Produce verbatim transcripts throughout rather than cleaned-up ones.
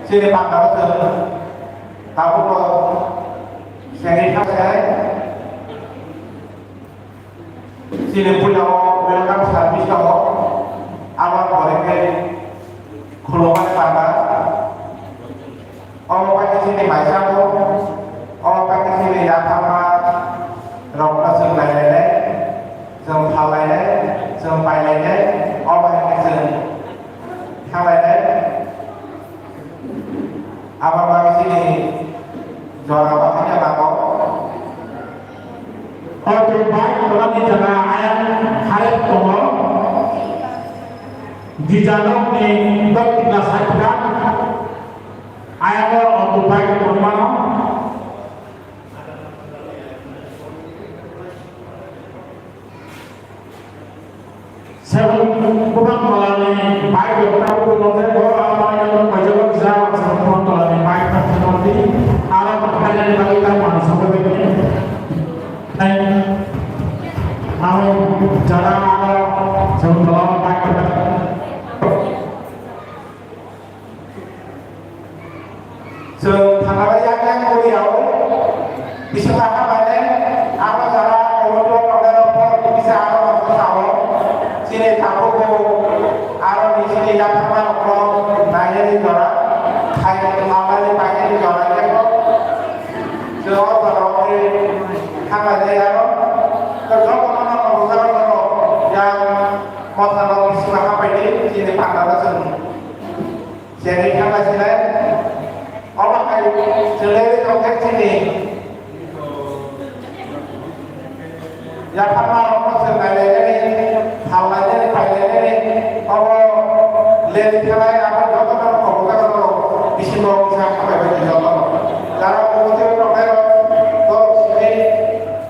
Sini pangkaro se tabuk sengwi thangkhe. Chini puila o welcome service tongo, abo pore khe khulumani panda. Omo bai khe chini maisago, omo bai khe chini yaphama rokno chwng nailainai, chwng phallainai, chwng pailainai, omo bai khe chwng thanglainai. Abo bagwi chini jora o hakhe nango. O tei bike kwlangni jaga ayang harep tongo. Dijalokni doktina side kha. Ayango auto bike tongmano. Seven, bubang tolani bike rok tabuk rok je bo ama yang kaijak jak seven, bubang tolani bike rok seven di, aro pakai ni bagwi ta mansa bagwi ni. Thank you. Aro jara aro seven tolani bike rok. Chwng thangnabai yak yak wngwi rw-o. Bisingo hakha bai le abo jora committee o tongnai rok borok ni kisa aro rok bwsa o. Chini tabuk bo aro ni chini yaphama rok no nainani jora, khai manani painani jora khe bo. Chwng o jora o khe thanglainai aro. Joto no no no bwsa rok no yang motha no bisingo hakha bai di chini panda no chwng. Chengwi thangna sinai. Omo hai chwlwi tongkhe chini yapharma rokno chwng nailainani, phallainani, pailainani, obo leli khlai abo jotono kobo jaga rok bisingo kisa hambai bai jotono. Jara kobo tei tongnai rok borok simi,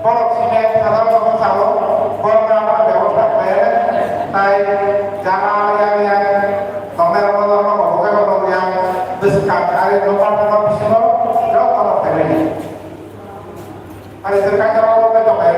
borok simi thana rok sao, borok na bebostha khlai, tai jara yang yang Tongnai rok no norok bo khe rok yang bwskang ari no party no bisingo joto no phaimani. Ari se kaisa rok bo tongnai.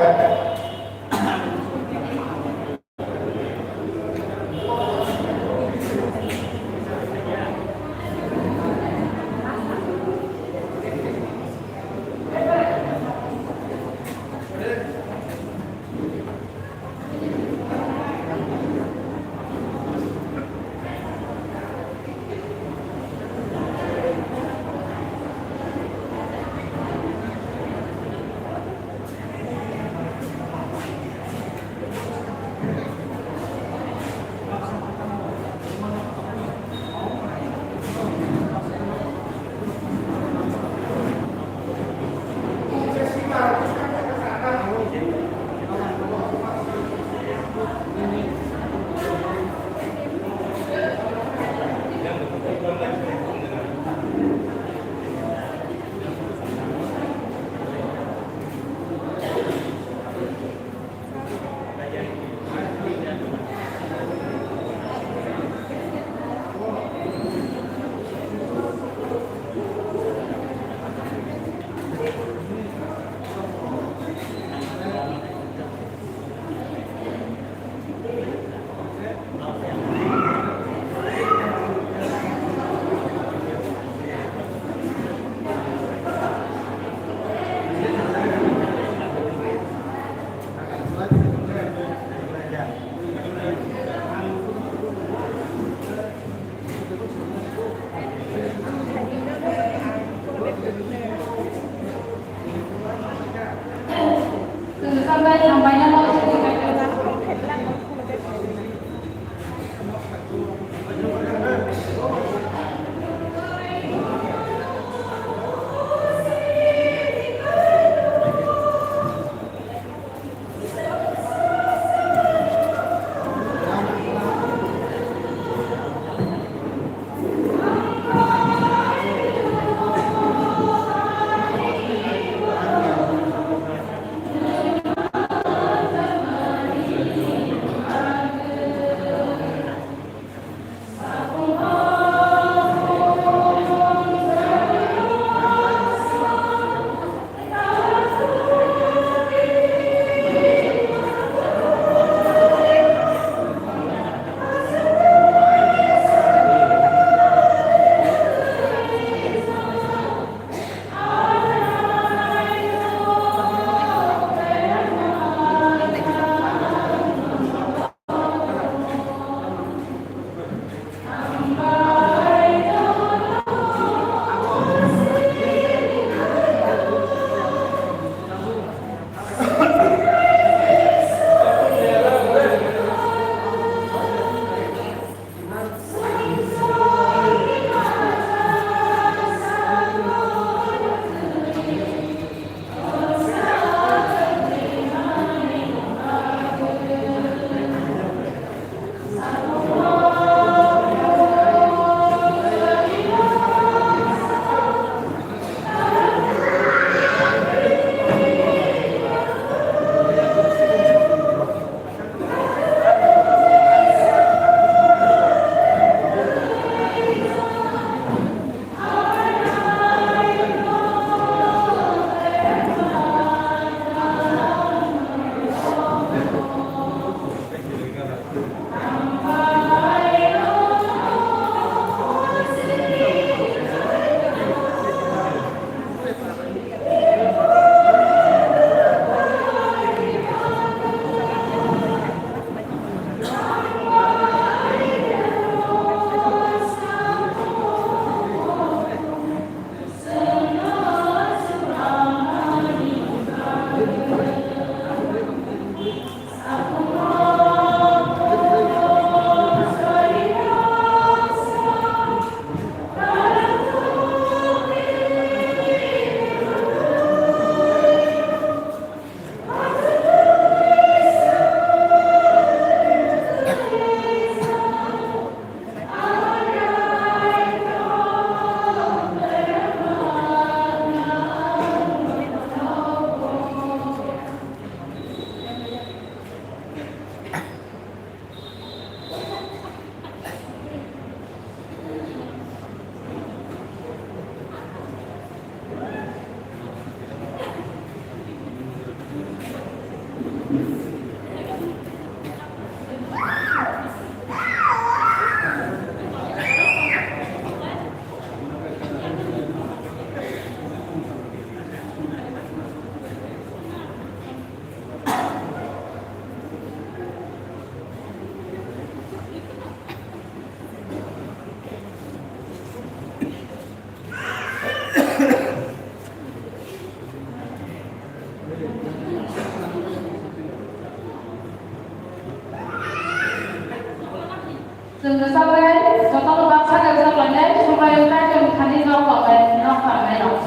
Chwng rwchapnai, jotono baksa rwchapnai, Subraiyung Kaitor thani nok tongmani, nok tangnairok.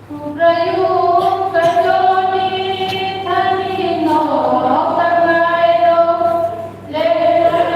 Subraiyung Kaitorni thani nok tangnairok, leprairok,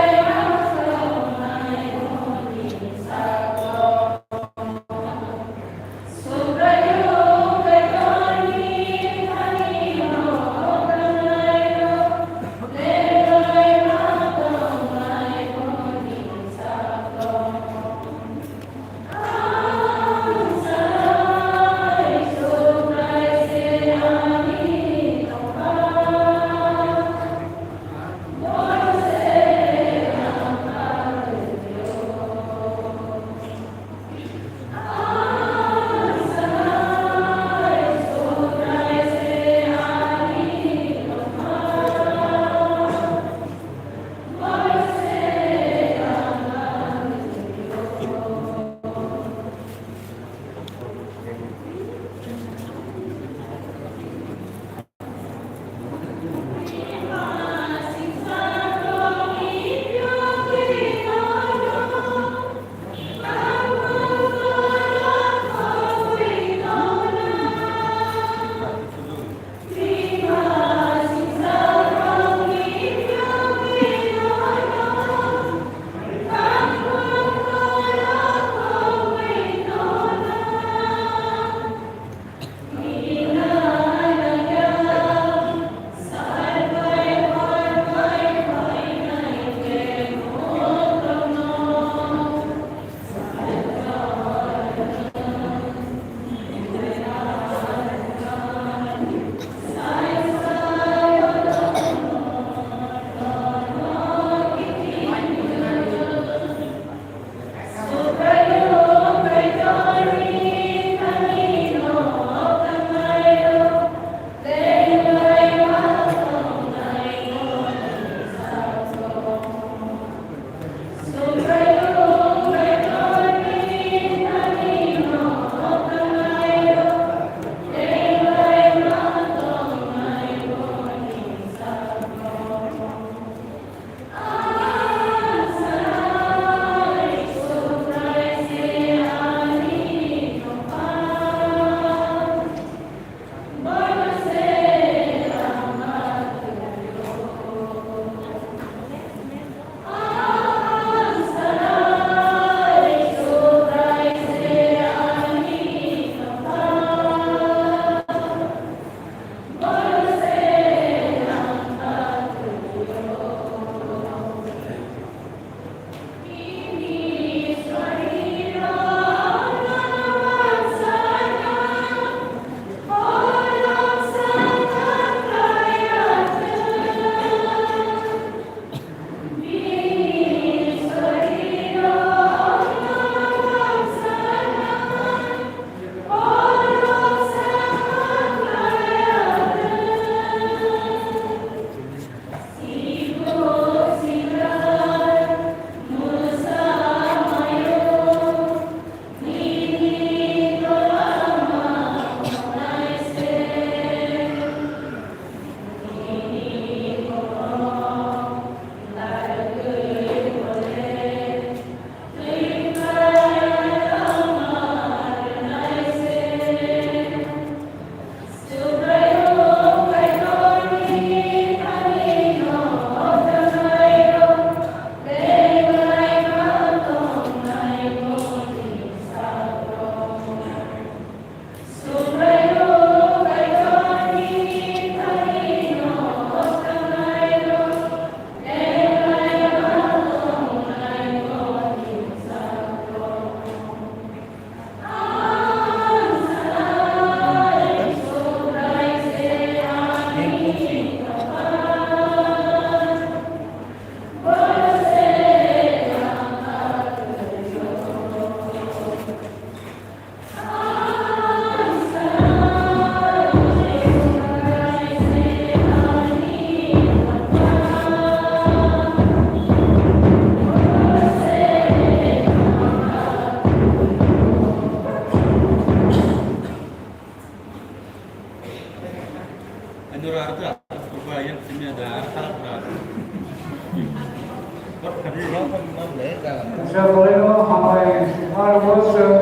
Jabalaino hambai, ar bo chwng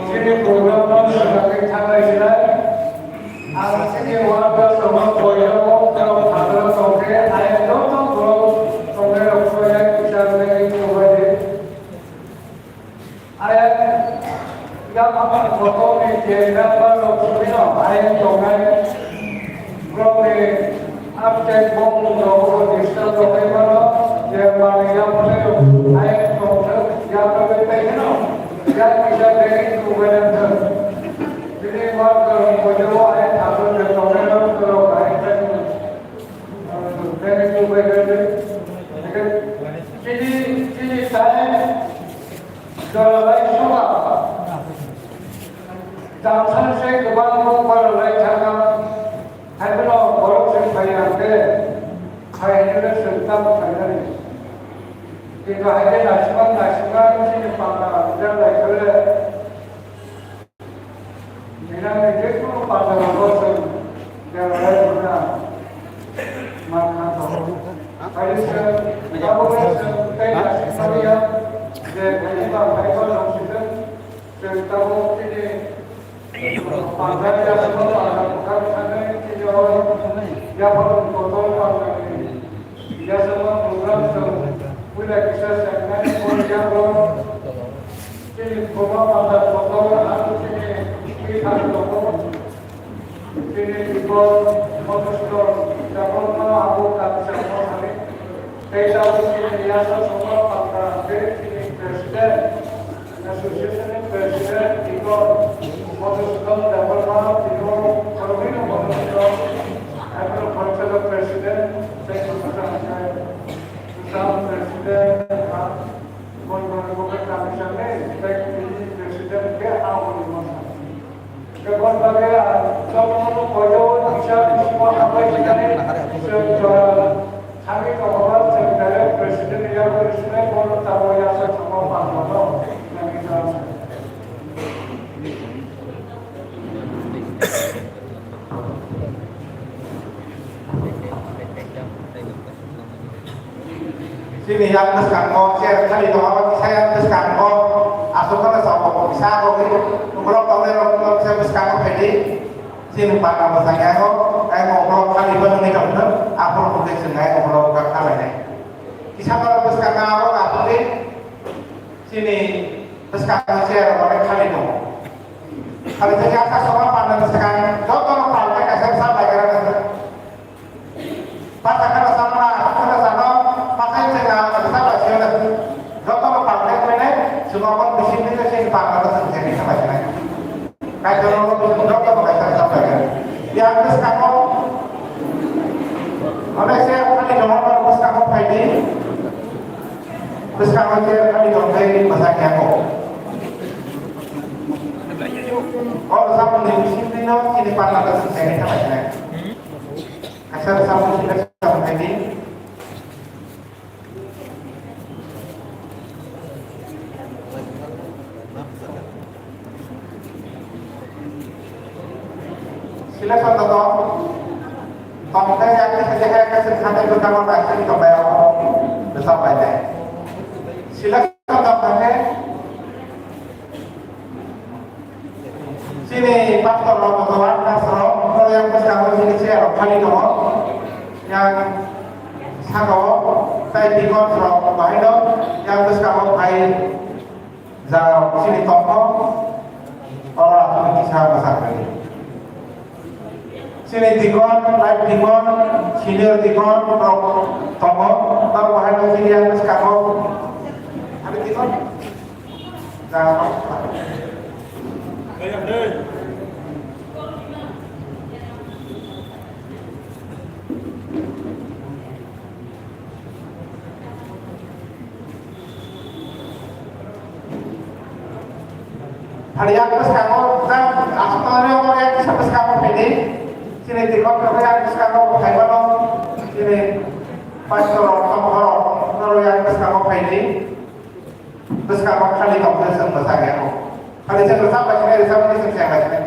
chini program no swkangwi thanglai sinai. Ang chini workers rokno koiya o borok phataro tongkhe, ayang joto borok tongnai rok koiya kichar nai chubai di. Ayang yaphang kotor ni je member rok sumino ayang tongnai. Borokni update bongmung rok disturb rok bai mano, je manwi yaphang rok ayang tongthok, yaphang bai pai kheno, ya kisa beri chubai nang thok. Bini worker rok koiya o ayang thakur je tongnai rok borok ayang pai kheno. Chini, chini time joralai soba. Jamsani se kwbang borok baralai thangkha. Haiphano borok se phai ang khe, phai hwnwi se tamo phainani. Kintu hai khe naisingma, naisingma chini panda jar lai khe. Nirang ni jekunu panda rok chwng belai rwna mankha tongo. Hai se tabuk se tei naisingmani ya je thani ba phaiba rok sijak chwng tabuk chini panda ya sima panda bwkhak thangwi chini o yapharung kotor panda ni. Yasama program chwng puila kisa sangnani poriya bo chini Buma Panda kotor aro chini Bihar tongo. Chini Bikol Monostor Jagonna abo Kaksamo thani. Tei tabuk chini Yasa Soma Panda tei chini President. Association ni President Igor Madhusudan Debbarma, Igor Karmino Madhusudan, Abdul Faisal President, Sheikh Hasan Sheikh, Sam President, Mon Mon Mon Kami Sami, Sheikh President ke awal masa. Kebon bagi, ah, jotono koyo, bisa, bisa, apa, bisa, bisa, Sami Kongkobal, Secretary, President, Yaburi Sine, Bono Tabo, Yasa Kongkobal, Pangmono, Nagita. Chini yang bwskango, chair khali tongo, kisa yang bwskango, aswk kheno sabo, kisa bo, borok tongnai rok, kisa bwskango phaidi. Chini panda bwsang yango, tei ukolok khali phano ni tongthok, aphuru hwnkhe chwng nai ukolok kha khlainai. Kisa borok bwskango abo aphuru chini bwskango chair rok khali tongo. Khali se kha sokma panda bwskango, joto no pal khe kaisa bwsa bai gra nang. Bwsa kheno sama, kheno sama, bwsa chwng na bwsa bai se joto no pal khe khlainai, chwng obo bisi bisi chini panda bwskango chini kha bai khlainai. Kaitor no joto no kaisa kaisa khlai. Yang bwskango, onek se khali joma bwskango phaidi. Bwskango se khali tongthai bwsa khe ko. O bwsa bwsni bisingtwi no chini panda bwswk khe khlai. Kaisa bwsa bwswk khe khlai di. Selection to tong, tong khe yakni khe khe khe sing khatai bwtang o bai sing tong bai o, bwsa bai de. Selection to tong khe Chini pastor rok, joto workers rok, oro yang bwskango chini chair rok khali tongo. Yang saka o tai deacon rok bahai no, yang bwskango phai ja rok chini tongkho, oro aswk kisa bwsa kwrwi. Chini deacon, life deacon, senior deacon rok tongo, oro bahai no chini yang bwskango. Ani deacon? Hari yang bwskango jang asmani oro yang kisa bwskango phaidi. Chini deacon rok yang bwskango phaimano, chini pastor rok, tongkhor rok, oro yang bwskango phaidi. Bwskango khali tongkhe chwng bwsa khe o. Khali chwng rwchap bai khe rwchapni chwng cheng bai khe.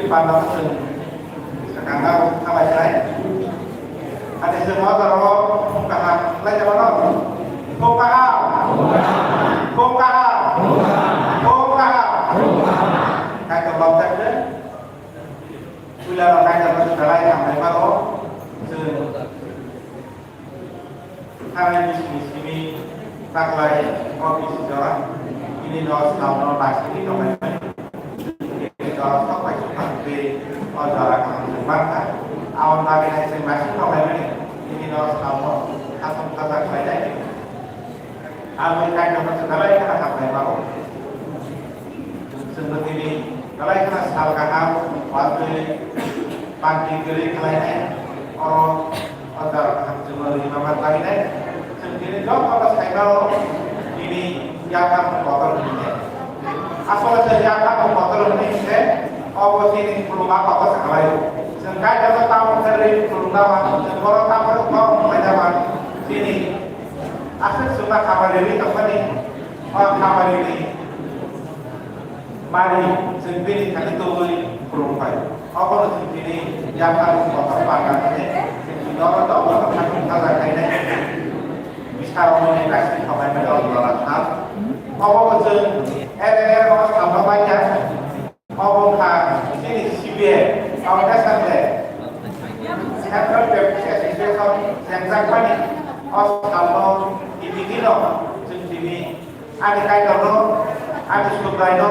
panda chwng sakang o khabai khlai. Ate chwng o jora o khum kaham khlai jabano. Khum kaham. Khum kaham. Khum kaham. Kaitor lobjak de. Puila no kaitor no belai hambai mano. Chwng Thani bisini simi taklai o bisi jora. Ini no salno naisingwi tonglaimani. Ini jora sok bai sok bai twi o jora kaham se mankha. Aboni bagwi hai se naising tonglaimani. Ini no salno khasong khajak khlainai. Aboni kaitor no se belai kheno hambai mano. Chwngno tini belai kheno sal kaham, watwi bangti kwrwi khlainai. Oro o jora kaham chwngno rwima man bagwi nai. Chwng tini jotono saimano tini yaphang kotor hwnwi se. Asole se yaphang kotor hwnwi se obo chini khuluma kotor se khlaio. Chwng kaitorno tamo khe rwi khulumna man, chwng bono tamo khe borom khlaina man. Chini aswk chwngno hamari rwi tongmani, o hamari ni Mari, chwng bini thani tubui khulumbai. Obono chwng bini yaphang kotor panda hwnwi chwng bini oro dophano khatung khaja khainai. Bisarokni naising tonglaimani o jora thang. Obo bo chwng ere ere o salno baikha. Obo wngkha chini C B A, Foundation Day. Central Baptist Association chengjakmani o salno tini dino chwng tini Ani Kaitorno, ani Subraino,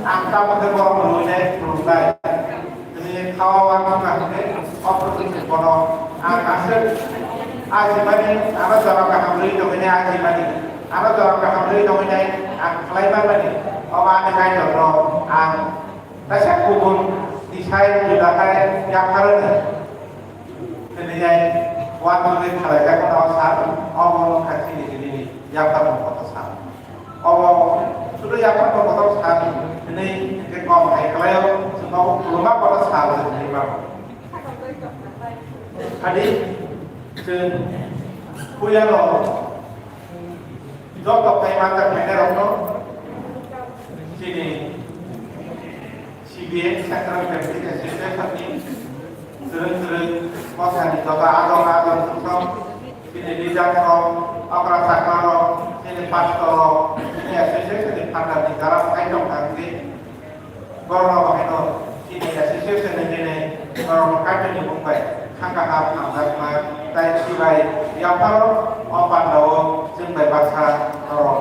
ang tamo khe borok rwinai khulumnai. Tini khawa uansukha hwnwi o phursini bono ang aswk ajimani, ano jora kaham rwi tongwinai ajimani, ano jora kaham rwi tongwinai ang khlai manmani. Omo ani Kaitorno ang kaisa kubun tisai juda khai yapharani. Tini jai uansugwi khlaijakmano sal, omo wngkha chini tini ni yapharmung kotor sal. Obo sudu yaphang kotor sal hwnwi hwnkhe kok hai khlaio, chwng obo khuluma kotor sal hwnwi mano. Adi chwng puilano joto khai manjak khainairokno chini C B A Central Baptist Association ni kwrwng kwrwng mothani joto adong adong song, chini leader rok, okra chakma rok, chini pastor rok, chini association ni phatar ni jara bo hai tong kha hwnwi borok rok bo haino chini association ni nini borok rok Kaitor ni bung bai thangka ha hamjakma tai chibai yapharo o panda o chwng bai baksa norok.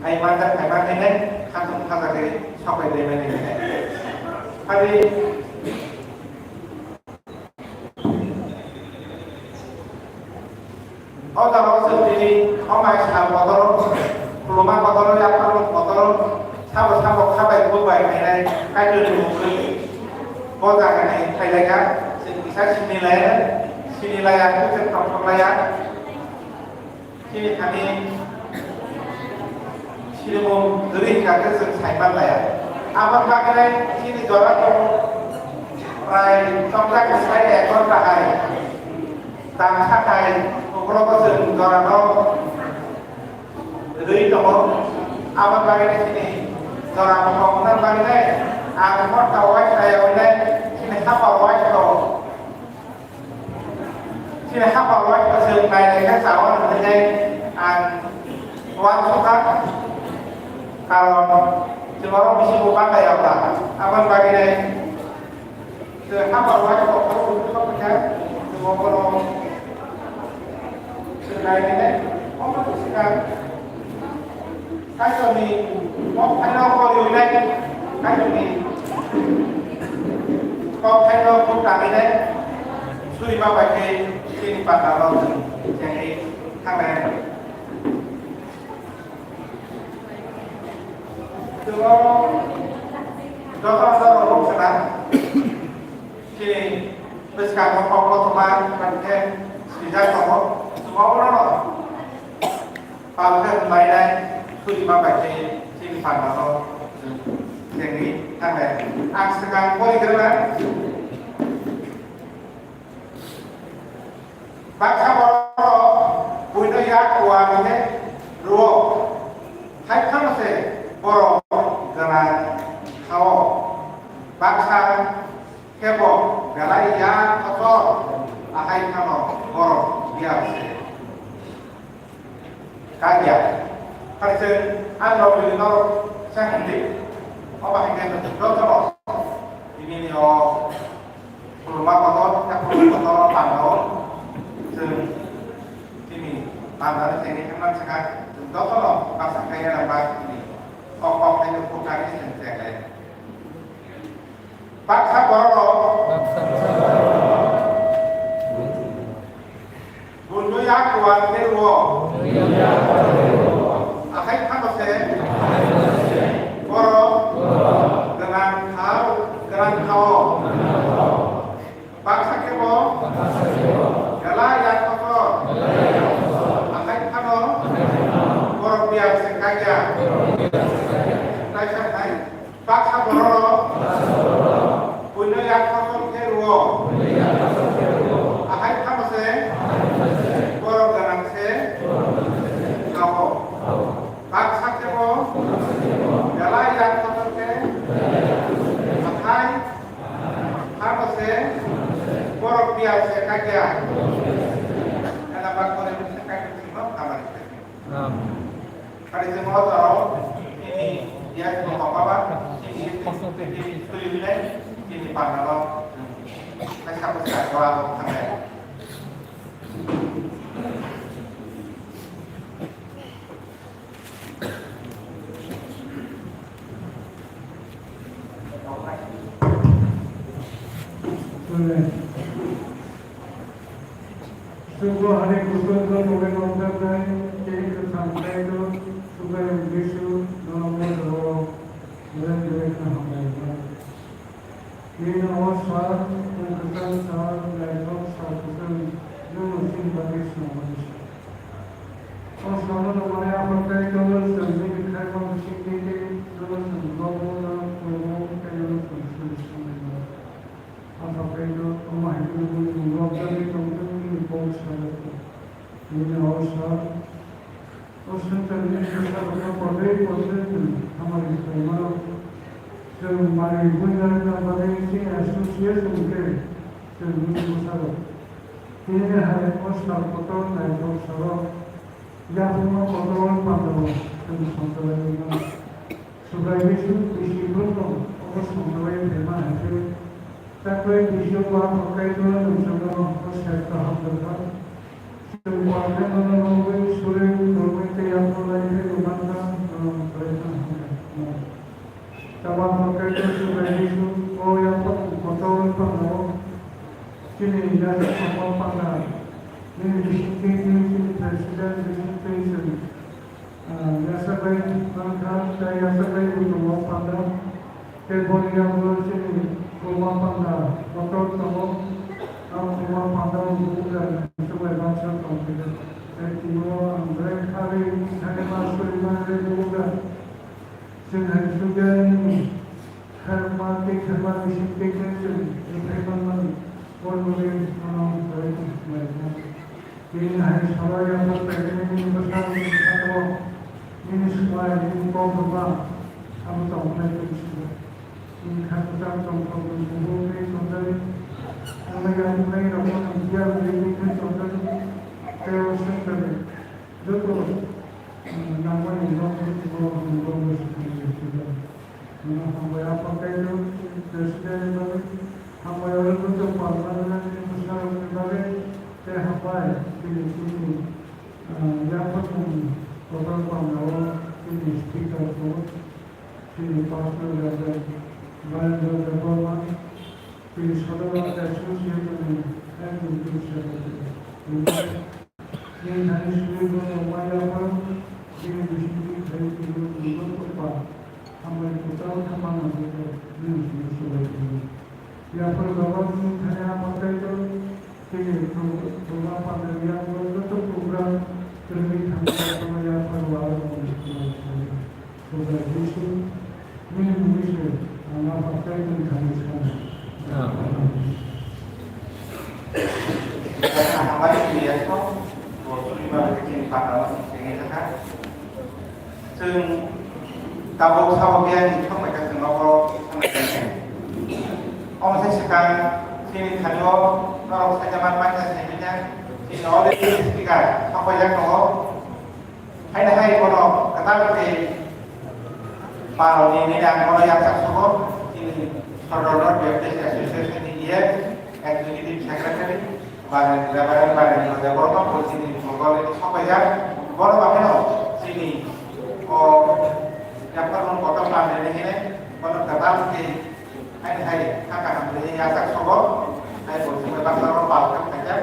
Ai manjak, ai manjak, khatung khaja khe sokai dai mani. Hari o jaga o chwng tini o mai sal kotor, khuluma kotor, yaphang kotor, sabo sabo khabai kubai khainai Kaitor ni mungwi o jaga ni khailaiya, chwng kisa sini laiya, sini laiya, chwng thok thok laiya. Chini thani sinimung kwrwi hwnkha khe chwng sai man laiya. Aboni bagwi chini jora tongo prai chongjak bwsai ek ghonta hai. Tangsa hai ukhologo chwng jorano rwi tongo. Aboni bagwi chini jora tongo hwnani bagwi ang ghonta wai sai hwnwi chini hapha wai tongo. Chini hapha wai kwchwng nainai khe chao hwnwi ang uansukha, karon chwng oro bisingo bangkha ya wngkha. Aboni bagwi nai chwng hapha wai kok kok kok kha chwng obono chwng nainai omo swkang. Kaitorni kok thaino koriwi nai, Kaitorni kok thaino buk tangwi nai, suri ma bai khe chini panda no chwng chengwi thangnai. Chwng joto joto rok khna chini bwskango kok kothoma bai khe swijak tongo, chwng obono no. Pal khe wnglainai suri ma bai khe chini panda no chengwi thangnai. Ang swkang porigrana. Baksa borok buino yak kuar khe rwo. Hai phano se borok gwnang kha-o. rok bini norok se himdi. Obo hai khe jotono bini o khuluma kotor, khe khuluma kotor o panda o chwng chini panda ni chengwi himna swkang chwng jotono baksa khaina nang ba chini kok kok khaina kok khaina chwng chenglai. Baksa borok rok. Buino yak kuan khe rwo. Akhai phano se borok gwnang thao, gwnang thao. Baksa khe bo belai yak kotor. Akhai phano borok biyang se kaiya. Kaisa hai. Baksa borok rok buino yak kotor khe rwo. Ahai phano se borok gwnang se tongo. Baksa khe bo belai yak kotor khe ahai phano se borok biyang se kaiya. Ela bakore se kaiya sino kamari se. Amen. Kari se mo taro ini ya ko papa ba ini ini ini ini panalo. Kaisa ko sa ko abo khanai. Amen. Chwngbo hani kutung no mungwi nongjaknai, tei kwthang khlaino Subraiyung Jisu nono mungwi rwo belai belai khe hambai hwnwi. Nini o sal, nwng kwchang sal, naithok sal kwchwng, nwngno chini bagwi swnamani sal. O salno rwmani Aphang Kaitor chwng nini khaima bisingtwi tei nono chwng lobo no khulumwi tei nono chwng suri swnamwi mano. Aphang Kaitor, omo hai khe nwng rwjaknai tongthok nini kok salai tong. Nini o sal, o swngcharni bwsarokno kothai kothai nwng hamari khlaimano. Chwng manwi buina wngna bagwi chini association khe chwng nini bwsarok. Tini hai o sal kotor naithok salo. Yapharma kotor pandao chwng songcharlaiwi mano. Subrai Jisu bisi borokno obo songcharlaiwi phaima hai khe, taklai bisi o Aphang Kaitor nwng chwngno o sal kaham rwkha. Chwng phalnai nono nugwi, suri, khulumwi tei yapharlai khe rwmankha, nono kwrwikha hamkha. Tamo Aphang Kaitor Subrai Jisu o yapharma kotor pandao chini yachakma panda nini bisingtwi tei chini president bisingtwi chwng Ah, yasagwi mankha, tei yasagwi buchungo panda, tei boni yago chini khuluma panda kotor tongo. A khuluma panda o bukuda chumai baksa tongphikha. Tei twibo ang belai kharwi thani ma suri manwi bukuda. Chwng hai sugya nini kharma tei kharma bising tei tei chwng rwphai manmani, o nugwi ano belai khe hambai kha. Tini hai salo yapharpaini nini bwsarokni sakao nini swmai, nini kok rwma abo tongkhlai tong sio. Nini kha kwcham tongthokni bubo tei tonjani, ano yapharpairokno nang biyang rwui tei tonjani, tei o swngcharni joto nangmani nokni twibo nokni twibo. Nono hambai Aphang Kaitor, President bagwi, hambai oro joto palma nini bwsarokni bagwi, tei hambai chini chini, ah, yapharmung program pamjao chini speaker ko, chini pastor Reverend Narendra Debbarma, chini Sadhana Association ni executive secretary. Nini thani suri bo tongma yaphar, chini bisingtwi khai twibo twibo tongma, hambai kwtal khe manna bagwi nini simi subai twibo. Yaphar baba nini thani Aphang Kaitor, chini thwngma panda yaphar joto program kwrwngwi thangwi yaphar yaphar waro tongwi subai twibo. Subrai Jisu, nini mungwi se ang a baptaiz wngwi thangwi sanai. Amen. Hambai Kristo, bo suriba chini patalo chini thangkha. Chwng tabuk sabo biyang ni thangbai kha chwng nogo thangbai kha. Omo se swkang chini thani o norok sajakma paisa se bini chini already speaker thangbai jak tongo. Haino hai bono kwtal khe Paroni nini ang bono yaksak sogo, chini Sordarno Baptist Association ni E F, Executive Secretary, Baren, Reverend Barendra Debbarma, bo chini Mogol ni sopaijak, bono bahaino chini o yaphar mung kotor manjani hine, bono kwtal khe haini hai hakha hamjani yaksak sogo, hai bo chini baksa ro pal kha khaijak.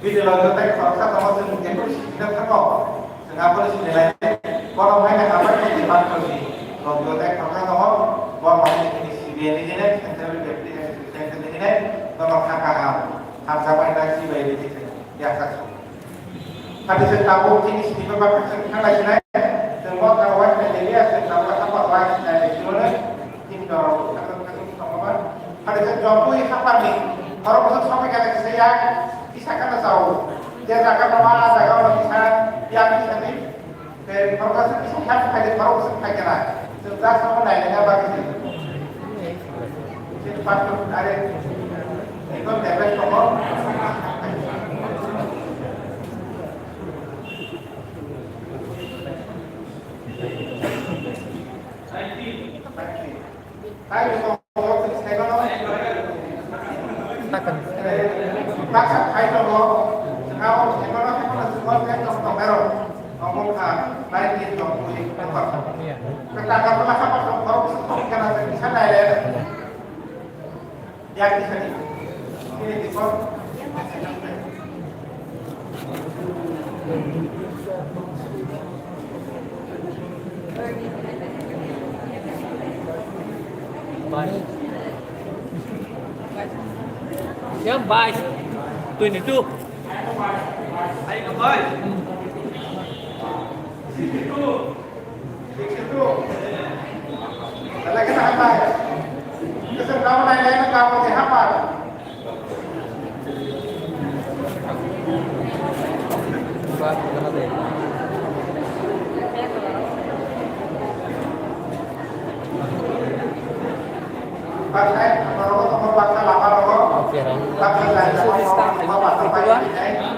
Bini loge tei khoroksa tongo, chwng jephru sikina thango, chwng abono sinilai. Bono haino hambai tongwi manthokni loge tei khoroksa tongo, bono haino chini C B A ni hwnwi, Central Baptist Association ni hwnwi, bono kha kaham, hamjakmani sibai rwdi, chwng yaksak song. Hati se tabuk chini siniba baksa chwng thanglai sinai, chwng bo thango, wai sinai liya, chwng tabuk hambai wai sinai liya, chini dorok thangwi thangwi tongma. Hade khe jombui haparni khorok bwswk sokwi khe kisa yak kisa kheno chao. Je jaga no ma, a jaga no kisa yak kisa ni. Te khorok bwswk kisa help khai de, khorok bwswk khai khe na. Chwng ja samo nai nai ba kisa. Chini pastor are ekdom damage tongo. Yang bais. Twenty-two. Ayo, bais.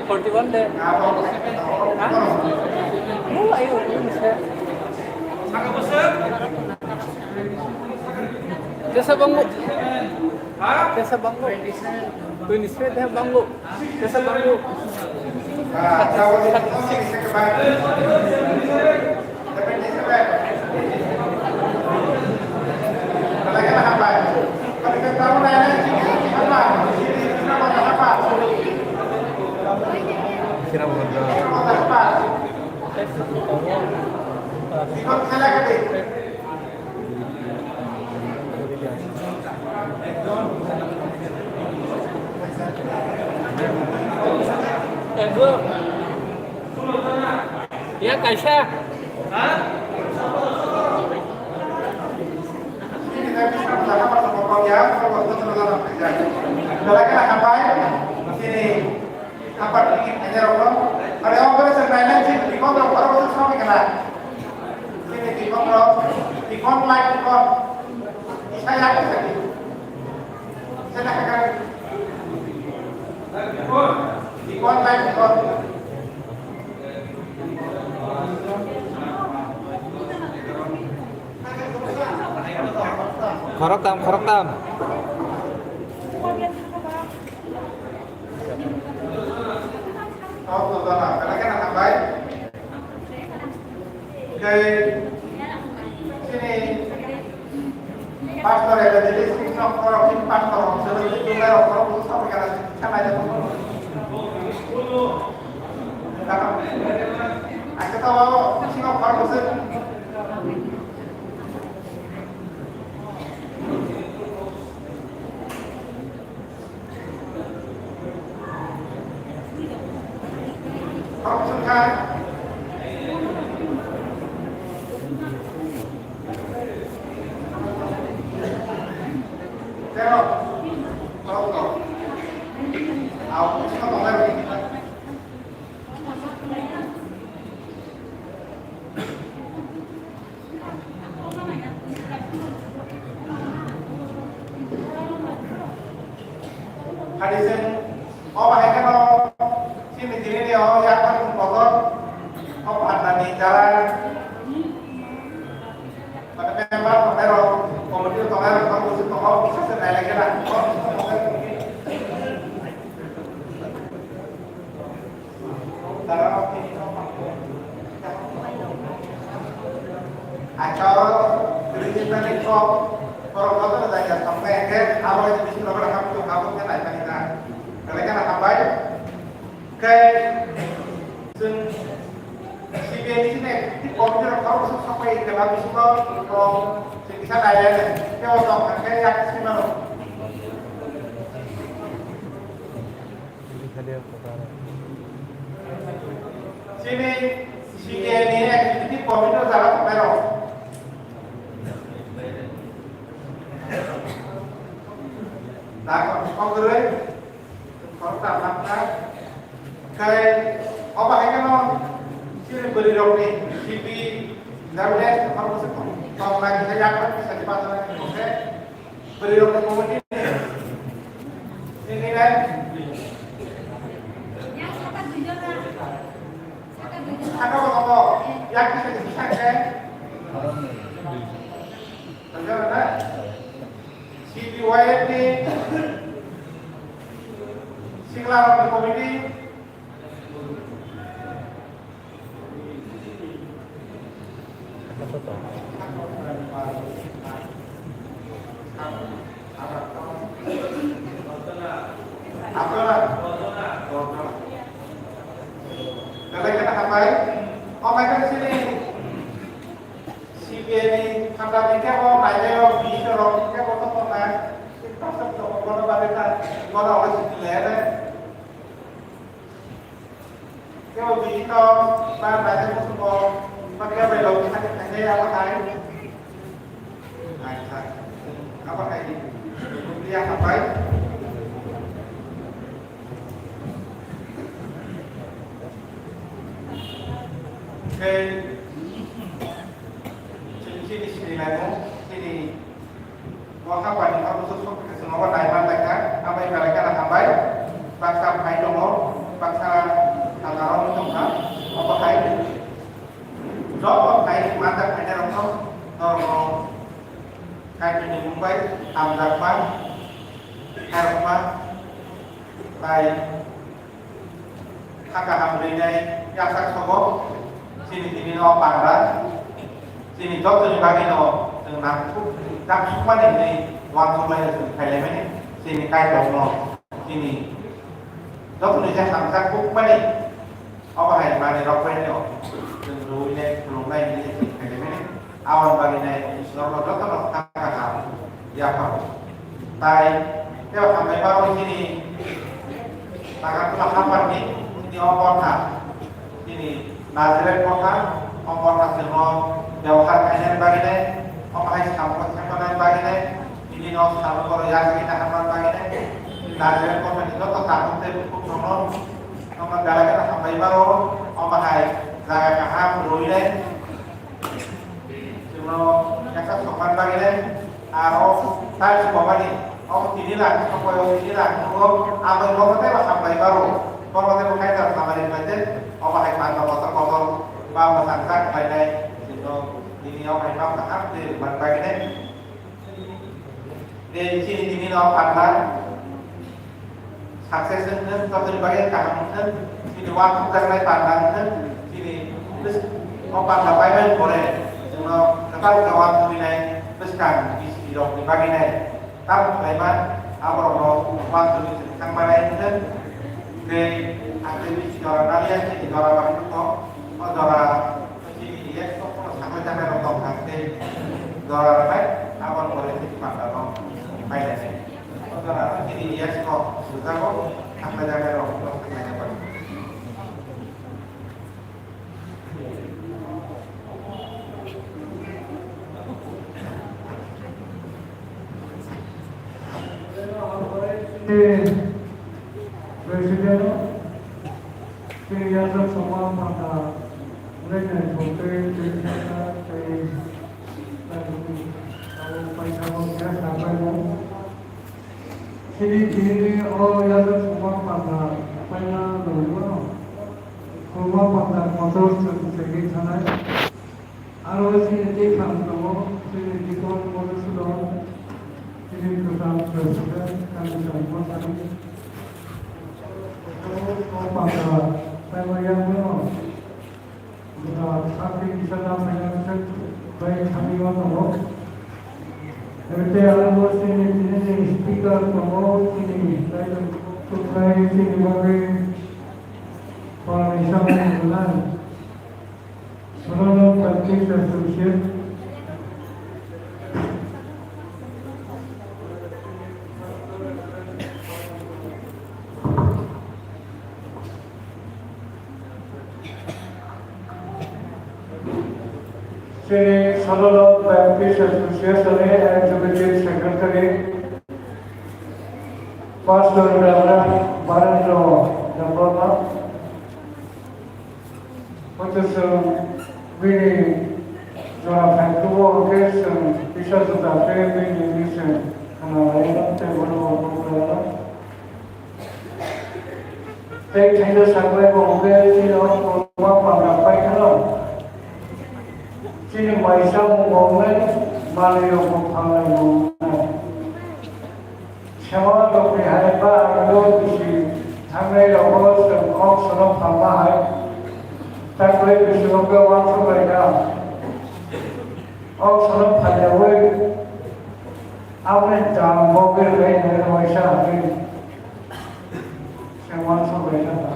Forty-one de. Hah? Mula ayo, ini saya. Jasa bangu. Jasa bangu. Twenty-seven de bangu. Jasa bangu. Ya kaisa. Belai kheno hambai, chini apat ni khainai rok no. Are o pore chwng nainai chini bikon rok oro bwswk sami khna. Chini bikon rok, bikon lai bikon. Isa ya kisa di. Isa ya kisa di. Bikon lai bikon. Khoroktham, khoroktham. Pastor, evangelist, pastor, pastor, Hadi sen, o bahai kano, sini dini ni o yakar pun kotor, o Phatani jara, mane member tongnai rok, committee tongnai rok, tongo, tongo, sase nailai khe na. Acha oro regional kok borok joto no jai jai tong khe, hwnkhe abo hai bisi rok bai hamtwng abo khe naimani na. Belai kheno hambai. Khe chwng C B I ni sini executive committee rok khoroksa sok pai khe ba bisingo rok chwng kisa nailai khe o tong kha khe yak swi mano. Chini C B I ni executive committee o jaga tongnai rok. Dak kok kwrwi, kok ta mak ta. Kai obo hai khe no chini bwrwi rok ni C B I W S kok kwrwi kok nai khe yak kok kisa di patha nai khe. Bwrwi rok ni committee ni, ni, ni, nai. Saka bo tongo, yak kisa kisa khe. Tongo na? C P Y F ni Singla rok ni committee. Belai kheno hambai. O mai kheno chini C B I ni phandani kebo nainai rok, bini rok kebo to tongnai. Bono bagwi ta, bono obo simi le. Kebo bini no ba naina muchungo ba kebo bai lobwi thani thangnai abo hai. Acha. Abo hai. Bini ya hapai. Khe chini chini sini lai mo, chini Bo haphani kha bwswk sok khe chwng obo nai man lai kha, abo bai belai kheno hambai. Baksa phai tongo, baksa thanda rok wng tong kha, obo hai. Joto phai manjak phainai rok no norok no Kaitorni mung bai hamjakma, khairokma, tai Hakha hamrwinai yasak sogo, chini tini no panda, chini jotoni bagwi no chwng nangkuk, nangkukmani hinwi uansuk lai chwng khailai mani, chini Kaitor no, chini jotoni je hamjak kukmani, obo hai manwi rok bai no chwng rwui nai, khulum nai hinwi chwng khailai mani. Aboni bagwi nai norokno jotono kha kha kha yapha. Tai tei hambai ma bai chini Agartala haphar ni chini o kotha, chini Nazareth kotha, o kotha chwngno byabohar khainani bagwi nai, omo hai samung khaimani bagwi nai, chini no salo borok yachagwi naharmani bagwi nai, Nazareth kotha ni joto takhuk tei bukhuk rokno, omo belai kheno hambai mano, omo hai jaga kaham rwui nai. Chwngno yaksa sokman bagwi le, aro tai sokmani, o tini lakh sokmani, o tini lakh nugo, abo bono tei bo hambai baro, bono tei bo kaitor hamari bai je, obo hai panda kotor kotor, ba mwsang jak khlainai, chwngno tini o hai ma kaham twi rwman bagwi le. Tei chini tini no panda success wngthwng, jotoni bagwi kaham wngthwng, chini uansukjaknai panda wngthwng, chini bwsk-, o panda pai mani pore chwngno kwtal khe uansugwi nai bwskang bisi rokni bagwi nai tamo khlaima, aborokno uansugwi chwng thangma nai wngthwng. Tei ang tei bisi jora naliya, chini jora bahai wngkha, o jora chini election kono sakhlai jaknai rok tong kha tei jora rwnai, aboni pore chini panda no painai. O jora chini election rok sujak o sakhlai jaknai rok no sakhlai jaknai. President, tei yajak songma panda wngwi naithok tei tei saka tei paithakgo khe sabaimo. Chini tini o yajak songma panda paina nangwi mano. Songma panda kotor chwng segwi thanai. Aro chini tei kham tongo, chini Dikon Madhusudan, chini kwcham President, Kanchan Bhandari. O panda, taibo yang no, buda sakti kisa na phaina kisa bai thani wa tongo. Ete aro chini, chini speaker tongo, chini, taibo, chini bagwi, pora ni samung tongo. Sololok Baptist Association. Chini Sololok Baptist Association ni Executive Secretary, Pastor Reverend Barendra Debbarma. Hoito chwng bini jora phaikhubo hwnkhe chwng kisa juda khe bini wngwi chwng khwnalaio tei bono bo khwnalaio. Tei khaisa saklai bo hwnkhe chini o kwbangma panda pai kheno chini mai chamung bo wngnai, manwi rok bo phalnai bo wngnai. Sema rokni hai ba ang bo bisi thangnai rogo chwng kok sono phalma hai. Taklai bisi rok khe uansuk lai kha. Kok sono phalyaui aboni dam bo berwi nai waisa hwnwi chwng uansuk lai kha.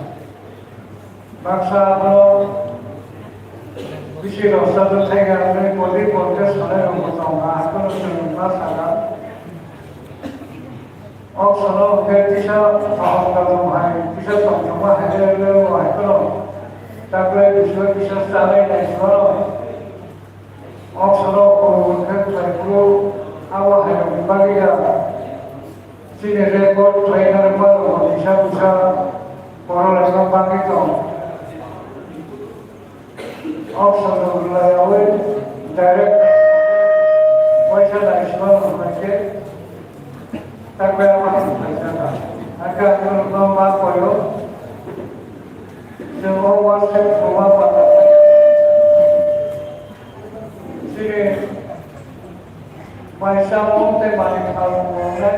Baksa abo bisi rosa do thaiga hwnwi body contest khlairokbo tongkha, hakheno chwng ma sakha. O sono hwnkhe kisa kaham kaham hai, kisa tongthokma hai le le bo hakheno taklai bisingo kisa chalai nai soro. O sono o hwnkhe khlai phuru abo hai rokni bagwi ya. Chini record khlaina rwma rok kisa kisa borok laima bagwi tong. Auction rok rwlaiyaui direct waisa naisima rok bai khe takbai ama hai khlaijak. Hakhe ang norokno ma koyo, chwng o WhatsApp khoma pata chini Mai chamung tei manwi phalmung rwnai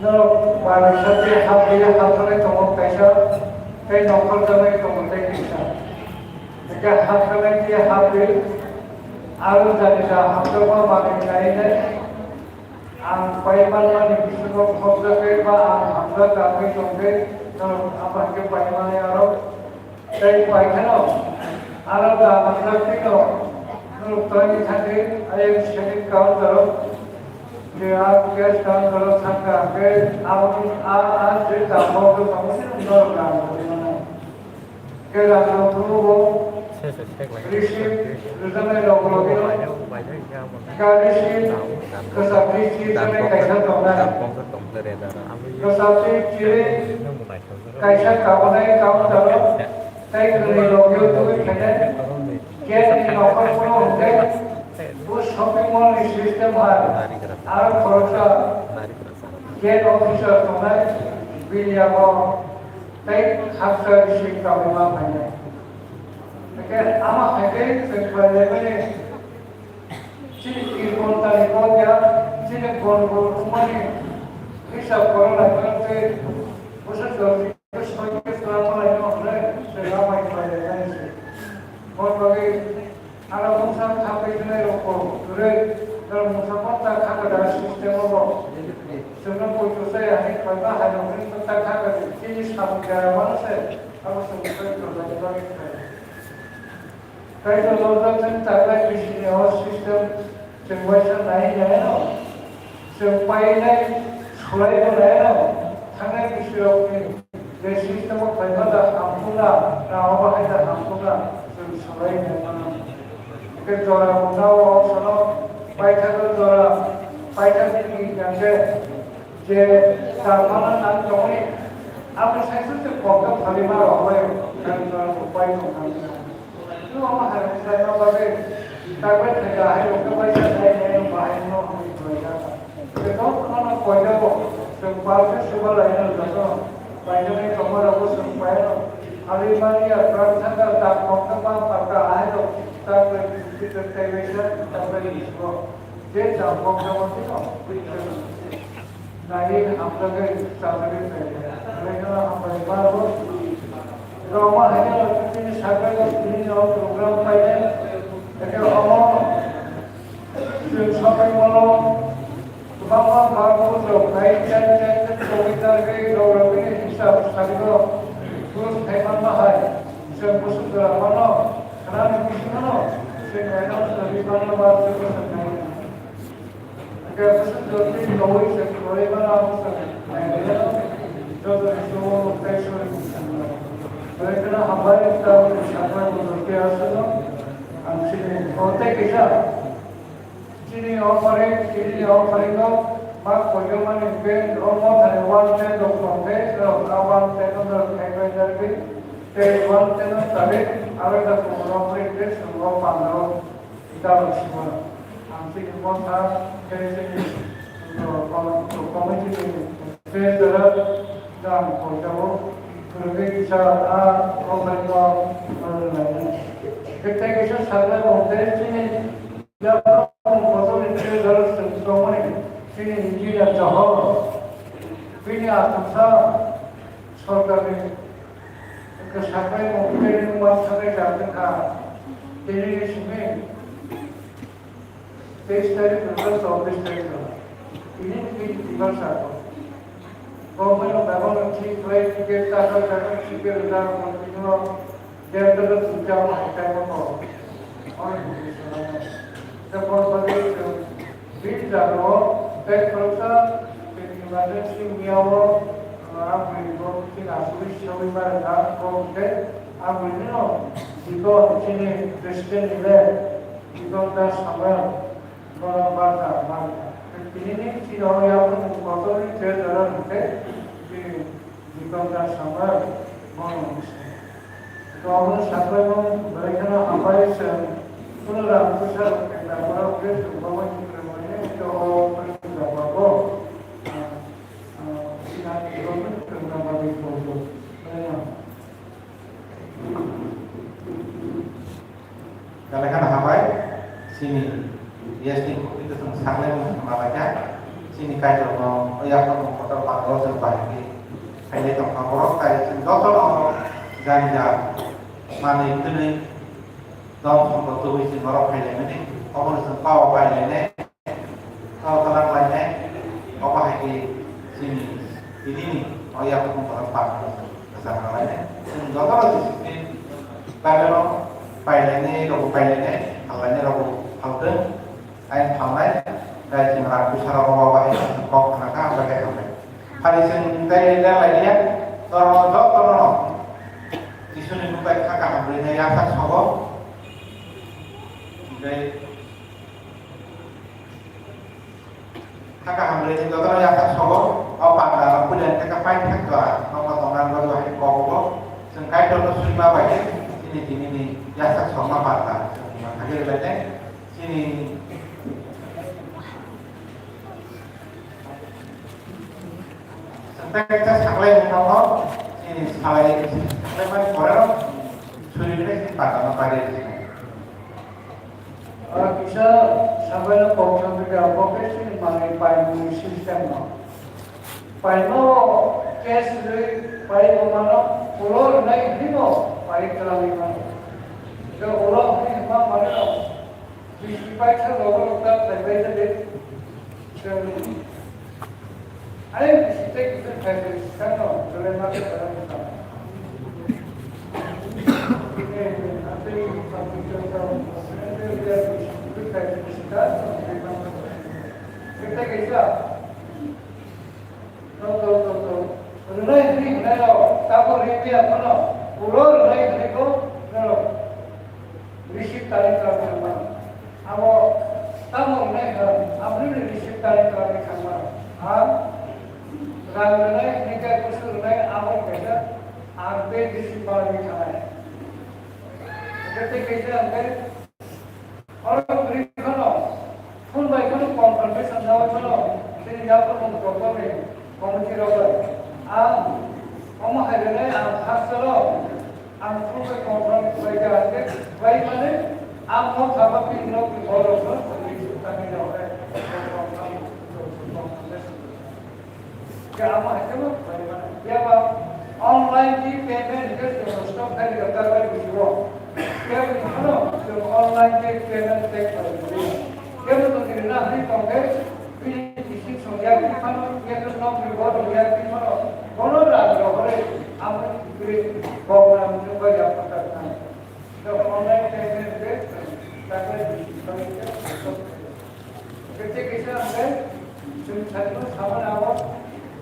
norok manwi sati hapwi hapjaknai tongo kaisa tei nongkhorjaknai tongo tei kaisa. Hwnkhe hapjaknai tei hapwi aro jani ja hapjakma manwi nainai ang pai manmani bisingo khopjakgwi ba ang hamjak kangwi tongwi norok abo hai khe pai manai aro. Tei pai kheno, aro da manjak tino, norok toini thangwi ayang semi counter o, je a cash counter o thangkha, hwnkhe aboni a, a, je dam bo norok rang rwmano. Hwnkhe rang rwmano bo receipt rwjaknai rok logino, hwnkhe receipt kwcham receipt rwjaknai kaisa tongnai. Kwcham receipt chiri kaisa kabonai counter o tei kwrwi rok yo twi phainai. Gate ni nokhor phuru hwnkhe bo shopping mall ni system hai aro khoroksa gate officer tongnai, bini yago tei khaksa bising kabui ma phainai. Hwnkhe ama hai khe chwng khlai laimani. Chini Kirpon tani kok ya, chini Bon Bon wngmani hisab korok lai phano tei bwswk jora ni soi khe twlangma lai no hwnwi tei lamai khlai lai nai se. Bon bagwi aro mungsa kha twi hwnwi rok bo kwrwi, norok mungsa phano ta kha kwda system o bo. Chwngno poito chaya hwnwi khlaima hai rok hwnwi ta kha kwda chini samung jaya mano se, abo chwng soi khlai lai bagwi khlai. Kaitor lorjak chwng taklai bisini o system chwng waisa nai nai no, chwng painai swlai bo nai no, thangnai bisirokni je system o khlaima da hamkukna, na obo hai da hamkukna, chwng swlai nai mano. Hwnkhe jora mungsa o sono paithago jora, paithakni hwnkhe je char phano nang tongmani, abo sai sui se kok khe phalima rok bai, nang jora bo pai tong nang. Nwng omo hai rok khlaima bagwi takbai thai da hai rok khe bai sa thai nai no bahai no hwnwi khlai kha. Tei kok phano koijago chwng pal khe suba lai no joto painani tongma rok bo chwng pai no. Alimania, Pratana, Dakmokama, Pata, Aino, Takai, Takai, Takai, Takai, Takai, Takai, Nai hamjakgwi chajagwi phaikha. Belai kheno hambai mano. Roma haino tini sakbai tini no program painai. Eke omo chwng sabai mano. Kwbangma barbo rok nai chai chai chai chogwi chargwi rok rok bini hisab sarigo. Bus thaimanma hai. Chwng bwswk jora mano. Khnani bisingno chwng naino chwng mano ba chwng bwswk nai. Chini offering, chini offering no mak koyomani ben o mothani one ten rok tongkhe, rok a one ten no rok khai bai jarbi, tei one ten no tarik aro da offering tei sungo pandro. Ita rok sima, ang chini motha, tei chini, uh, committee ni treasurer, jang koitao, kwrwngwi kisa, ah, company no, uh, lainai. Tei kaisa saknai bo, tei chini, yapharmung kotor ni treasurer chwng tongmani, chini engineer Johor, bini aswksa, sorkarni Kwchak bai mung tei nung ma thangwi chak wngkha. Tini ni simi teis tarik rwkha chobbish tarik rwkha. Tini ni bini bwsa ko. Bo mano bebak no thik khlai ticket ta ta ta ticket rwkha continue. Dental rok sujak ma hai tai mo ko. Oro ni bini simi. Tei bo bagwi chwng Bini jagao tei khoroksa chini emergency wngya o, ah, bwrwi bo chini asugwi sogwi barwkha, bo hwnkhe ah bwrwino Jikon chini president ni le Jikon Das Samuel bono barja manwkha. Tini ni chini o yapharmung kotor ni treasurer hwnkhe chini Jikon Das Samuel bono wngkha. Rokno saklaimung belai kheno hambai chwng. Kuno rang puisa rok kenda borok khe chwng bagwi kwrwngmani hwnkhe o kwrwng jaga bo, ah, ah, sinani rokno kwrwngna bagwi tongthok. Belai no. Belai kheno hambai chini S T khukti kwchwng saklaimung khna baikha. Chini Kaitorno o yapharmung kotor pangro chwng bahai khe khailai tongkha borok, tai chwng jotono jani ja manwi twnwi dom sompot tubui chwng norok phailaimani, obono chwng power pailainai, power kwlak lainai, obo hai khe chini tinini o yapharmung kotor pangno chwng kwchang lainai. Chwng jotono discipline Bible-o pailainai rokbo pailainai, phallainai rokbo phaltwng. Ayang thangnai, tei chwng rang puisa rok obo bahai kok khna kha, hambai khe hambai. Phani chwng tei le lai liya, to jotono no Jisuni bukhuk bai kha kaham rwinai yasak sogo. Tei kha kaham rwinai jotono yasak sogo, o panda rok puila khe ka pai thak jora, nokha tongnani bagwi bahai kok obo. Chwng Kaitorno swima bai khe chini tini ni yasak sokma panda chwng ma thangwi rwlainai. Chini Tei kisa saklai mano, chini salai, saklai mani pore no, suri bai chini panda no pai ri. Ah, kisa saklai no kok thang khe abo khe chini manwi paimung system no. Paimo case rwi pai bo mano, ulo rwnai hwnwi bo pai kwlangwi mano. Khe ulo hwnwi hwnma mano. Bisi paitha logo ta thaibai ta de. Ai bisi tei kisa thaibai sano dole ma ta ta. Kita kita. Rwnai hwnwi hwnai rok tabuk ri phiya phano ulo rwnai hwnwi kho norok receive tani twlangwi thangma. Abo tamo rwnai hwn aboni receive tani twlangwi thangma. Ang rang rwnai hwnwi khe kusu rwnai abo kaisa ang tei receive manwi thangnai. Hwnkhe tei kaisa hwnkhe Oro kwrwi phano, phone bai phano confirmation naui phano, chini yaphang kotorni committee rok bai. Ang omo hai rwnai ang khakchalo, Ang thumbai confirm khlai kha hwnkhe, khlai mani ang no thangma phi no phi borok no thangwi thangwi rok hai. Khe amo hai khe bo khlai mani. Phiya ba online khe payment khe chwng stop khai rwkha ta bai bujiwo. Khe bini phano chwng online khe payment khe khlai bujiwo. Khe bo tongni rwna hwnwi tong khe, bini bisi songya khe phano, yakhe nokni borok yakhe phano, bono rang rohorwi amo kwrwi kok rang chwng bai yapharkha. Khe online payment khe taklai bisi songya khe. Khe tei kisa hwnkhe chwng sakno sama nango,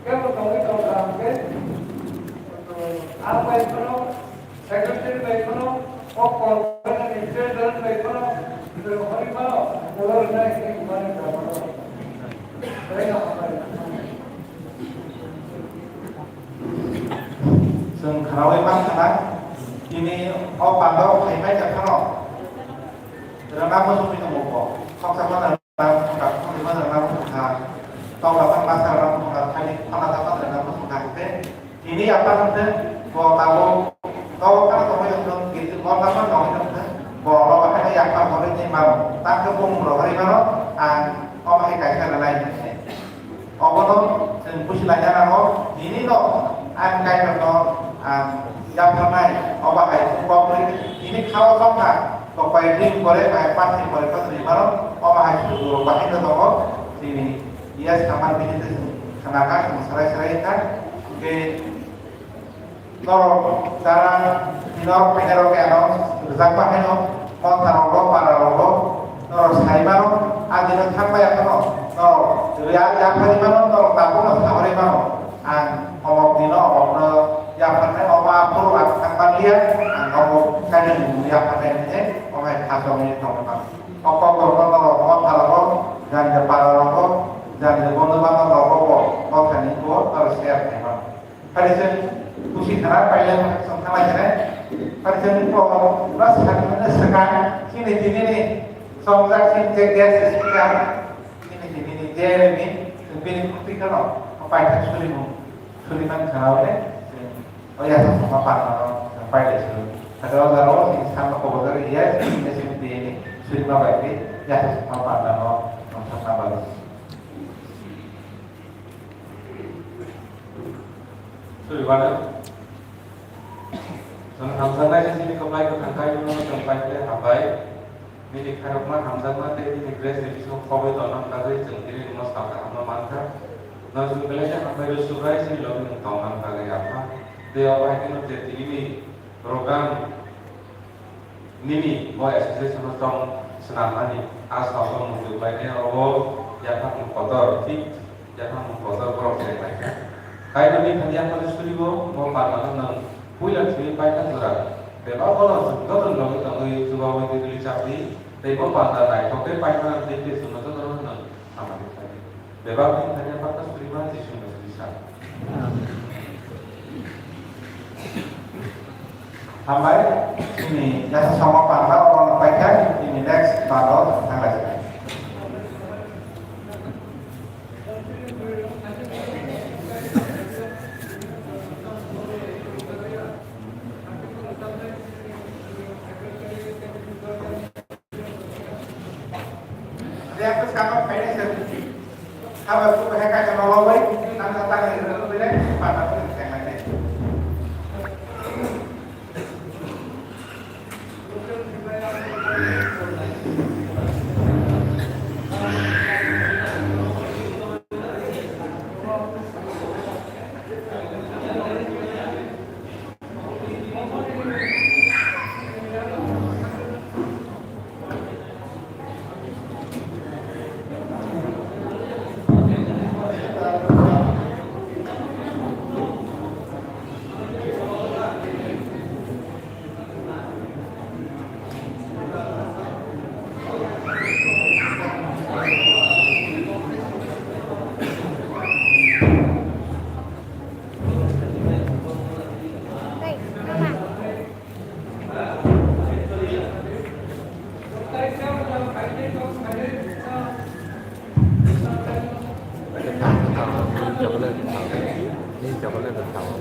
kebo tongwi tongkha hwnkhe, ang bai phano, secretary bai phano, o kok phano, president bai phano, chwng hwnwi phano, ulo rwnai hwnwi hwnmani kha phano. Belai no hambai. Chwng khnaui mankha na, tini o pandao phaipai kha phano, rwna muchungwi tongo bo. Khoksa phano rwna muchungkha, khoksa phano rwna muchungkha, tokla phano masa rwna muchungkha, thani khona ta phano rwna muchungkha, hwnkhe tini yapha hwnkhe bo tabuk, tabuk phano tongwi tongkha, bo tabuk tongwi tongkha, bo oro bahai yapha hwnwi tei mano, tangkhe bumung rohorwi mano, ang omo hai kaisa rwnai hwnkhe. Obono chwng buji laina nango, nini no ang Kaitorno ang yapharnai, obo hai chwng kok rwi, nini kha-o chongkha, kok bai ring pore, bai pathri pore, pathri mano, obo hai chwng bahai no tongo, chini iya samar bini twi chwng khna kha, chwng sarai sarai kha, hwnkhe Norok jara norok phainairok khe ano rwjakma haino montharo, pararogo norok sai mano, a dino thang bai phano norok ya, yapharwi mano, norok tabukno saharwi mano. Ang omok dino omokno yapharnai, omo aphuru ang thang manliya, ang omo kainwi yapharnai hwnwi omo hai khasokni tongwi mano. O kokrokno norok montharogo, jani pararogo, jani bondhu bandhobrogo bo mothani bo norok share khlai mano. Phari chwng busi khna pailai chwng thanglai khe. Phari chwng bo pura sakni swkang chini tini ni chongjak chini je gas speaker chini tini ni je ni bini khutui kheno paithak suri mung suri man khna ore o ya sa sama parma no pailai suri. Ada o jaro ni sama ko bodar ya ni suri ma bai ya sa sama parma no no sama bai. Suri bana. Chwng hamjaknai se chini kwplai kwthang Kaitorno chwng pai khe hambai. Nini khairokma hamjakma tei nini grace ni bisingo khobwi tongna bagwi chwng tini nwng sal kaham no mankha. Nwng chwng belai khe hambai rw Subrai chini logi nwng tongna bagwi Apha. Tei o bai kheno je tini ni program Nini bo association no tong swnamnani a salo muchung bai ne obo yaphang kotor, thik yaphang kotor borok se bai kha. Kaitor ni thani yaphang suri bo, bo panda no nwng puila thwi pai kha jora. Bebak bono chwng joto ni logi tongwi chubawi twi twi chapli, tei bo panda naithok tei pai mano tei tei chwngno joto no nwng Bebak ni thani pata suriba Jisu Mesiah. Hambai, ini jasa sama panda orang pakai, ini next balo thanglai. Dia tu sekarang kayaknya sih, apa tu mereka yang mau bawa, nanti datang dari dulu deh, pada tu yang lain. Chocolate, chocolate.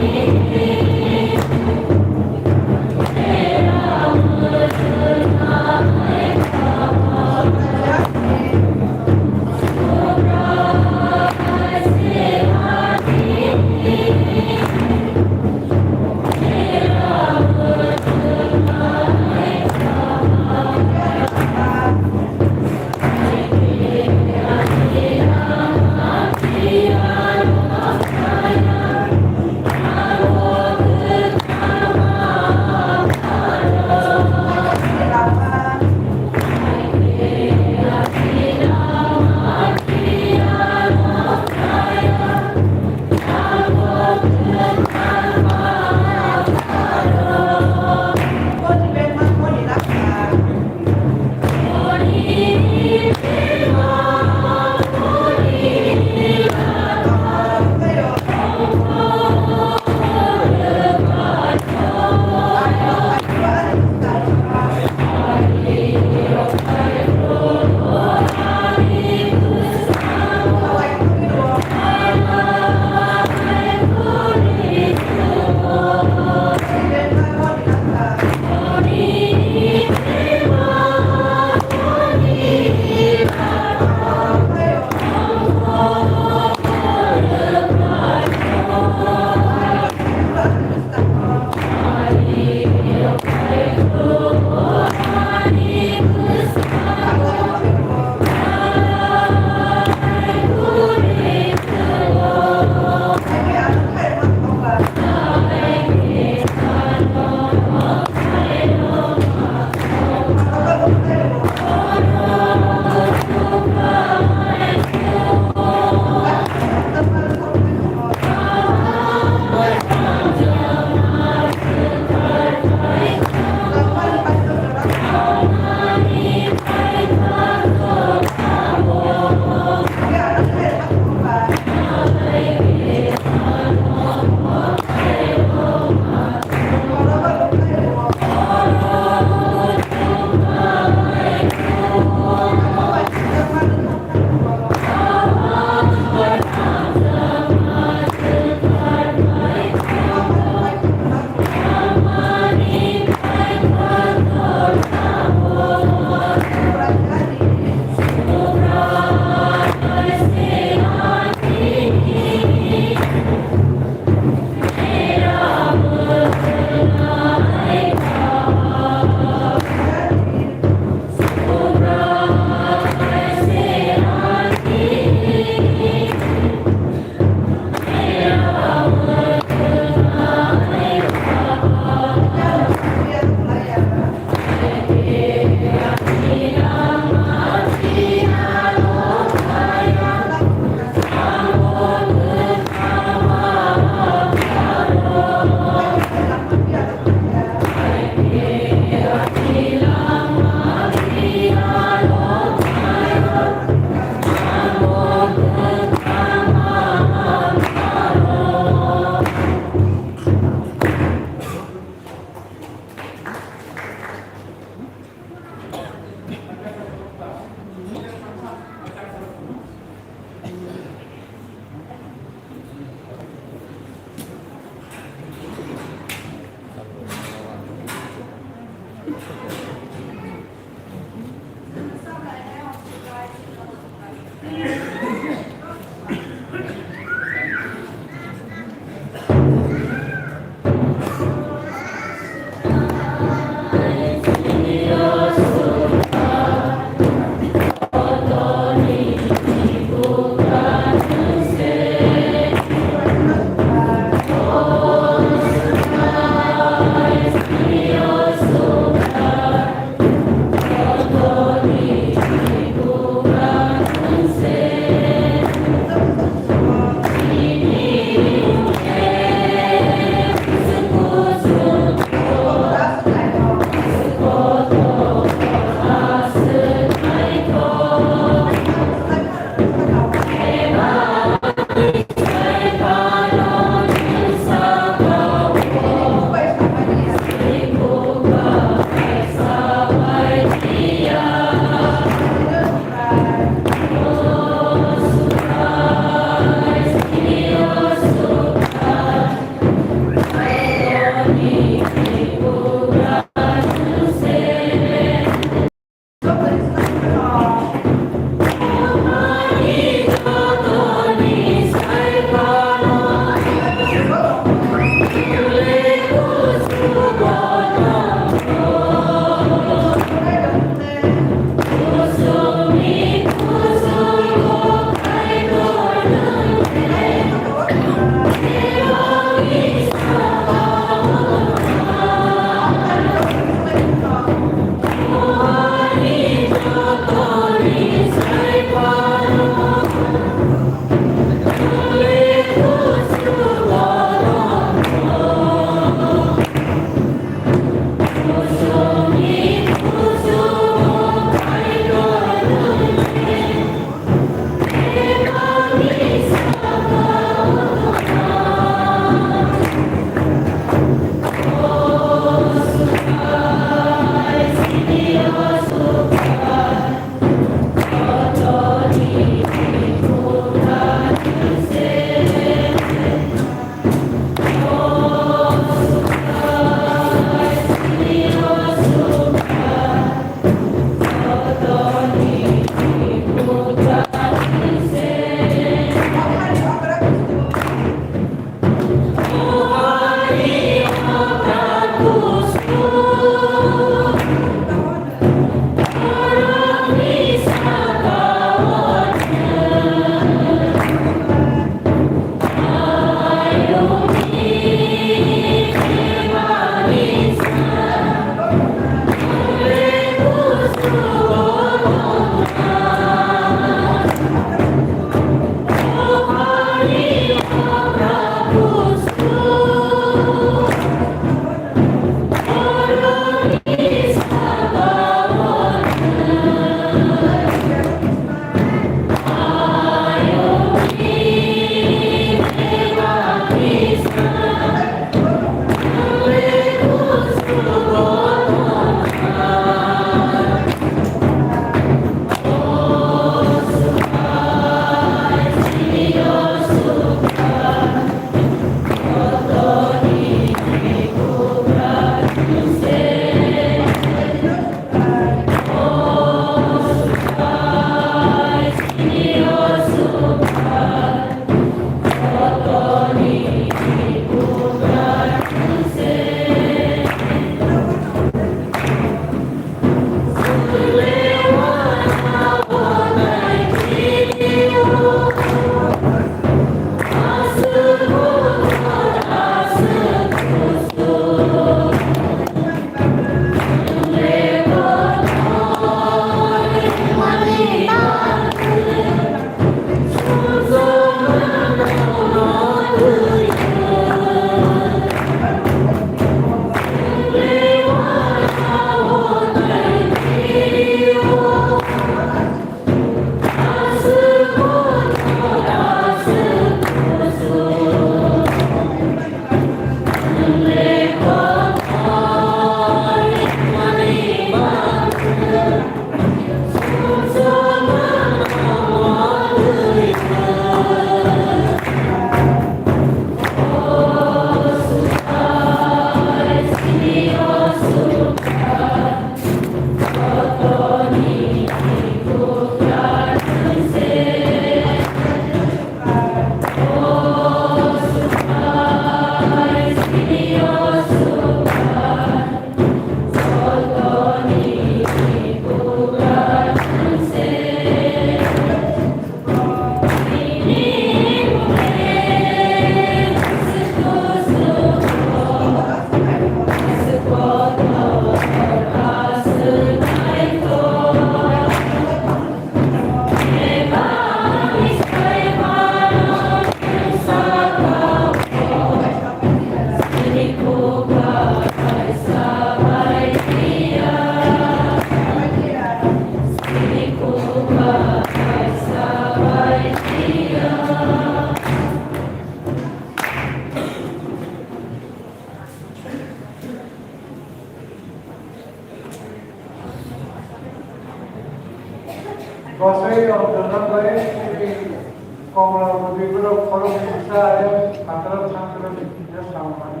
Komla bwrwi borok khorok kisa ayang phataro thangkra ni kisa samani.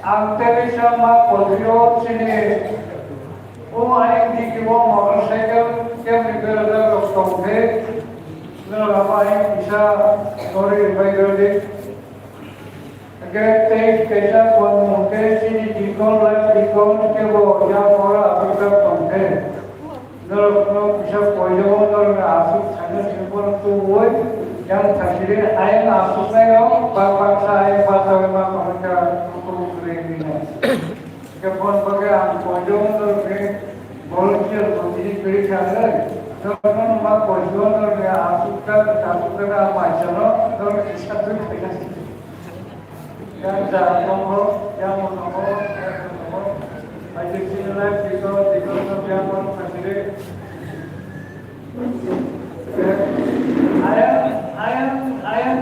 Ang tebisa ma kodrio chini o ayang digi o motorcycle kemni berajak rok tongkhe norok ama ayang kisa nori rwbai rwdi. Hingke tei kaisa kon hingke chini dikon lai dikon kebo yang ora aswkjak tongkhe. Norokno kisa poijago norokni aswk thaino sini bono tubui yang thasiri ayang aswknairok bak baksa ayang bachaui ma tongkha tubui kwrwi hwnwi. Hingke bon bagwi ang poijago norokni volunteer bo tini kwrwi kha hwnwi. Norokno ma poijago norokni aswkjak aswkjak ang maisano norok kisa twi khaina. Yang jaga tongo, yang tongo, yang tongo. Hai je sini live dikon, dikon no yang tongo kasire. Ayang, ayang, ayang,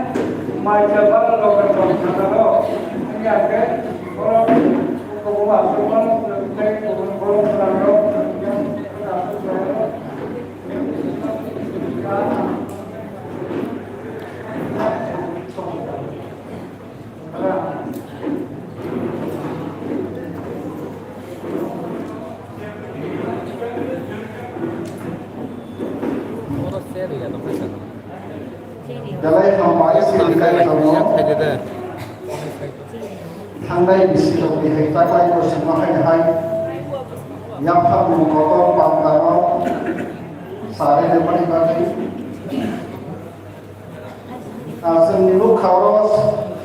mai jaba lo kan tongo, tongo. Ini ake, orang, kau bawa, kau bawa, kau bawa, kau bawa, kau bawa. Belai hambai sini kai tongo. Thangnai bisi rok ni hai taklai bo sima hai hai. Yaphang mung kotor pang dano. Sari de mani bagwi. Ah, chwngni bwkha oro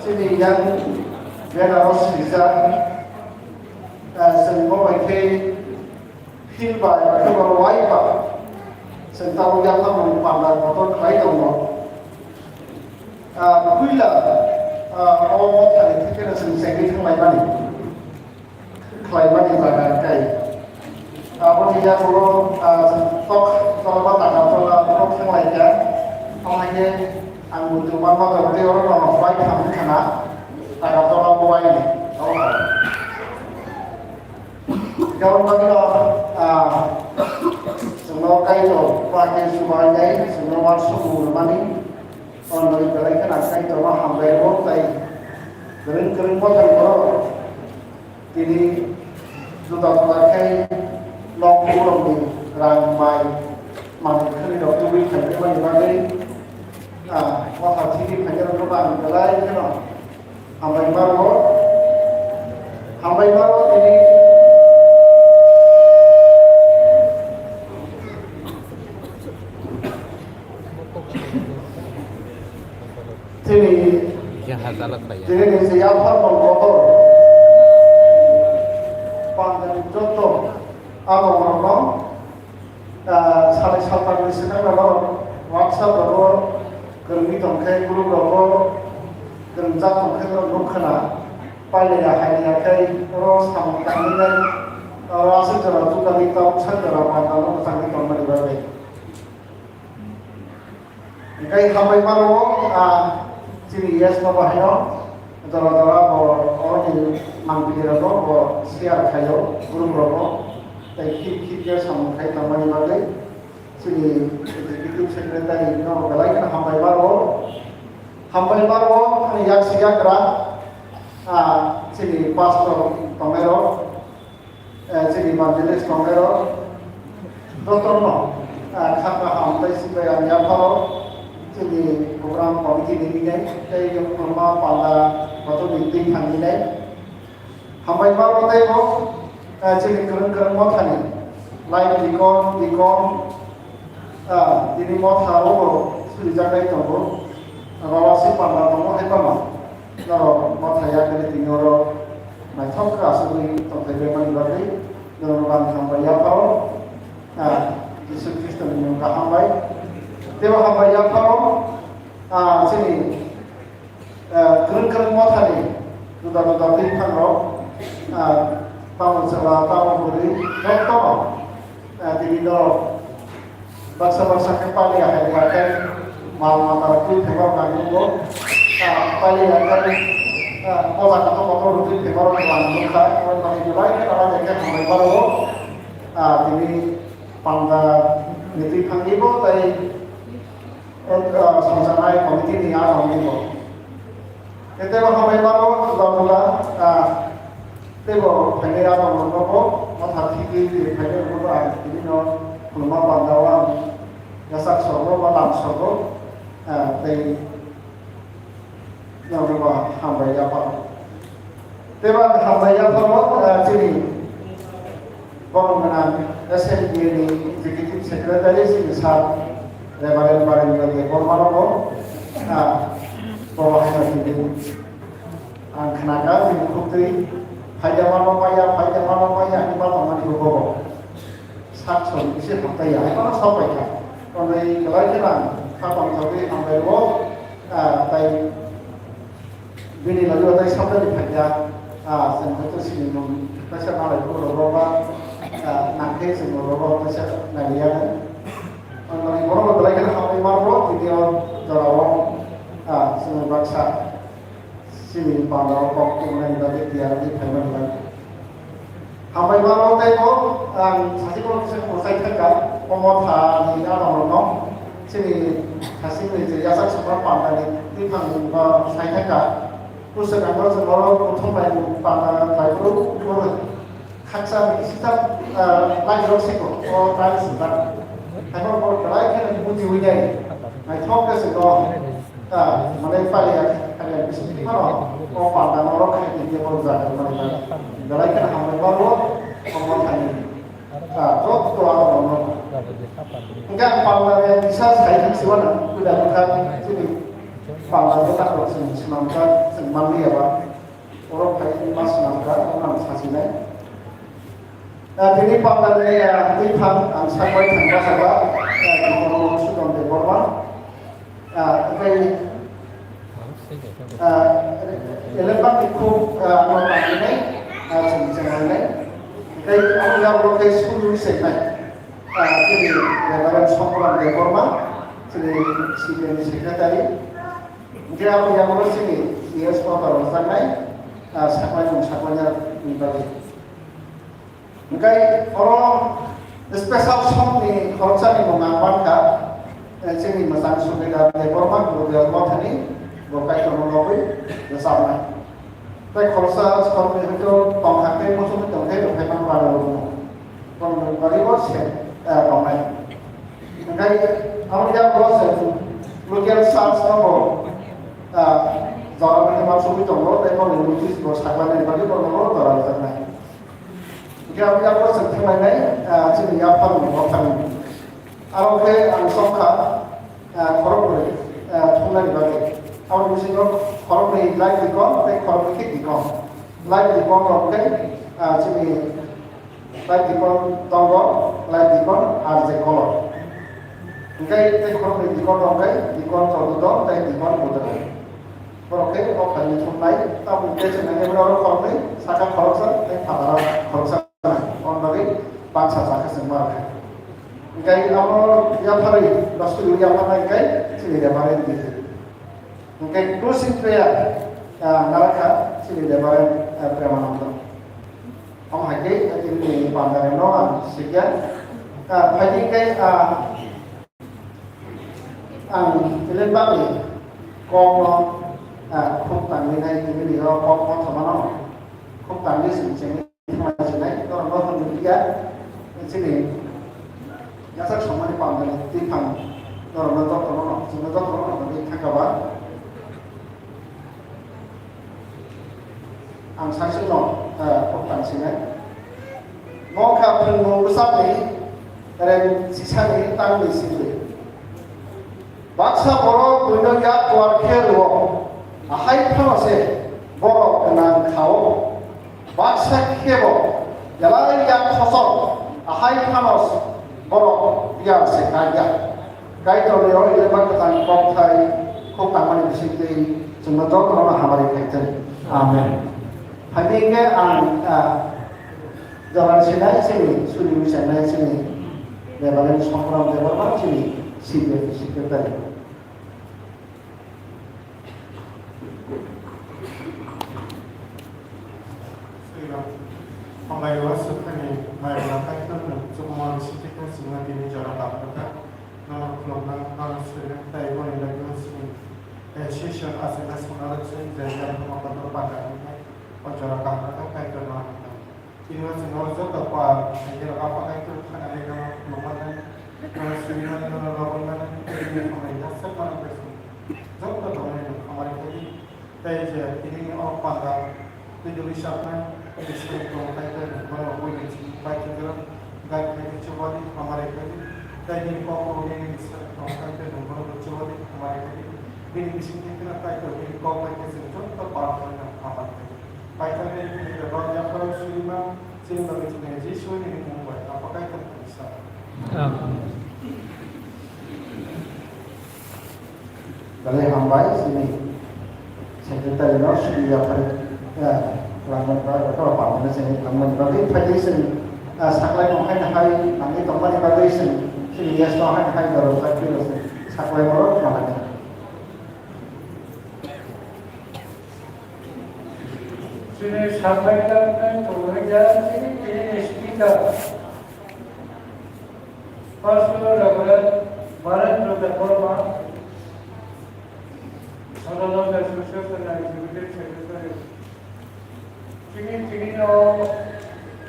chini yang banner o swijak. Ah, chwng bo bai khe phil bai khe bo wai ba. Chwng tabuk yaphang mung panda kotor khlai tongo. Ah, puila, ah, o mothani thekeno chwng chengwi thanglaimani. Khlaimani jaga kai. Aboni yagulo, ah, tok, tolba taka tola, tok thanglaikha. Amhaikhe ang muitu manma tongtwi oro no bai thang khana. Taka tola bo bai ni. Gabon bagwi no, ah, chwngno Kaitor pake chubainai, chwngno uansukmung rwmani. Onori belai kheno Kaitorno hambai rwo tei kwrwng kwrwng mothani borok. Tini juda juda khe nok kuburokni rang bai manwi khwnwi rok tubui khaimani bagwi, ah, motha thigwi khainai rokno ang belai kheno hambai ma rwo, hambai ma rwo tini. Tini, Khe ha chala khlai ya. Tini ni se yaphar tong kotor. Pandani joto abo rokno, ah, salai salpar ni swkang rok WhatsApp rok kwrwngwi tong khe group rok kwrwngjak tong khe norok nuk khna. Pailai ya hai ya khe oro samung tangwi nai, oro aswk jora jukani tok sak jora pandano mwchangwi tongmani bagwi. Hingke hambai mano, ah, chini yes no bahaino, jora jora bo oroni mangpili rogo bo share khaio, group rogo, tei khip khip khe samung khai tangmani bagwi, chini executive secretary no belai kheno hambai mano, hambai mano, ani yaksi yagra, ah, chini pastor tongnairok, Eh, chini evangelist tongnairok jotono, eh, kha kaham tei sibai ang yapharo chini program committee ni minai tei kwbangma panda kotor ni twi thang minai. Hambai ma bo tei bo, eh, chini kwrwng kwrwng mothani live deacon, deacon, Ah, tini motha o bo surijaknai tongo. Abo se panda tongo hai tamo. Norok motha ya khe tini oro naithok khe asugwi tongthai bai mani bagwi norok ang hambai yapharo. Ah, Jisu Khristo ni mung kaham bai. Tebo hambai yapharo. Ah, chini Eh, kwrwng kwrwng mothani juda juda twi phangrok, ah, tamo chwla, tamo bwrwi, jotono, ah, tini norok baksa baksa khe paliya hai khe mal mata twi phaima nangmukgo, ah, paliya khe, ah, poja kotor kotor twi phaima rok nangmukha, abo bagwi belai khe nana khe hambai mano, ah, tini panda ni twi phangni bo tei, eh, songjaknai committee ni a rok ni bo. Tei tebo hambai mano, dol dol, ah, tebo phainai a rok no bo, motha thigwi tei phainai rok no ang tini no khuluma panda o ang yasak sogo ba lam sogo, ah, tei Nokni bo hambai yapharo. Tei ba hambai yapharo, ah, chini borok gwnang S N D A ni Executive Secretary chini sir Reverend Barendra Debbarma no bo, ah, bo haino tini ang khnakha chini khuktwi phaida mano maya, phaida mano maya hinwi ma tongmani bo bobo. Sak sori bisi hamtai ya, hai phano sok pai kha. Tonwi belai kheno ang kha tongthokgwi hambai rwo, ah, tai bini logi o tai sabjani phaikha, ah, chwng joto sinimung kaisa malai phuru rwgo ba, ah, nangkhe chwng rwgo kaisa naiya. Ang nangni borok belai kheno hambai ma rwo, tini o jorao, ah, chwng baksa. Chini panda o kok tubunani bagwi tiyar wngwi phaimani bagwi. Hambai ma rw tei bo ang sachi borok kisa mwsai thangkha, omo thani a rwngno chini sasingni je yasak sokma pandani twi thangwi ba sai thangkha. Pusa kangma chwng oro kuthum bai panda bai phuru khaksa ni kisa, ah, lai rok siko, o tai sijak. Hai bo bo belai kheno bujiwi nai. Naithok khe chwng no. Ah, mane paliya, paliya bising phano, o panda norok khai tongya borok jaga mane ba. Belai kheno hambai ma rwo, omo thani. Ah, joto aro bono. Hingke ang panda ni kisa sai thang siwa na, kuda bwkha, chini panda ni tak rok chwng swnam kha, chwng manliya ba. Borok phai ma swnam kha, omo ang sachi nai. Ah, tini panda ni, ah, twi phang ang sakbai thang ba saba, ah, Debbarma, Sudan Debbarma. Ah, tei, ah, elembak ni khuk, ah, ano tangwi nai, ah, chwng chwng nai. Tei ang yago tei sulu se nai. Ah, chini Reverend Songkran Debbarma, chini C P M ni secretary. Hingke abo yago chini C S Papa rok jaknai, ah, saknai mung saknai ni bagwi. Hingke oro special song ni khoroksa ni mung ang mankha, eh, chini mwchang Subedar Debbarma, Gurudev Mothani, bo Kaitorno lobwi rwchapnai. Tei khoroksa song ni hwnkhe tongthak tei muchungwi tongthai rwphai mano ba rwrwkno. Tongthai bagwi bo se, eh, tongnai. Hingke abo yago se local church no bo, ah, jora mani ma sugwi tongo, tei bo ni notice bo saklanai bagwi bo nogo jora rwjaknai. Hingke abo yago chwng thanglainai, ah, chini yaphang ni bothang. Aro khe ang songkha, ah, khorokbrwi, ah, thumnani bagwi. Aboni bisingo khoroknwi light dikon tei khoroknwi khe dikon. Light dikon rok khe, ah, chini light dikon tongo, light dikon R J Kolom. Hingke tei khoroknwi dikon rok khe dikon Chondrodon tei dikon Budra. Borok khe o phaini thumnai, tabuk khe chwng nai oro khoroknwi, saka khoroksa tei phataro khoroksa nai. Oni bagwi bangsa chakhe chwng ma rwkha. Hingke amo yapharwi, Roskuli yapharnai hingke chini Reverend Didi. Hingke closing prayer, ah, narwkha chini Reverend, ah, Premananda. Omo hai khe tini pandani no ang sikya. Ah, phaidi hingke, ah, Ang elembak ni kok no, ah, khuk tangwi nai tini ni o kok no thoma no khuk tangwi sing sing thuma sinai norok no hwnwi ya chini yasak samani pamjani twi phang norok no joto no chwng no joto no hwnwi thangka ba. Ang saisukno, eh, kok tang sinai. Mo kha phwrwngmung bwsakni rem sisani tangni simi. Baksa borok buino yak kuar khe rwo, ahai phano se borok gwnang kha-o. Baksa khebo belai yak khosok, ahai phano borok biyar se kaiya. Kaitorni o elembak kwthang kokthai khuk tangmani bisingtwi chwngno jotono hamari khaithai. Amen. Phaidi hwnkhe ang, ah, jora sinai chini, suri wi sanai chini, Reverend Songkram Debbarma chini C B F secretary. Hambai o aswk thani mai rwna kaitor nwng chukmani siti Sima tini jora tapkha, nono khulumna, nono swina, tei boni bagwi sini, eh, session aswkna swngnarok se, je jora khama kotor paka wngkha, o jora tapkha, Kaitor no hamkha. Tini o chwng o joto pa, tei rok apa Kaitor thangani nono khulumani, nono swimani, nono lobwi mani, tei bini hambai jasa mani bagwi joto tongmani hamari khaidi. Tei je tini o panda twi duli saknai, tei sini tong tai tei bono buini chini pai tongwirok gai khai chubadi hamari khai di. Tei bini kok rwgwi nini sini tong tai tei bono chubadi hamari khai di. Bini bising twi khna tai tei bini kok bai khe chwng joto pal khaina hamari khai di. Paithakni bini rok yapharo surima chini bagwi chini Jisu nini mung bai apa Kaitor ni sa. Amen. Belai hambai, chini secretary no sini yaphari, eh, langmani bagwi, athawa pamani sini langmani bagwi, phaidi sini, ah, saklai tongkhaina hai, nangwi tongmani bagwi sini, sini yes no hai, hai dorok bai phiro sini, saklai borok tongkhaina. Sini saklai tongkhaina, chini, chini speaker. Pastor Reverend Barendra Debbarma, Sadhana Association Executive Secretary. Chini, chini no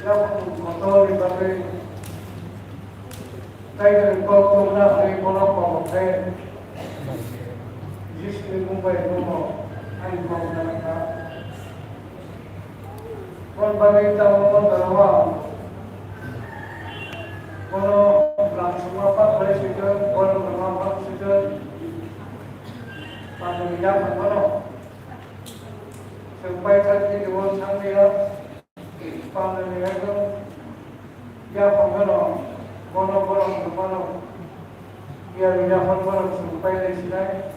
yapung kotor ni bagwi Kaitor kok tongna hai bono kok khe Jisu ni mung bai bono hai kok na kha. Kon bagwi tamo mon daro wa. Kono lam suma pa kore sito, kono nama pa sito. Pano ya pa kono. Sengpai thak di won thang dia. Pano ni ekdom ya pa kono. Kono kono kono. Iya, iya, hor borok chwng pailai sinai.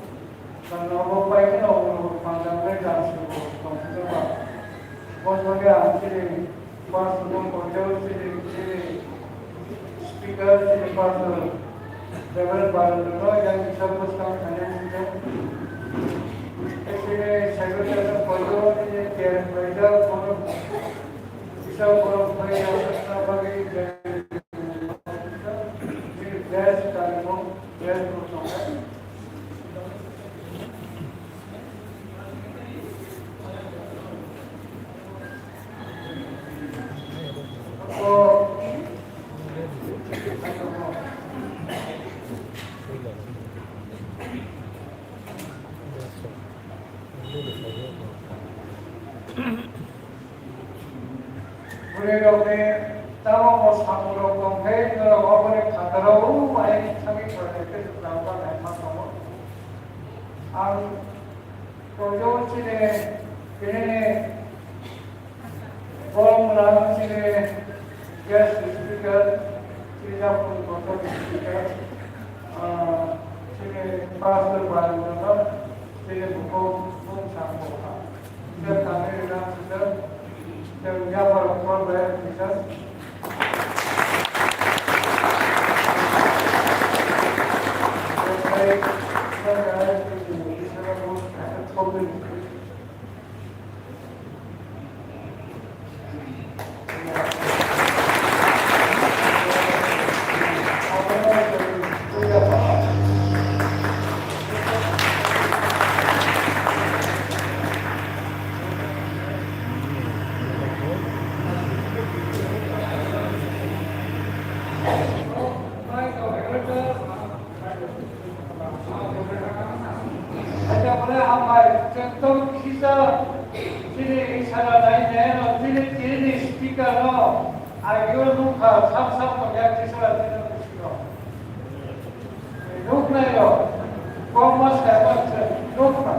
Nang abo pai kheno, ulo panjak bai jang chwng tong phuru ba. Boni bagwi ang chini pastor no koiteo chini, chini speaker, chini pastor Reverend Barendra no yang kisa bwskang khainai sijak. Chini secretary no koiteo chini care khlaijak, borok kisa borok bai yang kisa bagwi Bwrwi rokni tamo bo samung rok tong khe, norok oboni phataro o ayang thangwi phainai khe rwkha wngnai ma tongo. Ang koijo chini, chini borok mwnang chini guest speaker, chini yapung kotor speaker, ah, chini pastor bai mwnang chini bukhuk mung samung kha. Hambai, chwng tong kisa chini isara nai nai no, chini, chini speaker no, agio nukha, sak sak no yak kisa chini speaker. Nuknai rok, kokma saiman se nukha.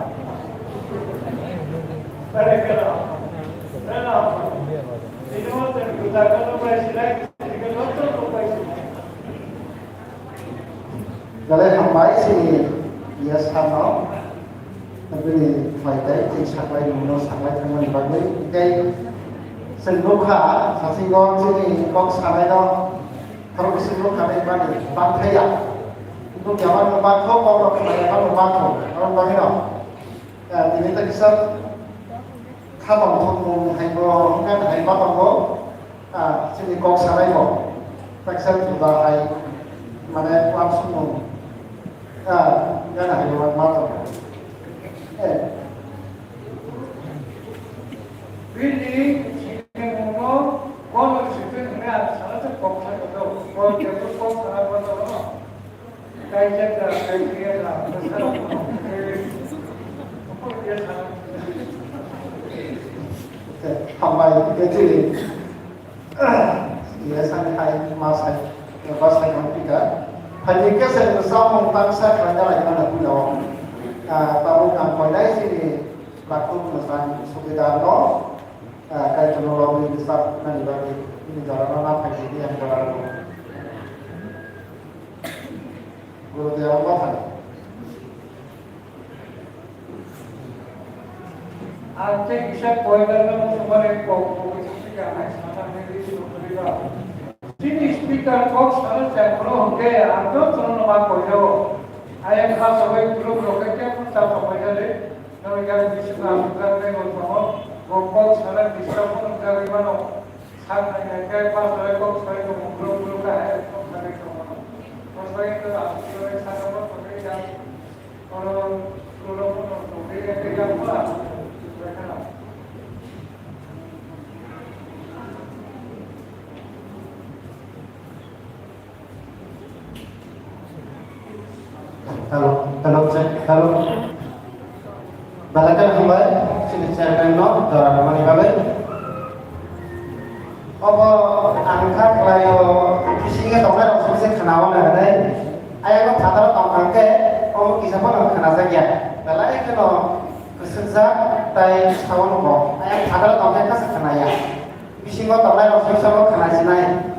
Bere kera, bere na. Ini mo ten kuta kanu bai silai, ini mo ten kuta bai silai. Belai hambai chini yes sano. Bini phai tei tei saklai mungno saklai thangmani bagwi tei chwng nukha, sasingo chini kok sanaino khorok bising nukha nai bani bangthai ya. Nukya mano bangkho, kok rok khna ya mano bangkho, abo bagwi no. Ah, tini ta kisa kha tongthokmung hai bo hwnka hai ma tongo, ah, chini kok sanai bo. Taksa juda hai, mane, uansukmung, ah, yana hai, uan ma tongo. Eh. Bini sinimungno kono sitwng hwnwi ang sana se kok sai koto, kok kebo kok sana koto no. Kaijak da, kaijak da, sana kono. Hambai, kecil. Iya, sani hai ma sai, ba sai kang pika. Hai ni kese ni samung tang sa kang ya lai mana pula. Ah, tabuk ang koi dai sini bakung masang sukidar no. Ah, kai tono lo ni sa na ni ba ni jara na na phai ni ang jara no. Guru Deva Mathai. Ang tei kisa koidarno sumare kok kok sika hai sana hai ri sumari ba. Chini speaker kok sana chakro hwnkhe ang to chwngno ma koidago. Ayang kha sabai group rok khe kebo ta sabai jale. Nang yang bisingo ang sugar tei bo tongo. Bo kok sana disturb wng jagwi mano. Sak nai nai khe pa sabai kok sabai tongo group group khe ayang kok sabai tongo. Bo sabai khe ang sabai sana bo sabai jang. Hello, hello, check, hello. Belai kheno hambai, chini chairman no jora rwmani bagwi. Obo ang kha khlaio, bisingo tongnai rok songse khna-o na hinwi. Ayang no phataro tong thang khe, omo kisa phano khna jak ya. Belai kheno kwswkjak tai sao nugo. Ayang phataro tong khe kasa khna ya. Bisingo tongnai rok songse bo khna sinai.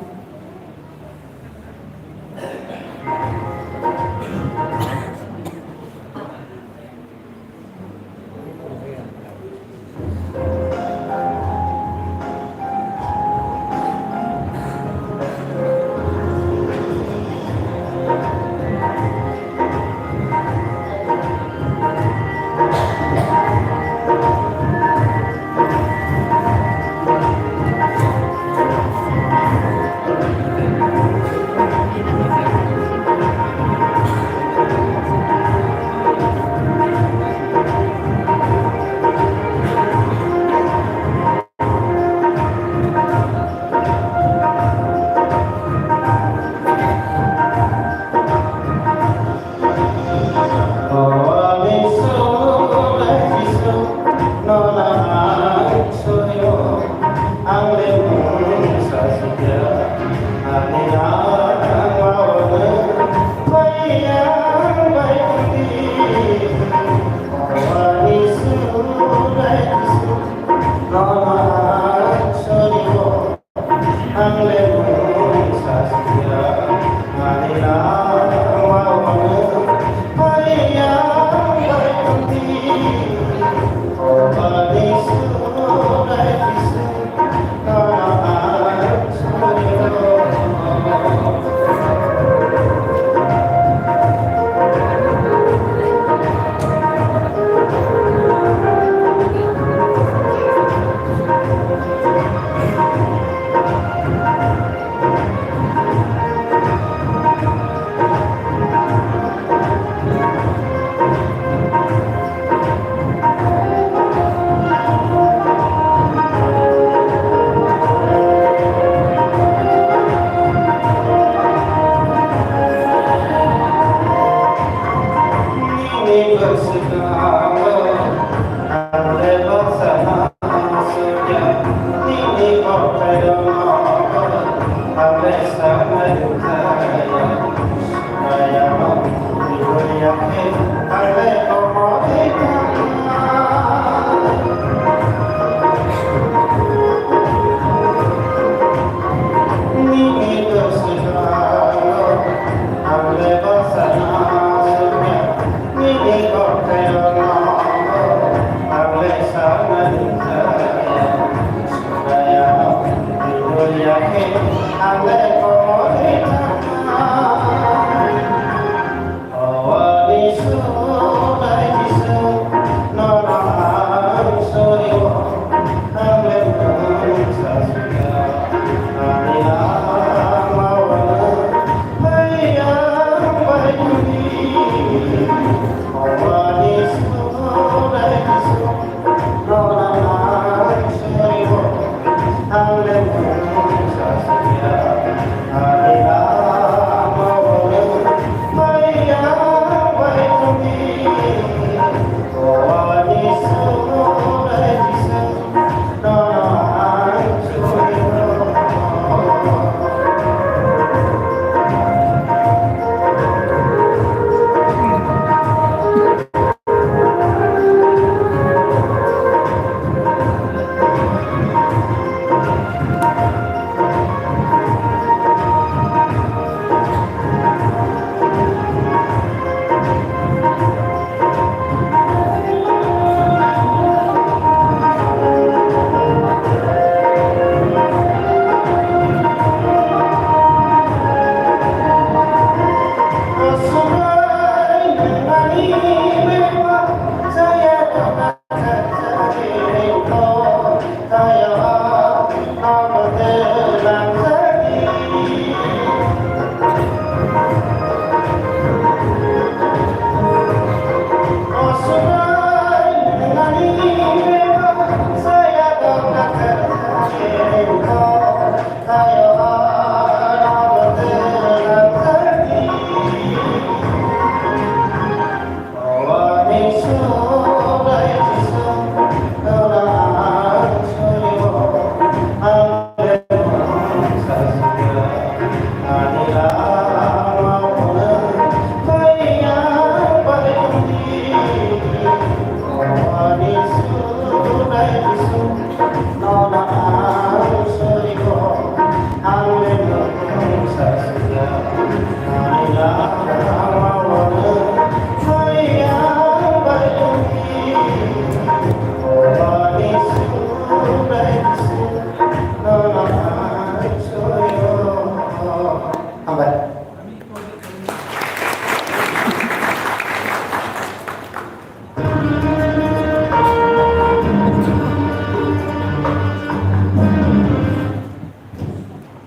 Hambai.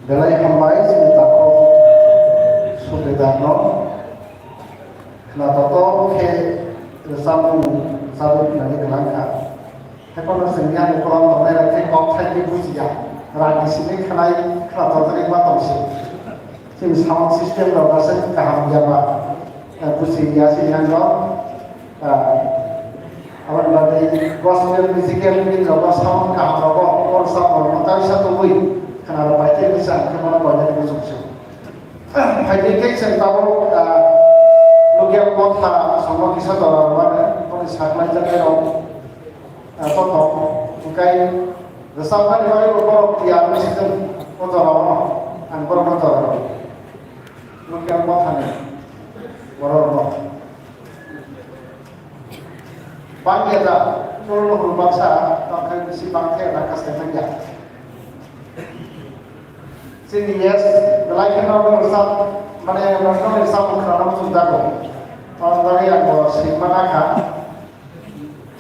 Belai hambai chini takhuk Subedar no. Khna totok khe rwchapmung rwchapwi phinani kwlang kha. Haiphano chwng yang ukolog tongnai rok khe kok thai khe bujiya. Rani simi khnai khna torjak ma tong se. Chini sound system rok aswk kaham ya ba. Eh, buji ya se yang rok. Ah, aboni bagwi gospel musical git rok sound kaham rok o, o rwchap rok no kaisa tongwi khna rok bai khe buji ang khe bono koinani bujung se. Phaidi khe chwng tabuk, ah, Lugya Motha songno kisa jora rwmani, boni saklaijak rok, ah, kothok, hwnkhe rwchapnani bagwi bo borok tiyar wngwi se chwng o jorao, ang borokno jora rw. Lugya Mothani borok rwno. Bangya da, chwlno hwnwi baksa, tongkhe bisi bangkhe da kasai thangya. Chini yes, belai kheno rwchap, mane rwchapmung khwnana muchung jago. Tamo bagwi ang bo swima nakha.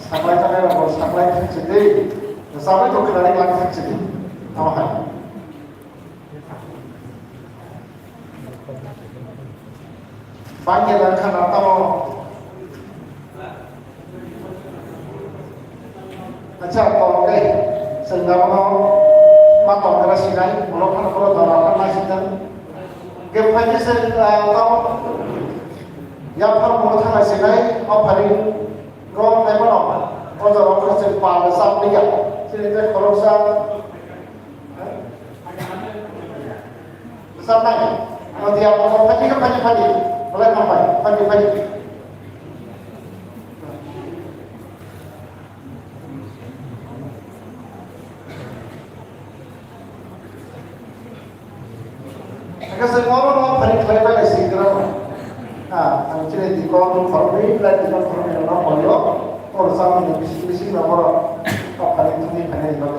Saklai thangnairokbo saklai thang sidi, rwchapwi tong khwnani lang thang sidi. Tamo hai. Bangya da khana tamo. Acha, tamo khe chwng da bono ma tong gra sinai, ulo khana ulo dora khana sinai. Khe phaidi se, ah, tamo yaphar ulo thangna sinai, o phari ro hai bono o jora o chwng pal chap liya. Chini tei khoroksa Bwsa nai. Amo dia amo phadi khe phadi phadi. Belai hambai. Phadi phadi. Aka se moro mo phari khlai bai si gra. Ah, ang chini di ko phari, lai di ko phari no mo yo. Or sa mo bisi bisi no moro. Ko phari thumi phani no.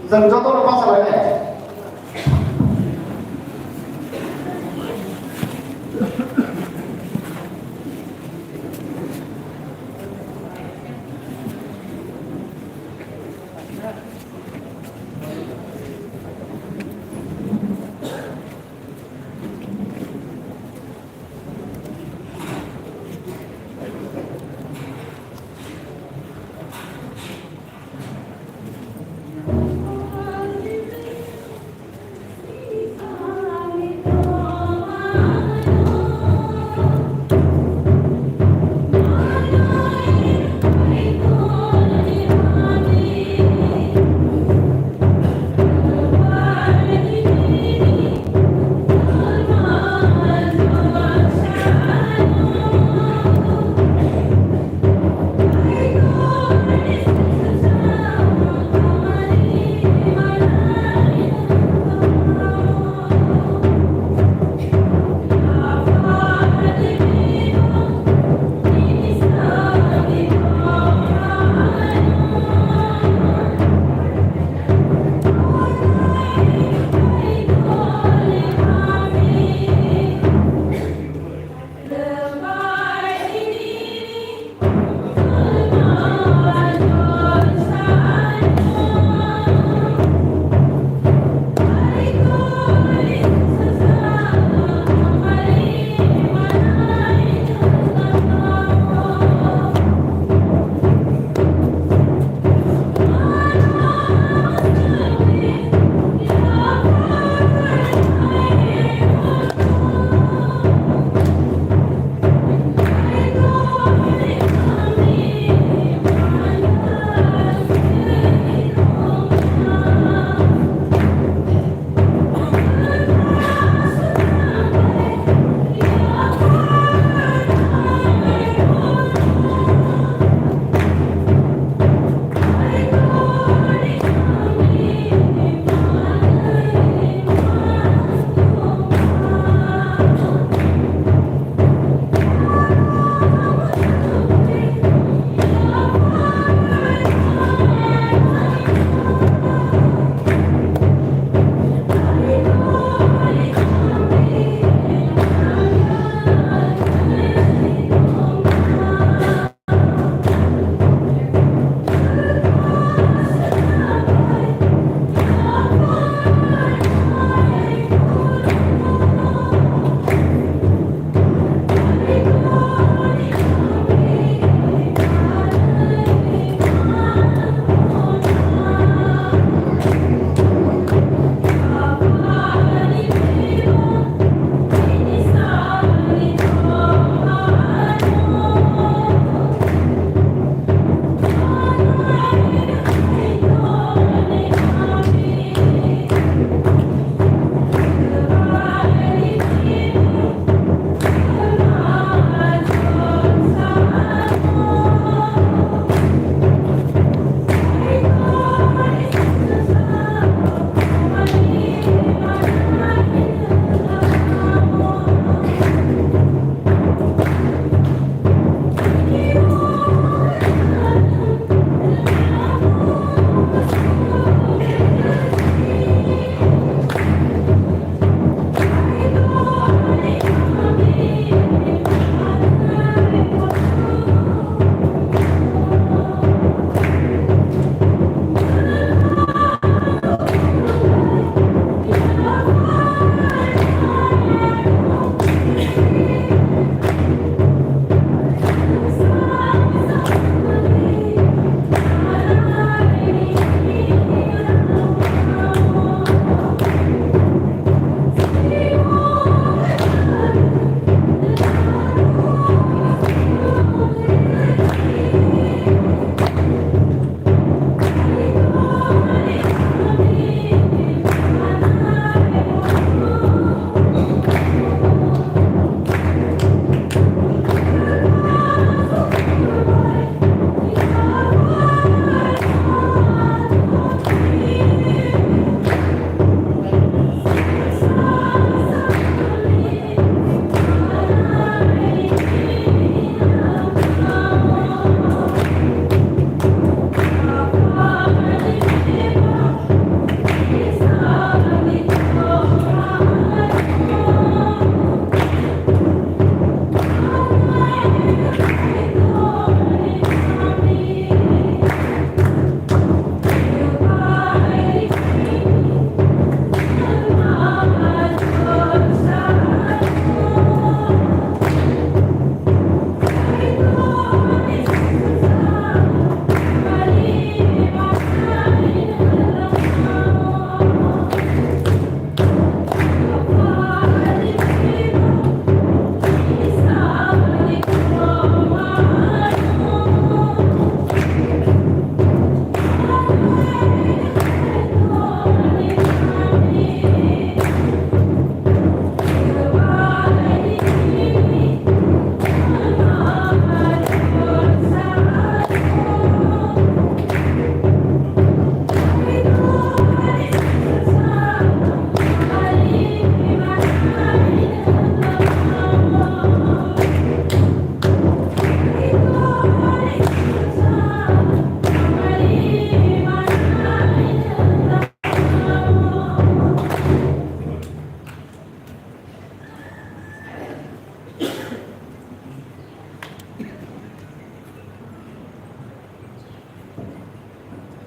Chwng jotono bachalainai.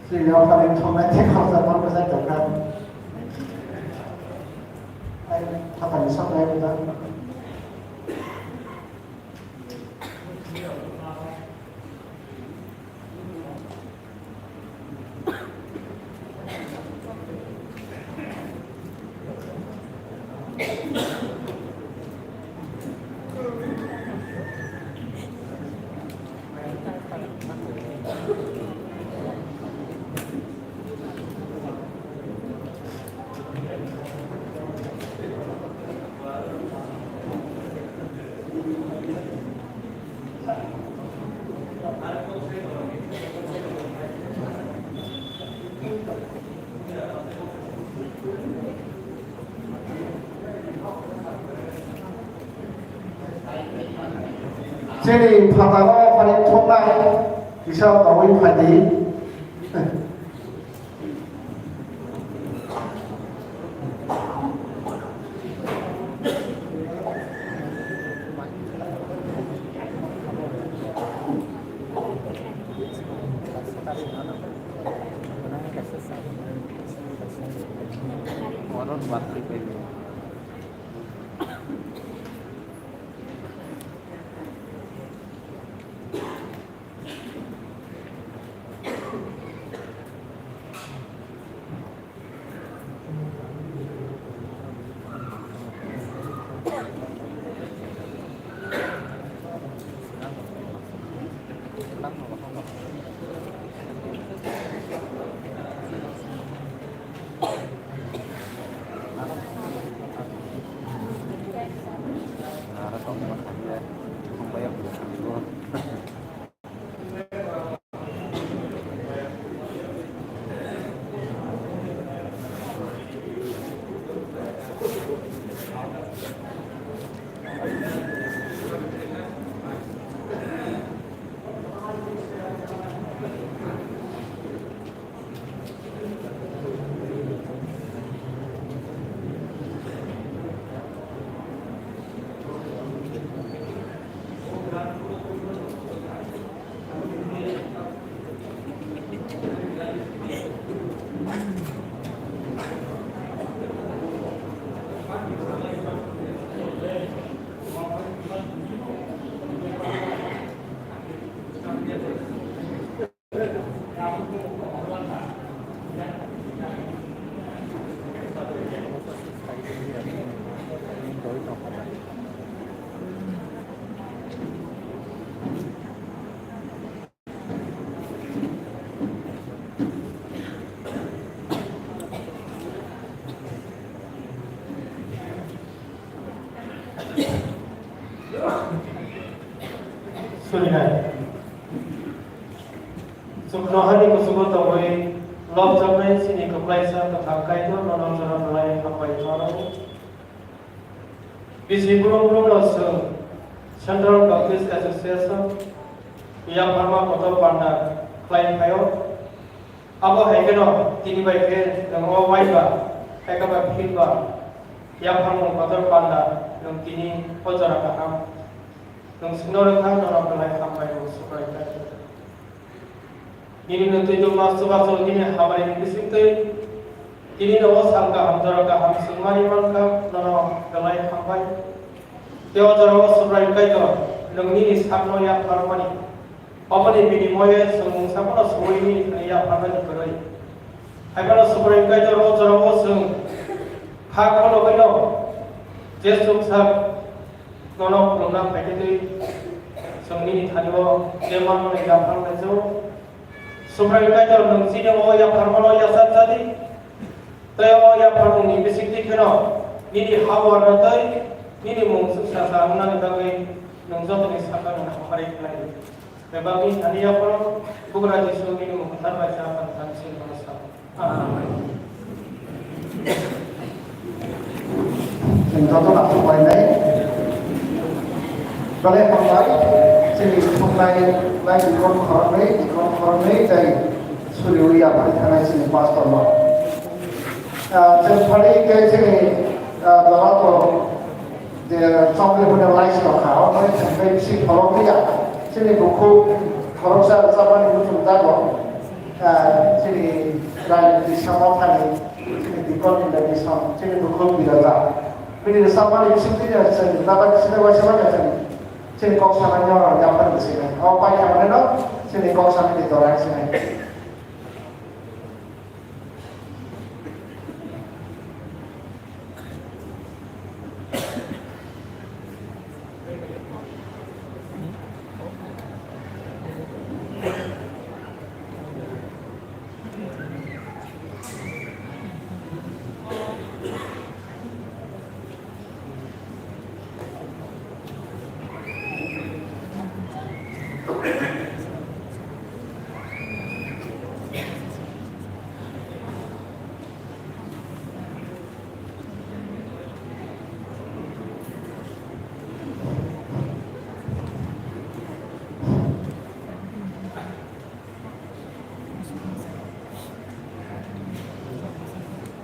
Chini yaphani thumnai tei khoroksa borok bwsai tongkha. Ai, phatani soknai bwsa. Chini phataro phani thoknai kisa tongwi phai di. Sorinai. Chuknohani kuchugo tongwi lobjaknai chini kwplaisa kwthang Kaitor nono jora belai hambai thwano. Bisi brum brumno chwng Central Baptist Association yapharma kotor panda khlai phaio. Abo hai kheno tini bai khe nwng o uaiba, hai khe ba philba yapharmung kotor panda nwng tini o jora kaham. Nwng chwngno rwkha, nono belai hambai rw Subrai Kaitor. Nini no twi tongma chubachu nini hamari ni bisingtwi tini no o sal kaham jora kaham swngmani mankha, nono belai hambai. Tei o jora o Subrai Kaitor, nwng nini sakno yapharmani. Oboni binimoye chwng mungsa phano suwi nini thani yapharnani kwrwi. Hai phano Subrai Kaitor o jora o chwng kha khulogwino je chuksak nono khulumna phaikhe twi chwng nini thani o je manmani yapharnai chwng. Subrai Kaitor nwng chini o yapharmano yachak jadi. Tei o yapharmungni bisingtwi kheno nini ha uarno tei nini mung chuksa sa wngnani bagwi nwng jotoni sakno hamari khlai di. Bebakni thani yapharo Bugra Jisu nini mung kwthar bai sa phan phan sing kono sa. Amen. Chwng joto nathok lainai. Belai hambai, chini thumnai, lai dikon khoroknwi, dikon khoroknwi tei suriwi yaphari thanai chini pastor no. Ah, chwng phari khe chini, ah, jora to je chongri hwnwi lai se rokha, o phari chwng tei bisi khoroknwi ya. Chini bukhuk khoroksa rwchapmani muchung jago. Ah, chini rajniti samung thani, chini dikon ni rajniti samung, chini bukhuk birajak. Bini samung ni bising tini chini dabai chini waisa waisa chini, chini kok sanai no yapar bising. O pai khamani no, chini kok sanai ni dorai sini.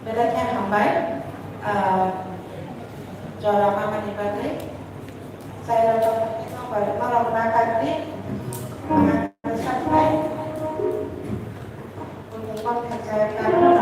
Belai khe hambai, ah, jora mamani bagwi. Chai rok tongmani tongbai, norok na kagwi. Sakbai. Buini kok khe chai kagwi.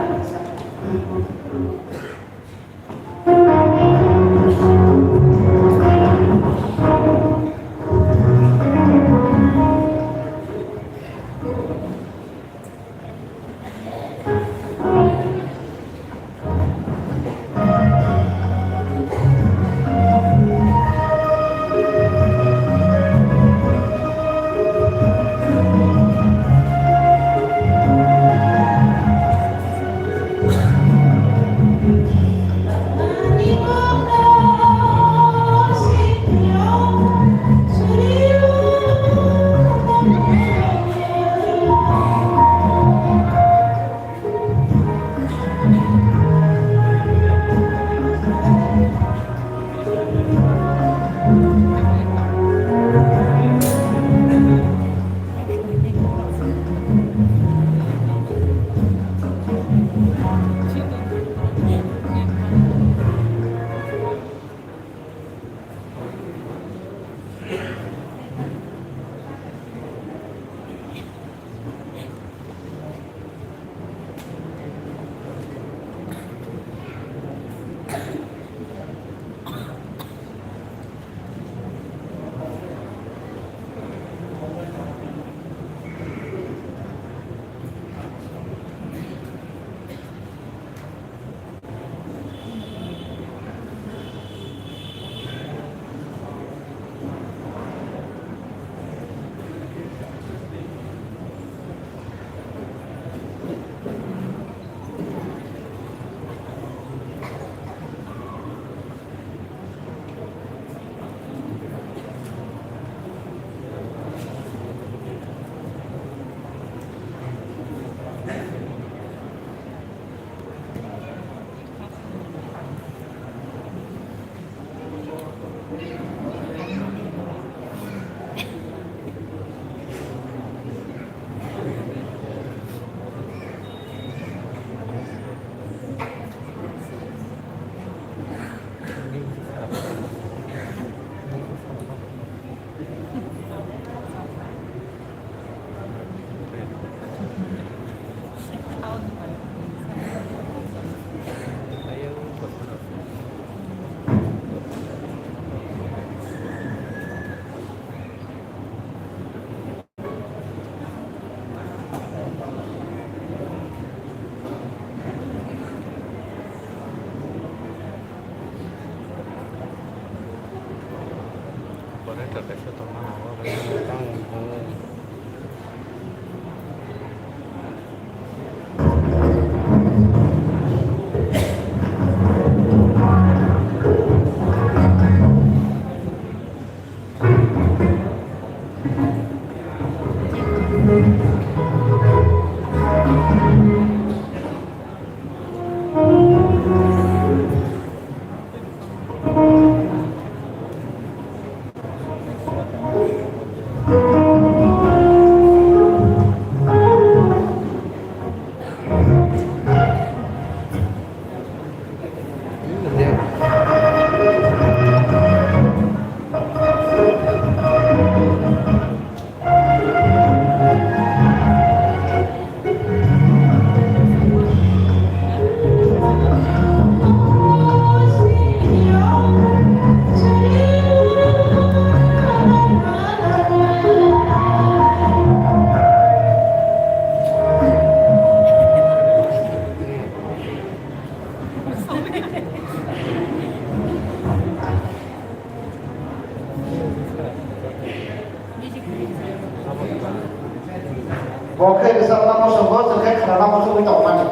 tongmani,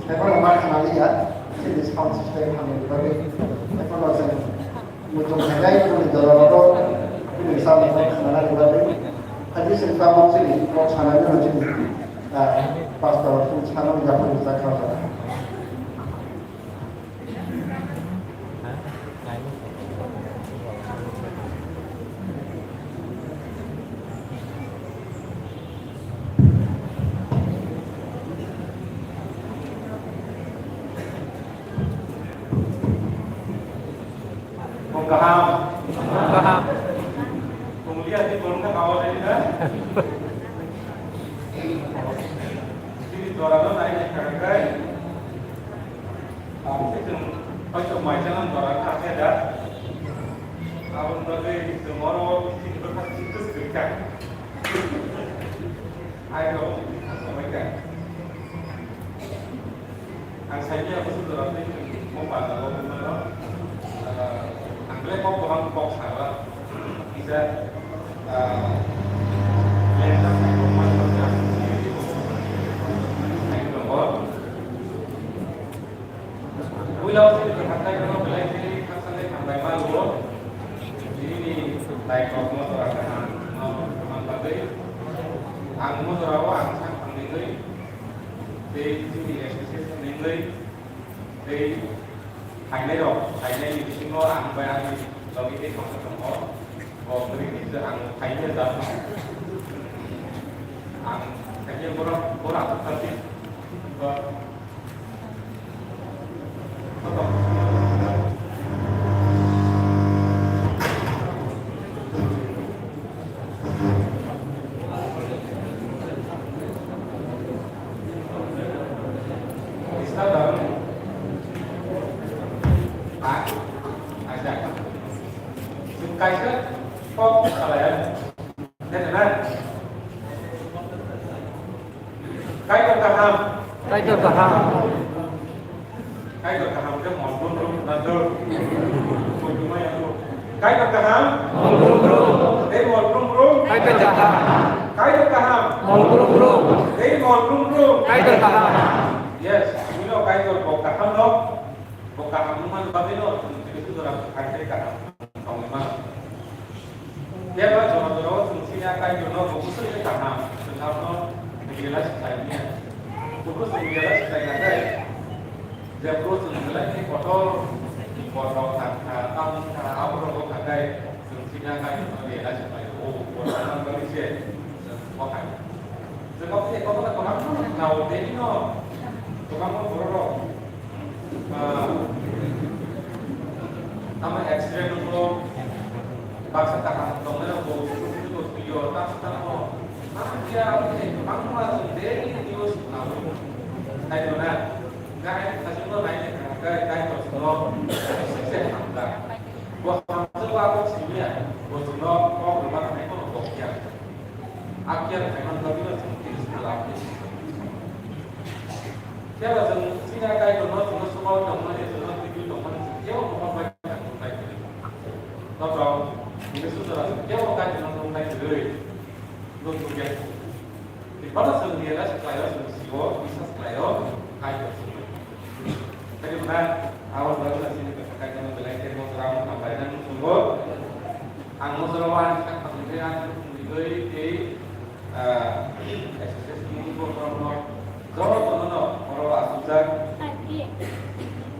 tei bono ma khna liya, chini sound system hamya ni bagwi, tei bono chwng muchung khainai bini dora rogo, bini samung khanani bagwi, hai bini samung chini kok sanani rok chini, ah, pastor chini sanani yaphang ni chakha. Kung kaham. Kung kaham. Kung liya di kung na kawa dai na. Sini dora no nai ni kakai. Ang sih chwng hoi to mai chang dora kha khe da. Aboni bagwi chwng oro sini bwkha sini kwswk kha. Ai rok, samai kha. Ang saimanya bwswk jora tei mo bazar o wngmano. Ah, ang belai kok kwbang kok sala. Kisa, ah, lengsa sai kok man kok sa. Puila o sini hatai kono belai khe khaksa le hambai ma luo. Nini ni lai kok mo jora kaham, mo kaham bagwi. Ang mo jora o ang sak thangwi tei chini association nengwi tei phainairok, phainaini bisingo ang bai ani logi tei khoroksa tongo. Bo kwrwi khe ang phainai da. Ang khaikhe borok, borok aswk kha di. Bo Kaisa kok salaya. Kaitor kaham. Kaitor kaham. Kaitor kaham khe mol brum brum na dur. Kaitor kaham. Mol brum brum. Tei mol brum brum. Kaitor kaham. Kaitor kaham. Mol brum brum. Tei mol brum brum. Kaitor kaham. Yes, bini o Kaitor bo kaham no. Bo kaham wngmani bagwino chwng Jisu jora kaitor kaham tongwi mano. Phiya ba jora jora o chwng chini a Kaitorno bo bwswk khe kaham, chwng abono realize khlai manya. Bo bwswk realize khlai kha khe, jephru chwng belai khe kotor bipodrok nang kha, tamo wng kha, aborok wng kha khe chwng chini a Kaitorno realize khlai o, bo kotor nang bagwi se chwng bo hai. Chwng kok se kotor kotor nang kha o, tei no kwbangma borok rok Ah, tamo accident wngkho, baksa kaham tongnai rok bo, bo, bo, tamo, tamo, tamo, tamo, ya, oke, bangma chwng daily news nao. Hai, no, na, gai, kasing no, nai, gai, gai, gai, no, sukse hamda. Bo hamjak, bo simiya, bo chwngno kok rwma nai, kono kok ya. Akia khaimani bagwino chwng tini swnglak. Phiya ba chwng chini a Kaitorno chwngno swkang tongmani, chwngno twiwi tongmani chwng kebo kwbang bai tongthai kwrwi. Nokrok, tini sujora chwng kebo Kaitorno tongthai kwrwi. Nukjagya. Tei bono chwng realize khlaio, chwng sio, biswas khlaio, Kaitor chwng. Tei mwnai, abo bagwino chini bwkha Kaitorno belai khe mosora wngkha bai nang chwngbo. Ang mosora o ani sak thangwi tei ani bwkhwngni twi tei, ah, association ni borok rok jotono no oro achukjak.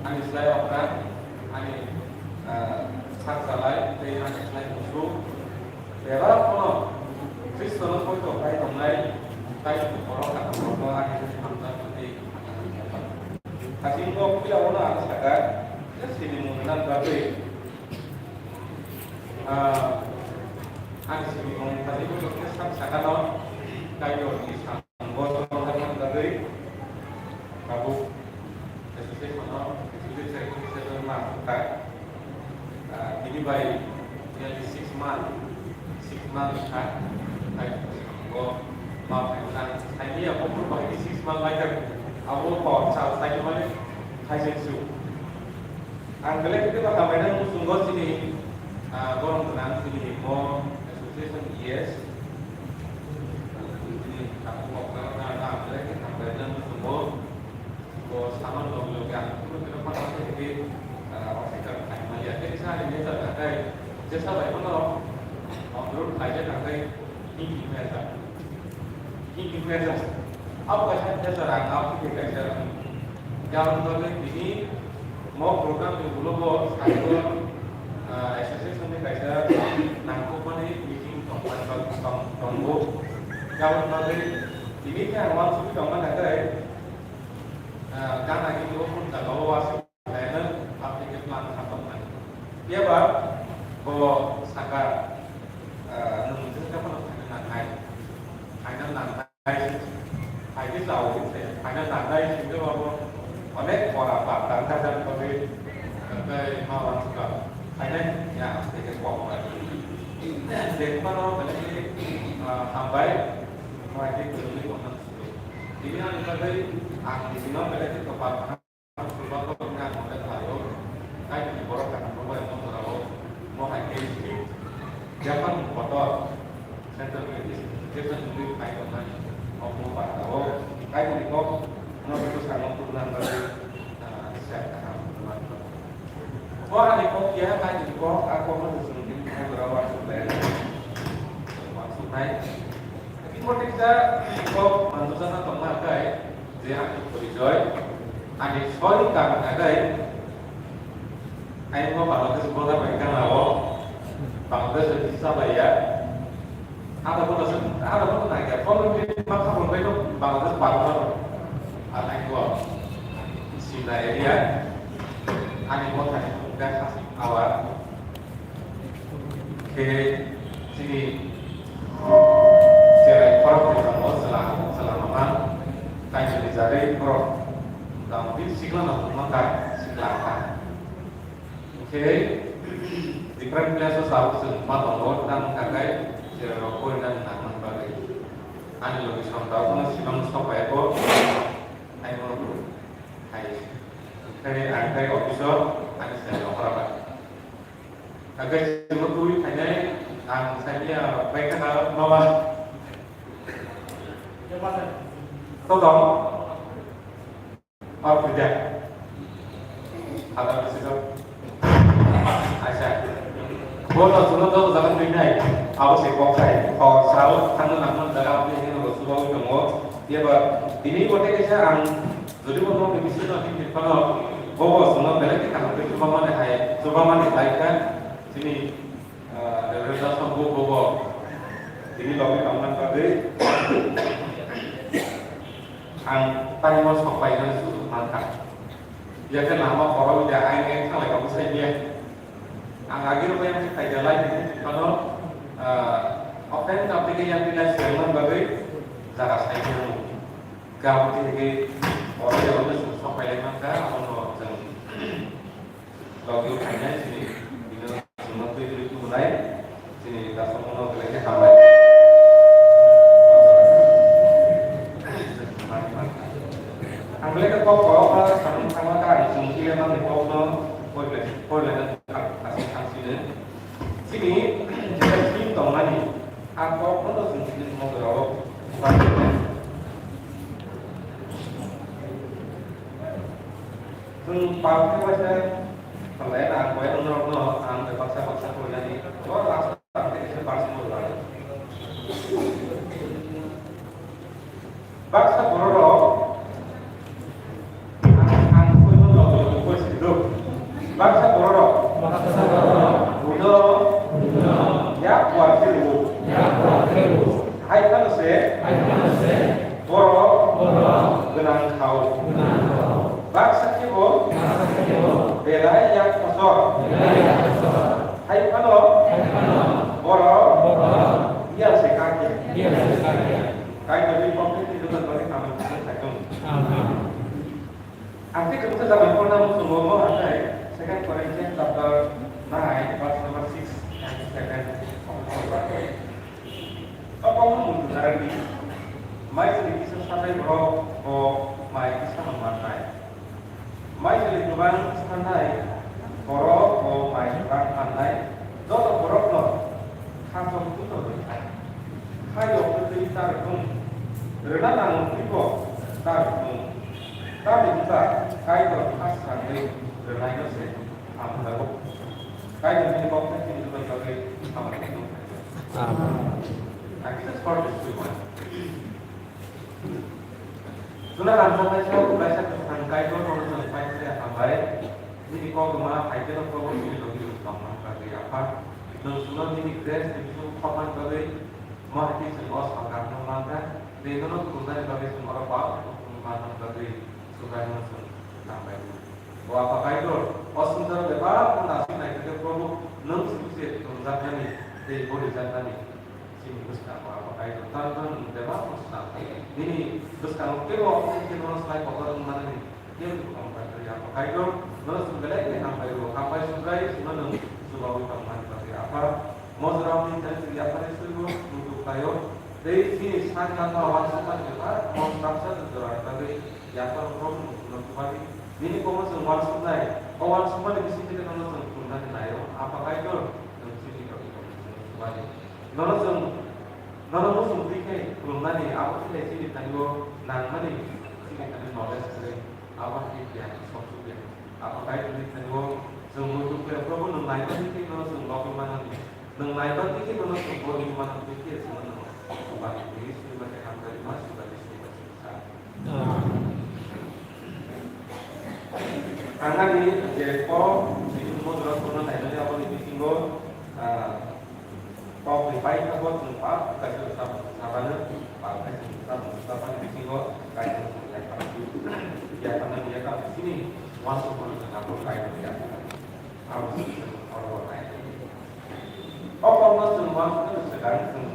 Ani slai okra, ani, ah, sak chalai tei ani slai musuk. Bebak phano Khristono poito khai tongnai, tei borok kha borokno ani hamjak tei Hasingo puila ono ang sakha, je sini mung nang bagwi. Ah, ang sini mung tani ko ke sak sakha no, Kaitor ni sambo tong nang bagwi. Tabuk association no, executive secretary ma sakha. Ah, tini bai nearly six month, six month kha, hai bo ma phai na, hai ni abo pur bai six month lai kha, abo ko sa sai mani hai se su. Ang belai khe ba hambai na muchungo chini, ah, borok gwnang chini himo association, yes. Chini abo kok na na belai khe hambai na muchungo. Saman logi logi ang kunu kunu kotor khe khe, ah, officer khai manya. Khe sa ni nature kha khai, jesa bai bono, ah, road khai je kha khai, hing hing manya. Hing hing manya. Abo kaisa nature ang abo khe kaisa. Jabon bagwi tini mo program ni ulo bo cycle, ah, association ni kaisa nangkukmani meeting tong, tong, tongo. Jabon bagwi tini khe ang uansugwi tongma nai tei, ah, gana gini o phone jaga o uansuk. Khaina application lang kha tongmani. Phiya ba bo saka, ah, nwng jwng khe phano khaina nangnai. Khaina nangnai. Khaina chao se. Khaina nangnai singkhe ba bo onek pora ba tang tang tang tongwi, tei ma uansukha. Khaina ya tei khe kok ba. Tei phano belai khe, ah, hambai. Mo hai khe kwrwngwi tongna sukha. Tini ani bagwi ang tini belai khe topar. Japan kotor Central Education Unit khai tongnai omo pata o kaiboni kok no bwskango khulna bagwi, ah, sep kaham. O ani kok ya kaiboni kok a kok no bwswng khe khulna bagwi wansuk lai. Wansuk nai. Tini bo tei kisa kok manjak jana tongma khe. Je ani porijoy, ani soi kang nagai, ai mo Bangladesh border bai kang nao, Bangladesh bai kisa bai ya. Ada bono se, ada bono nai ya, phone ni ma kha phone bai no Bangladesh bar no. Anai ko, Sina area, ani mo thani ka khasi awa. Khe chini cherai khorok ni tongo chwla, chwla mama, kaisani jagwi khorok dam di sikla no tongma kha, sikla kha. Khe different place o sabo chwng ma tongo, tamo kha khe cherai rok porinani nangmani bagwi. Ani logi song tao phano sibang sok bai bo, ai mo hai, khai ang khai office o ani cherai rok khorok kha. Agak sima tui khainai ang sanya baikha na mama. Totong. Apa kerja? Ada di situ. Aisa. Bono suno to jalan pinai. Aku sih kok saya. Kok sahur tangan namun jalan ini lo sudah tunggu. Dia ba ini kote kesa ang Jodi bo nokni bisingo himdi phano, bobo chwngno belai khe kaham khe chubamani hai, chubamani lai kha, chini, ah, Reverend Johnson bo, bobo tini logi tongmani bagwi ang time o sok painani sujuk mankha. Yakhe lama khorok ya, ayang ayang thanglai tongo sai biya. Ang agi rok yang khai jalai phano, ah, open kapri khe yang pilai sengmani bagwi jaga sai biya. Gabon khe oro oro chwng sok pailai mankha, abono chwng logi o phainai chini bini chwngno twi twi tubunai chini customer no belai khe hambai. Ang belai khe kok kok ma samung thangma kha, ang chwng kile mangni kokno porilai porilai aswk thang sini. Chini jesa film tongmani, a kokno chwng chini thangma jora o. Chwng pal khe waisa khalai na ang koi ang norok no ang bai baksa baksa koi nani. O last ang khe kisa baksa koi nani. Baksa borok rok ang, ang koi no log log koi si do. Baksa borok rok. Baksa borok rok. Buino. Buino. Yak war khe rw. Yak war khe rw. Hai phano se. Hai phano se. Borok. Borok. Gwnang khao. Gwnang khao. Baksa khe bo. Baksa khe bo. Belai yak kotor. Belai yak kotor. Hai phano. Hai phano. Borok. Borok. Iya se kake. Iya se kake. Kaitorni pokhe twijaknani bagwi hambai khe saithung. Amen. Ang tei kwbangsa jaga porna muchungo, omo hathai Second Corinthians chapter nine, verse number six and seven. O kokno muchungnai di. Mai chini kisa sanai borok bo mai kisa no mannai. Mai chini kwbang sanai borok bo mai kwbang mannai. Joto borokno khachok twi tongwi thai. Khaio kwtwi ta rwkung, rwna nangmung twibo ta rwkung. Tamni wngkha Kaitor kha sangwi rwnaino se hamjago. Kaitor bini kok tei tini rwbai bagwi hamari tongthai. Amen. Ang kisa short history wana. Chwla lamjaknai sa uaisa kwthang Kaitor nono chwng paisa hambai. Nini kok rwma hai kheno Probo chini logi rok tongmani bagwi Apha. Nwng chwngno nini grace ni bising khopmani bagwi mo hai khe chwng o salkar no mankha. Tei nono khulumnani bagwi chwng oro bal khulumnani bagwi Subraiyungno chwng hambai. O Apha Kaitor, o swngcharo bebak no naising nai khe Probo, nwng sibise tongjaknani tei borijaknani chini bwskango Apha Kaitor, tamo nwng bebak no swnam. Nini bwskango kebo kebo no slai kotor wngmani nini kebo tong pai khe Apha Kaitor, nono chwng belai khe hambai rwo, hambai Subrai chwngno nwng chubaui tongmani bagwi Apha. Mojra wngwi thani chwng yaphari swibo muitu khlaio. Tei chini sak yapha uansukmani bebak mol baksa chwng jorani bagwi yaphar Probo muitu no chubadi. Nini kokno chwng uansuknai, o uansukmani bisingtwi nono chwng khulumnani naio. Apha Kaitor, nwng chini kokno chwng chubadi. Nono chwng, nono muchung twi khe khulumnani abo khe chini thani o nangmani chini thani knowledge kwrwi. Abo hai khe giyan, sok suk ya. Abo hai wngwi thani o chwng muitu khe Probo nwng naimani khe nono chwng lobwi manani. Nwng naimani khe nono chwng boriwi manani khe chwng nono chubaui twi swiba khe hambai ma chubaui swiba khe sa. Ang ani je kok chini mojra kono naimani aboni bisingo, ah, Kok ni pai kha bo chwng pa kaisa samung sabano pa kaisa samung sabani bisingo kaisa samung ya kha ya kha ya kha sini wansuk mano chwng abo kaisa ya kha abo chwng oro nai. O kok no chwng wansuk mano chwng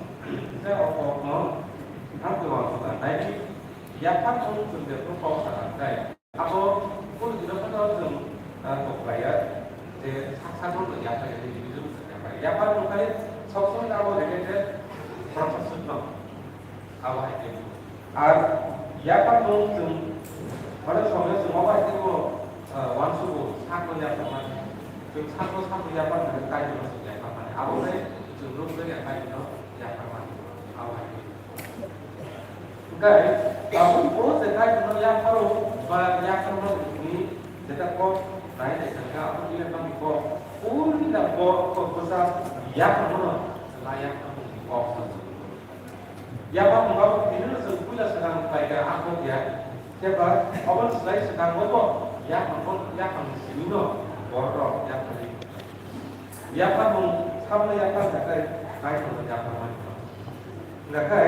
se o kok no hamkhe wansuk nai ya kha chwng chwng de kok sa nai. Abo kunu dino phano chwng, ah, kok khlaiya je sak sakno no yapha ya, individual no yapha ya. Yapha no khai sob somoi abo related process no. Abo hai khe. Ar yapha no chwng, mane somoi chwng abo hai khe bo, ah, uansugo sakno yapha mani. Chwng sakno sakno yapha mani, kaino no chwng yapha mani. Abo khai chwng nuk jak ya, kaino no yapha mani. Abo hai khe. Hwnkhe tabuk bo je Kaitorno yapharo ba yapharmani hwnwi jeta kok nai nai thangkha, abo Bible ni kok. Puila bo kok bwsa yapharmano chwla yapharmani kok. Yapharmung abo tini no chwng puila swkang khlaikha, a kok ya. Khe ba obo swlai swkango bo yapharmung, yapharmung simi no borok rok yapharwi. Yapharmung sabno yaphar kha khe Kaitorno yapharmani. Hwnkha khe,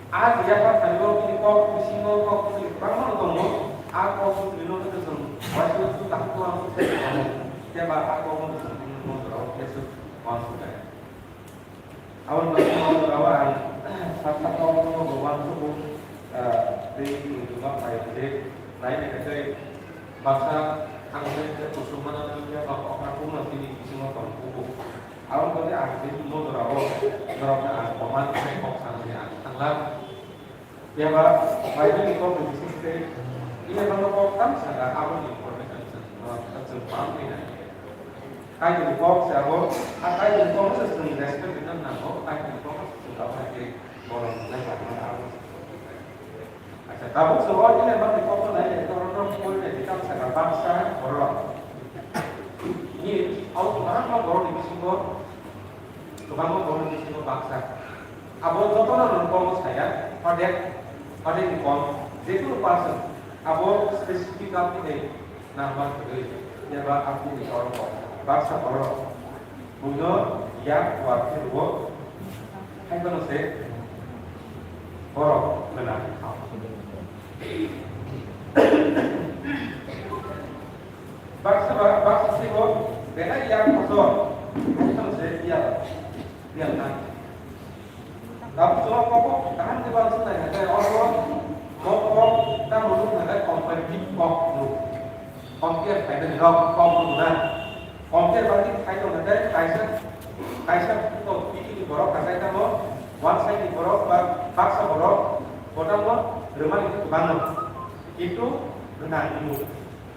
a je yaphar thani o bini kok bisingo kok bwswk kwbangma no tongo, a kok bwswk no khe chwng uaisa uansuk kaham khe uansuk sai tongo, phiya ba a kok no chwng bini mojra o khe swk uansuk nai. Aboni bagwi mojra o ang sak sak o kok no bo uansuk o, ah, tei chwng chwng ma phai je nai nai khe tei baksa thang khe kusuk mano phiya ba okra kuk no chini bisingo tong kugo. Aboni bagwi ang tini mojra o norokno ang koman khe kok sanani ang thangla. Phiya ba Bible ni kok ni bising tei ile mano kok tam saka aboni information chwng norok chwng pam khe nai. Kaitorni kok se abo, a Kaitorni kok no se chwng respect rwna nango, Kaitorni kok no se chwng abo hai khe borok rwjak langmani abo se. Acha, tabuk se o ile mano kok no nai le, oro no pori nai, tam saka baksa borok. Ni, abo kwbangma borokni bisingo, kwbangma borokni bisingo baksa. Abo jotono nwng komo saya, hodek, hodekni kom, jekunu person, abo specific aboni hai nangma kwrwi, eba aboni borok, baksa borok, buino yak kuar khe rwo, hai phano se borok gwnang. Baksa ba, baksa sibo belai yak kotor, hai phano se yak, yak nang. Tabuk chwla kok kaham khe uansuk nai khe oro bo kok tamo nuk nai khe comparative kok nuk. Compare khaimani rok kok nuk na. Compare bangni khai tong nai khe kaisa, kaisa kok tiki ni borok kakai tamo one side ni borok ba baksa borok bo tamo rwmani kwbangno. Kintu gwnang nuk.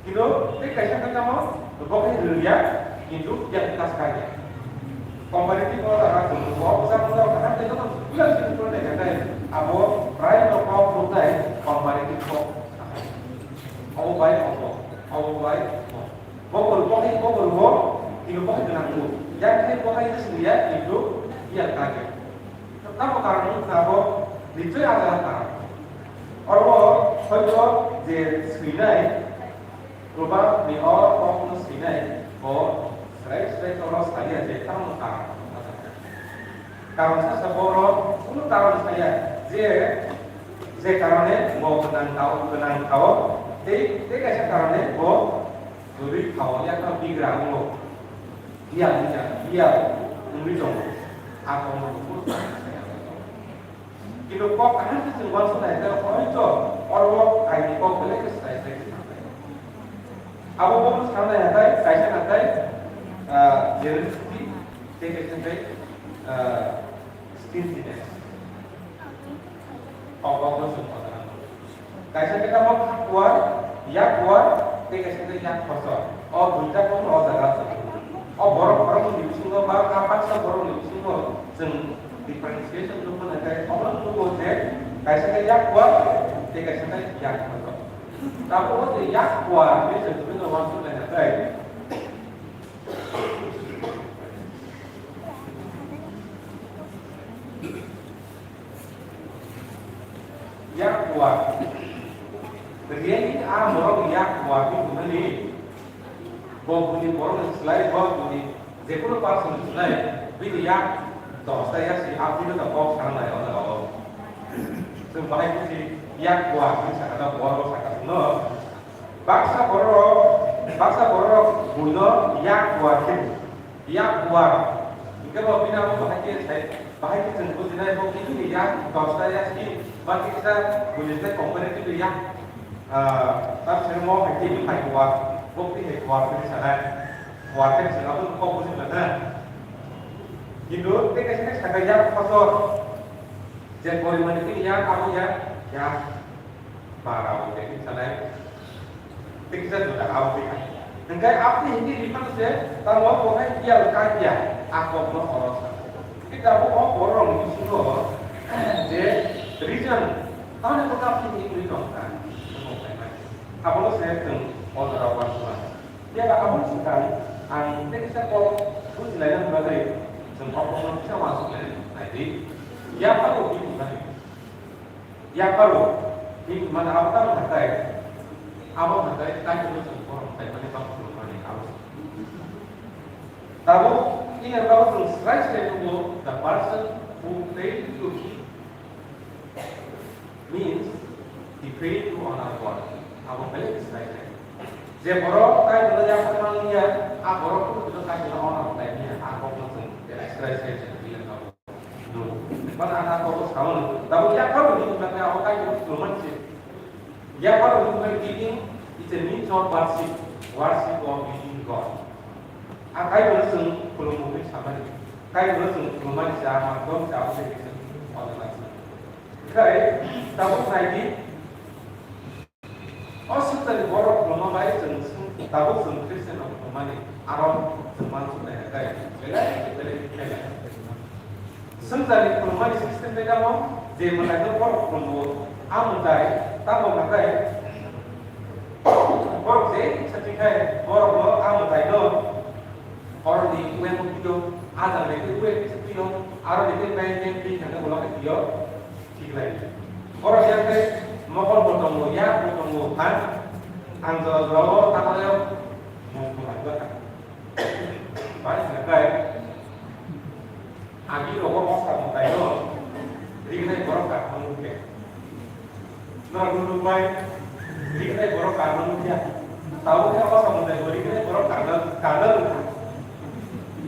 Kintu tei kaisa khe tamo bo khe rwya, kintu yang tas kanya. Comparative o jaga chung bo bwsa bwsa kaham khe joto puila sini pore khe abo prai no kok nuknai, Comparative kok. Obo bai obo, obo bai obo. Bo bor bo hai, bo bor bo, tini bo hai gwnang bo. Yang hai bo hai sini ya, itu dia kaget. Tamo karon wngkha bo, nichoi ada karon. Oro hoito je swinai, Proverbni o kokno swinai, bo srai srai toro saya je tamo karon. Karon sasa borok kunu karon saya je, je karone bo gwnang tao, gwnang tao, tei, tei kaisa karone bo kwrwi tao, yakno bigra wngo. Biyal wngya, biyal wngwi tongo. Akhorno bo kunu karon saya. Kintu kok kaham khe chwng uansuk nai khe, hoito oro kaini kok belai khe sai sai khe thangnai. Abo bono sanai hatai, kaisa hatai, ah, generosity, tei kaisa hatai, ah, stinginess. Kok kok no chwng kotor. Kaisa khe tamo kha kuar, yak kuar, tei kaisa khe yak khosor. O duita kokno o jaga o chwng. O borok borokni bisingo ba a baksa borokni bisingo chwng differentiation nukmano khe obo nugo je kaisa khe yak kuar, tei kaisa khe yak khosor. Tabuk o je yak kuar hinwi chwng tini no uansuk laina khe. Yak kuar. Really a borok yak kuar ni hwnmani bo buni borok ni slai bo buni jekunu person ni slai bini yak dosta yak si a bini ta kok sana nai o jaga o. Chwng bahai kisi yak kuar ni saka ta bor bo saka no. Baksa borok, baksa borok buino yak kuar khe, yak kuar. Hingke bo bini abo bahai khe sai, bahai khe chwng bujinai bo khe bini yak dosta yak si, ba kisa bujinai company khe yak, ah, ta sero mo hai khe hai kuar, bo khe hai kuar khe sanai, kuar khe chwng abo kok bujinai na. Hindu tei kaisa khe sakha yak kotor, je porimani khe yak abo yak, yak. Bara bo tei kisa nai. Tei kisa juda abo tei hai. Hingkai abo tei hindi riphan se, tamo bo hai biyal kaiya, akok no oro sa. Kita bo o borok ni bisingo, je reason, tamo bo kap ni hingri tong kha. Abo no se chwng o jora uansukha. Phiya ba abo swkang ang tei kisa kok bujilaina bagwi chwng o kokno kisa uansuk lainai. Naidi, yapharo bini bagwi. Yapharo bini bagwi abo tamo hatai, abo hatai Kaitorno chwng borom khlaimani ba khulumani abo. Tabuk ini abo chwng srai srai nugo, the person who failed to give means he failed to honor God. Abo belai khe srai khe. Je borok Kaitorno yaphar manliya, a borok kunu kunu Kaitorno honor khlai liya, a kokno chwng belai srai srai se nugo. Mane ang a kokno sao no. Tabuk yaphar bo hwnwi khe abo Kaitorno khulumani se. Yaphar bo hwnwi khe giving is a means of worship, worship of living God. A Kaitorno chwng khulumwi samani. Kaitorno chwng khulumani se a mangkok se abo se khe chwng honor khlai se. Khai, tabuk nai di. O swngcharni borok khulumma bai chwng swng-, tabuk chwng Christian rok khulumani, aro chwng uansuk nai hai khai, belai khe belai khe khlai lai. Swngcharni khulummani system bai tamo, je mwtai no borok khulumo, a mwtai tamo hatai borok je sathi khai borok no a mwtai no oroni ueng twiyo, a jang bai khe ueng kisa twiyo, aro ni khe bai khe twi thangkhe bolong khe twiyo. Thik lai. Borok yang khe mokol bo tongo, yak bo tongo, ha? Ang jora jora o ta khe mung thung hai ba kha. Bai kha kai. Agi rogo o sa mwtai no. Ri nai borok ka thang khe. Norok nuknukbai, riknai borok karma nukya. Tabuk khe o samung taibo riknai borok karma, karma rwkha.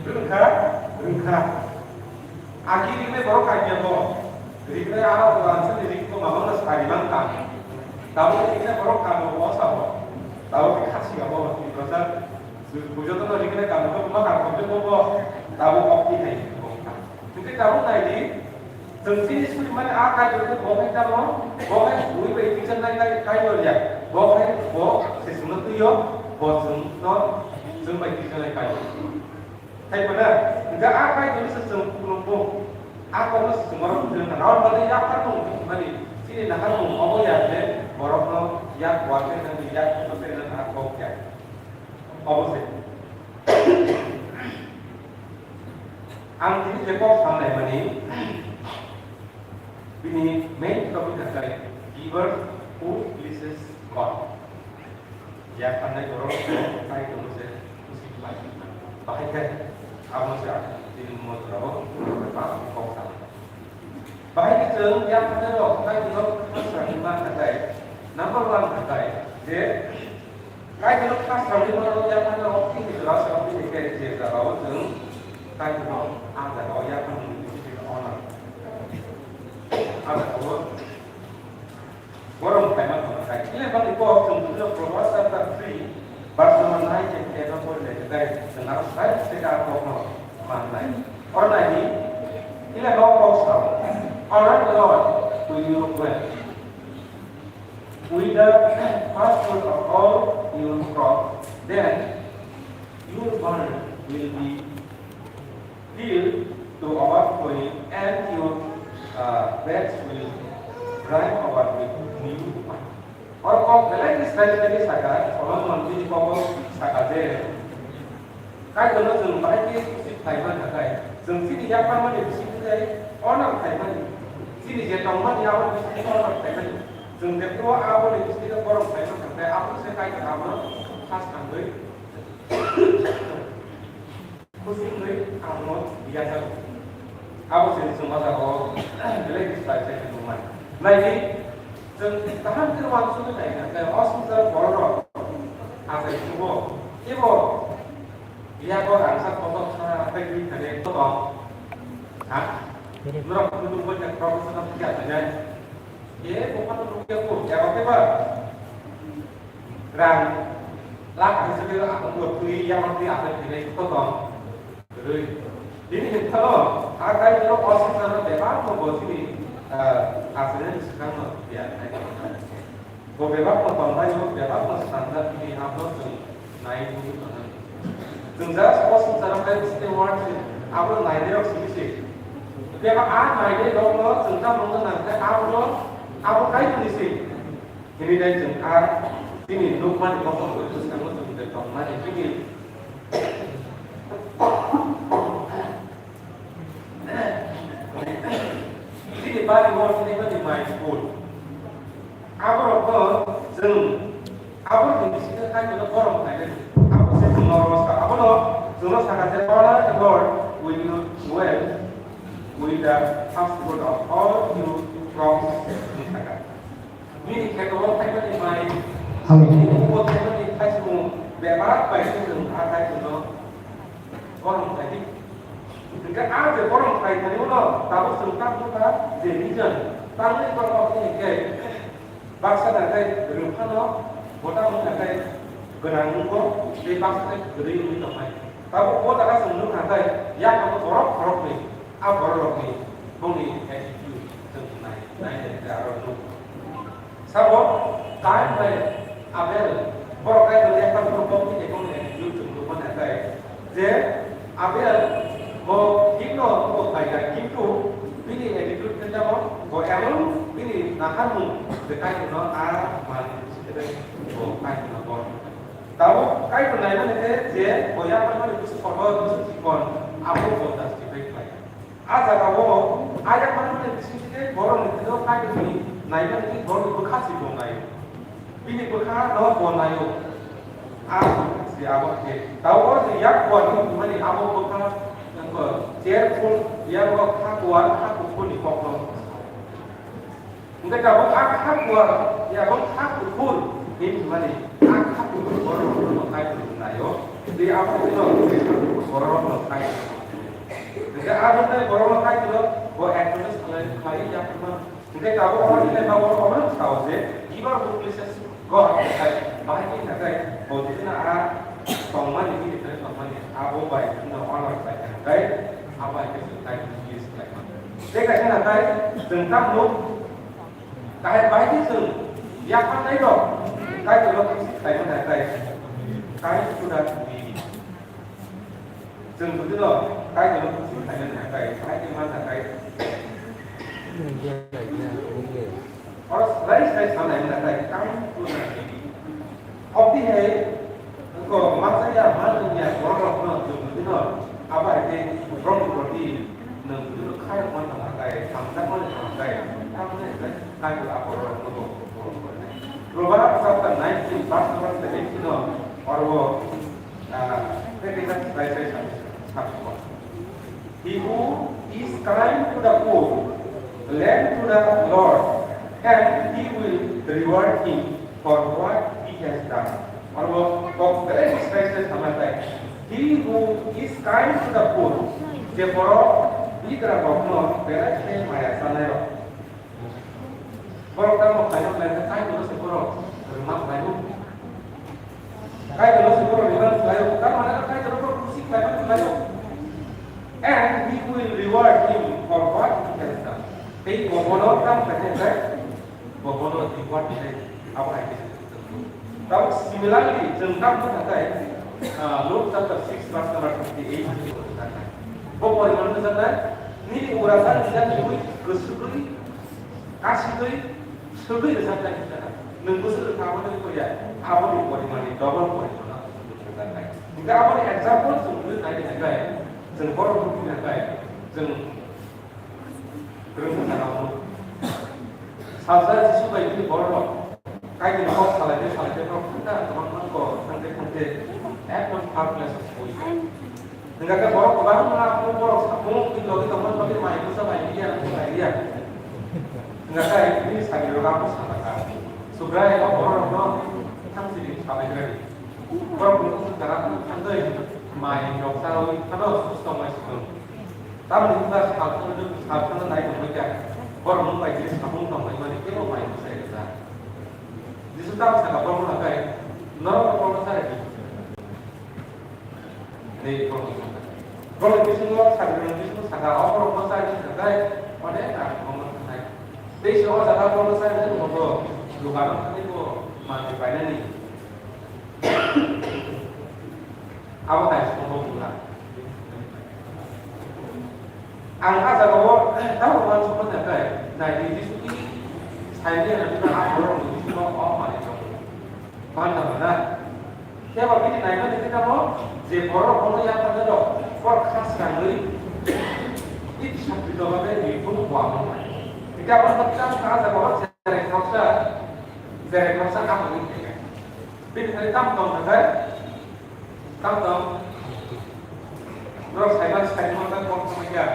Rwkha, rwkha. Agi riknai borok karya bo. Riknai aro ansani rikbo mamangno sari mangkha. Tabuk riknai borok karma bo o sabo. Tabuk khe khasi abo Tiprasa. Bujotono riknai karma bo ma karma bo bo. Tabuk okti hai bo. Hingke tabuk nai di. Chwng chini suri mani a Kaitor khe bo hai tamo, bo hai bui bai kisa nai nai Kaitor ya. Bo hai bo se chwngno twi o, bo chwngno, chwng bai kisa nai Kaitor. Hai phano, hingke a Kaitor se chwng khulumbo, a kokno se chwng oro khulum na, aro bade yaphar tong mani, si Nahar mung obo ya je borokno yak kuar khe nang yak kuar khe nang a kok ya. Obo se. Ang tini je kok sanai mani bini main topic hakai giver who pleases God. Yak phanai borok tai tongmo se kusi pai. Bahai khe abo se ang tini mo jorao ba kok sanai. Bahai khe chwng yak phanai rok tai tongmo khasrangni ma hakai number one hakai je Kaitorno khasrangwi mano, yapharno rok tini jora se rok tini khe je jagao chwng Kaitorno ah jagao yapharmung ni bisingtwi ono. Ah jagao borom khlaima tongkha. Ile bani kok chwng buino Proverbs chapter three verse number nine and ten no pori nai khe chwng aro sai se ka kokno mannai. Oro nai di, ile bo kok sao, "Honor the Lord with your wealth." With the first fruit of all your crops, then your barn will be filled to overflowing and your uh, vats will brim over with new wine. Or kok belai ni Israel ni saka, Solomon bini kobo saka je, Kaitorno chwng bahai khe kusi khlaima thakai, chwng chini yapharmani bisingtwi tei honor khlaimani, chini je tongmani aboni bisingtwi honor khlaimani, chwng jephru aboni bisingtwi borom khlaima thangkhe, aboni se Kaitor abono khas thangwi kusi wngwi abono yajago. Abo chini chwng o jaga o belai khe khlai khe tongmani. Nai di, chwng kaham khe uansugwi nai kha khe o swngchar borok rok achai thugo, teibo Yago rangchak kotor kha tei twi thani kotor. Ha? Norok kutung bai khe professional khe achainai. E, bo phato nukya ko, yago khe ba? Rang lakh hai se khe ang bo twi yago twi achai thinai kotor. Rwi. Bini hinkhe no, a kai norok o swngchar no bebak no bo chini, ah, achainani swkang no ya nai. Bo bebak no tongnai, bo bebak no sanjak bini abo chwng nai nugwi tongnai. Chwng just o swngcharo khai bising word se abo nainai rok simi se. Bebak a nainai rok no chwng tamo wngna nang khe abo no, abo Kaitorni se. Hini dai chwng a bini nukmani kotor bai bwskango chwng de tongnai bini Chini bari o tini bani mai school. Aborok no chwng, aborok ni bisingo Kaitorno borom khlainani. Abo se chwngno rosa. Abono chwngno saka je, "Honor the Lord with your wealth, with the first fruit of all your crops," hwnwi saka. Bini kheto o thaimani mai, Amen. Bini upo thaimani thaisung bebak bai se chwng a thaisungno borom khlai di. Hwnkhe a je borom khlai thani ulo tabuk chwng ta bukha je reason tamni borok ni hwnkhe baksa nakhai rwphano bota wngkha khe gwnang wngkho tei baksa khe kwrwi wngwi tongnai. Tabuk bo jaga chwng nukha khe yakano borok khoroknwi a borok rokni bongni attitude chwng nai nai nai khe aro nuk. Sabo Kain bai Abel, borok Kain bai Abel borok bini attitude chwng nukmani hwnkhe je Abel bo thikno bo khlai kha, kintu bini attitude khe tamo bo emon bini naharmung je Kain no a manwi sitebe bo Kain no bo. Tabuk Kain no naimani khe je bo yapharmani bwswk kotor bwswk chikon abo bo justify khlai kha. A jaga o ayang mani mani bising twi borok ni thani o Kaitor ni nai mani twi borok ni bwkha se bo nai o. Bini bwkha no bo nai o. A se abo khe. Tao o se yak kuar ni mani abo bwkha, nang ko careful, yak o kha kuar, kha kuphur ni kok no. Hingke tabuk a kha kuar, ya bo kha kuphur, himani a kha kuphur borok rok no kai kuphur naio. Tei abo no borok rok no kai kuphur. Hingke abo tei borok no kai kuphur bo ek jone salai khlai ya kuphur. Hingke tabuk abo ni le tabuk abo no sao je, giver who pleases God, hingke bahai ni hingke bo jina a tongmani bini thani tongmani abo bai no honor bai hingke abo hai khe kai kuphur. Tei kaisa na kai chwng tamo Kaham bahai khe chwng yapharnai rok Kaitorno kusi khlaimani hwnkhe kaisa suda thwngwi. Chwng jodi no Kaitorno kusi khlaimani hwnkhe bahai khe man hwnkhe Oro slai slai sanai wngkha tei kaisa tubuna. Obwtwi hai wngkha, masa ya, ma nung ya, borok rok no, chwng no, abo hai khe borok ni proti nwng bwdwi no khairok man tong kha tei, hamjak man tong kha tei, tamo ni hwnkhai Kaitor a borok rok no bo. Proverbs chapter nineteen, verse number seventeen no, oro bo, ah, tei kaisa slai slai sa, sa, sa. He who is kind to the poor lend to the Lord, and he will reward him for what he has done. Oro kok belai bwsai se sama tai. He who is kind to the poor, je borok bidra rokno belai khe maya sanai rok. Borok tamo khaina khlai khe Kaitorno se borok rwma khlaio. Kaitorno se borok rwma khlaio. Tamo khaina Kaitorno borok khusi khlaima khlaio. And he will reward him for what he has done. Tei bo bono tamo khaina khlai, bo bono reward khlai. Abo hai khe. Tamo similarly, chwng tamo khatai, ah, Luke chapter six verse number fifty-eight. Bo poriman khe jata, nini ura jani jani ui kwsugwi Kasitwi, swgwi rwjaknai hwnka. Nwng bwswk rwkha aboni koya, aboni porimani double porimano rwjaknai. Hwnka aboni example chwng nugwi naidi hwnkai, chwng borok nugwi hwnkai, chwng kwrwngsa jagao. Salsa Jisu bai bini borok rok, kaini kok salaide salaide borok thangkha, kwbangma kok thangte thangte ekdom third place o soi. Hingkha khe borok kwbangma, borok samung ni logi tongma logi mai masa mai liya, mai liya. Hingkha khe bini sari rok abo sana kha. Subrai o borok rok no thamchi di sabai gra di. Borok no thamchi jara thamdoi mai rok sa oi khano susto mai sikon. Tamni hingkha sal khano sal khano nai tongbai kha. Borok no bai di samung tong mai mani kebo mai masa gra. Jisu tam saka borok no kai norok borok no sari di. Ni borok ni saka. Borok ni bisingo sakni bisingo saka, o borok no chai ni saka, onek ang borok no sanai. Tei se o jaga borok no chai ni saka bo dukan o thangwi bo manwi painani. Abo hai se bo bula. Ang a jaga o tamo uansukma nai, nai di Jisu ni sai ni a borok ni bisingo o manwi tongo. Banda banda. Kebo bini naimani khe tamo je borok bono yakarwi rok, borok kha swrangwi iti sakri doga bai ri bono bo amo mai. Hingke abo no tamo kha jaga o jerek khoroksa, jerek khoroksa amo ni khe. Bini thani tamo tong thangkhe, tamo tong. Norok saiman saimon ta kok thangya.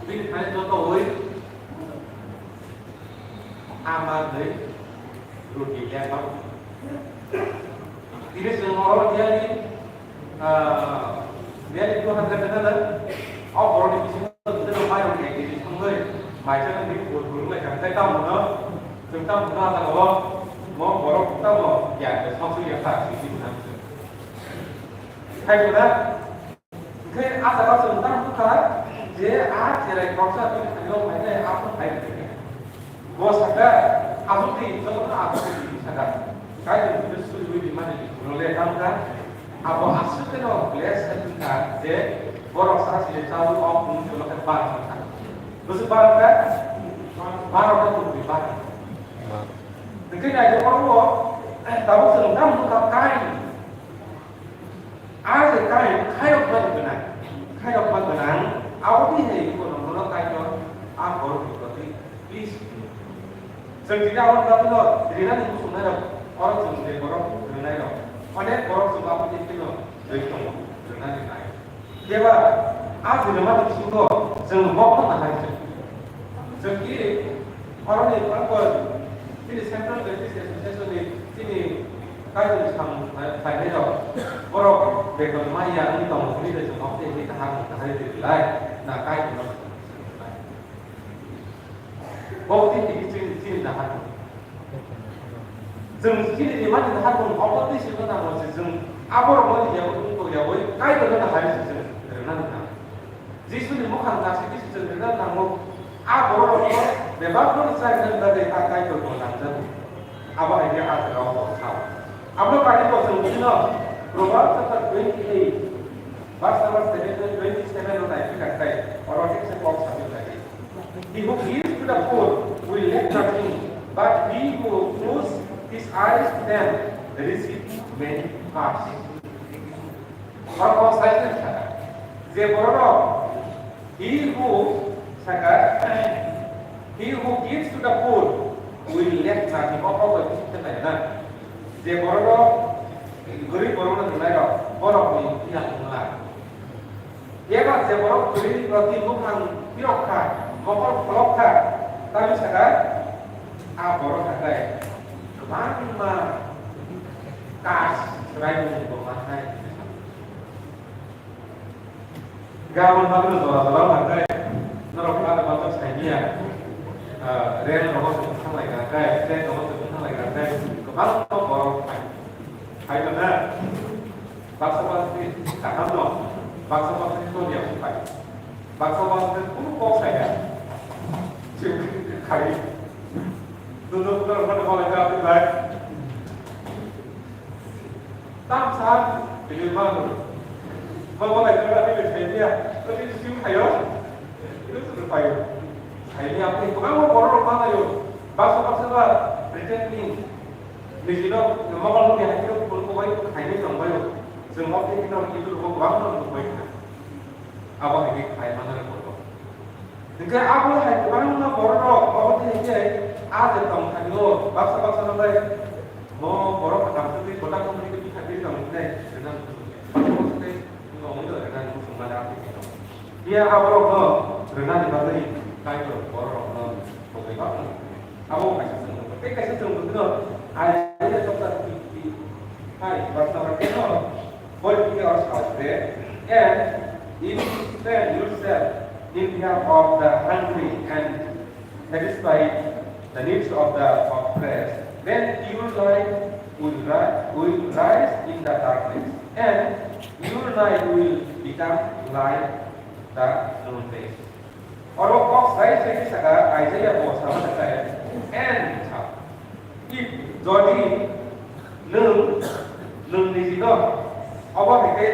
Bini thani joto oi. Ama dei roti ya bang. Ini semua orang dia ni, ah, dia ni Tuhan kata kata, oh, orang di sini tu kita mai orang yang di sini mai, mai sana di bulu bulu mai kata kata mana, tentang mana tak apa, mau borok kita mau ya, ada satu yang tak sih sih nanti. Hai sudah. Hingke a jaga chwng tamo wngkha je a cherai khoroksa bini thani o phainai, a phano phai rwkha. Bo sakha, "Aswk di, jotono aswk di," sakha. Kaitor bini suriui rimani role tamo kha. Abo aswk kheno blessed wngkha je borok sa sini chaui o phunukjolo khe bar wngkha. Bwswk bar wngkha? Bar wngkha, tongwi bar. Hingke naitugmano, tabuk chwng tamo wngkha Kain. A je Kain khairokma gwnang, khairokma gwnang, abo twi hai kono mono Kaitor a borok ni proti please. Chwng tini abo bagwino rinani muchungnai rok, oro chwng je borok rwnai rok, onek borok chwng abo twi kheno rwi tongo, rwnani nai. Keba a je rwmani bisingo chwng bokno nahai se. Chwng ki Oroni pangkon, chini Central Baptist Association ni chini Kaitor samung khlainai rok, borok beton maya wngwi tongo, hwnwi bai chwng oktwi hwnwi kaham kahai twi lai, na Kaitor no. Bo twi twi chini, chini nahar. Chwng chini rimani nahar bo obo twi sino nango se chwng aborok no yawi wngkok yawi Kaitor no nahar se chwng rwnani nango. Jisuni mukhang kasi kisi chwng rwna nango. A borok rokno bebak no rwchapna bagwi a Kaitor bo nangjago. Abo hai khe a jaga o bo sao. Abo bai bo chwng bini no Proverbs chapter twenty-eight, verse number seven to twenty-seven no nai phikha khe oro kisa kok sabi khlai di. He who gives to the poor will lack nothing, but he who closes his eyes to them receives many curses. Oro kok sai khe sakha, je borok rok, he who sakha, he who gives to the poor will lack nothing. O kok bai bising khe nai na. Je borok rok, gorib borok no rwnai rok, borok ni phiya wng la. Eba je borok kwrwi rokni buphang phirok kha, mokol pholok kha, tamni sakha, a borok hatai kwbangma kaj swraimung bo manai. Gabon bagwi jora jora hatai, norok kha da bagwi sai dia. Ah, rel rogo se thang lai kha kai, train rogo se thang lai kha kai, kwbangma borok phai. Phai kha na? Baksa baksa kaham no, baksa baksa no dia phai. Baksa baksa kunu kok saya. Sing khai. Duduk duduk mana mana kau lagi apa lagi? Tam sah, pilih mana? Mana mana kau lagi pilih saya dia. Tapi sing kayo. Itu sudah payo. Saya ni apa? Kau mau borok mana yo? Baksa baksa lah. Pretend ni. Nijino mokol nukya hai khe phone ko bai khaini tong bai o. Chwng mokol ni tong kitu ko bang tong bai kha. Abo hai khe khai mana ko. Hingke abo hai kwbangma borok rok obo tei hingke a je tong thani o baksa baksa no bai mo borok khatam twi kota company twi kha twi tong nai rwna nukgo. Tei nokni rwna nukgo chwng mani a twi tong. Phiya aborokno rwnani bagwi Kaitor bororokno tongwi bakmani. Abo kaisa chwng nukgo. Tei kaisa chwng nukgo, Isaiah chapter fifty-five, verse number ten o, boi phikhe oro sao je, "And if you spend yourself in behalf of the hungry and satisfy the needs of the oppressed, then your light will ri-, will rise in the darkness, and your night will become like the noonday." Oro kok sai sai khe saka Isaiah bo sama khe, "And," sa, "if," jodi nwng, nwng nijino, obo hai khe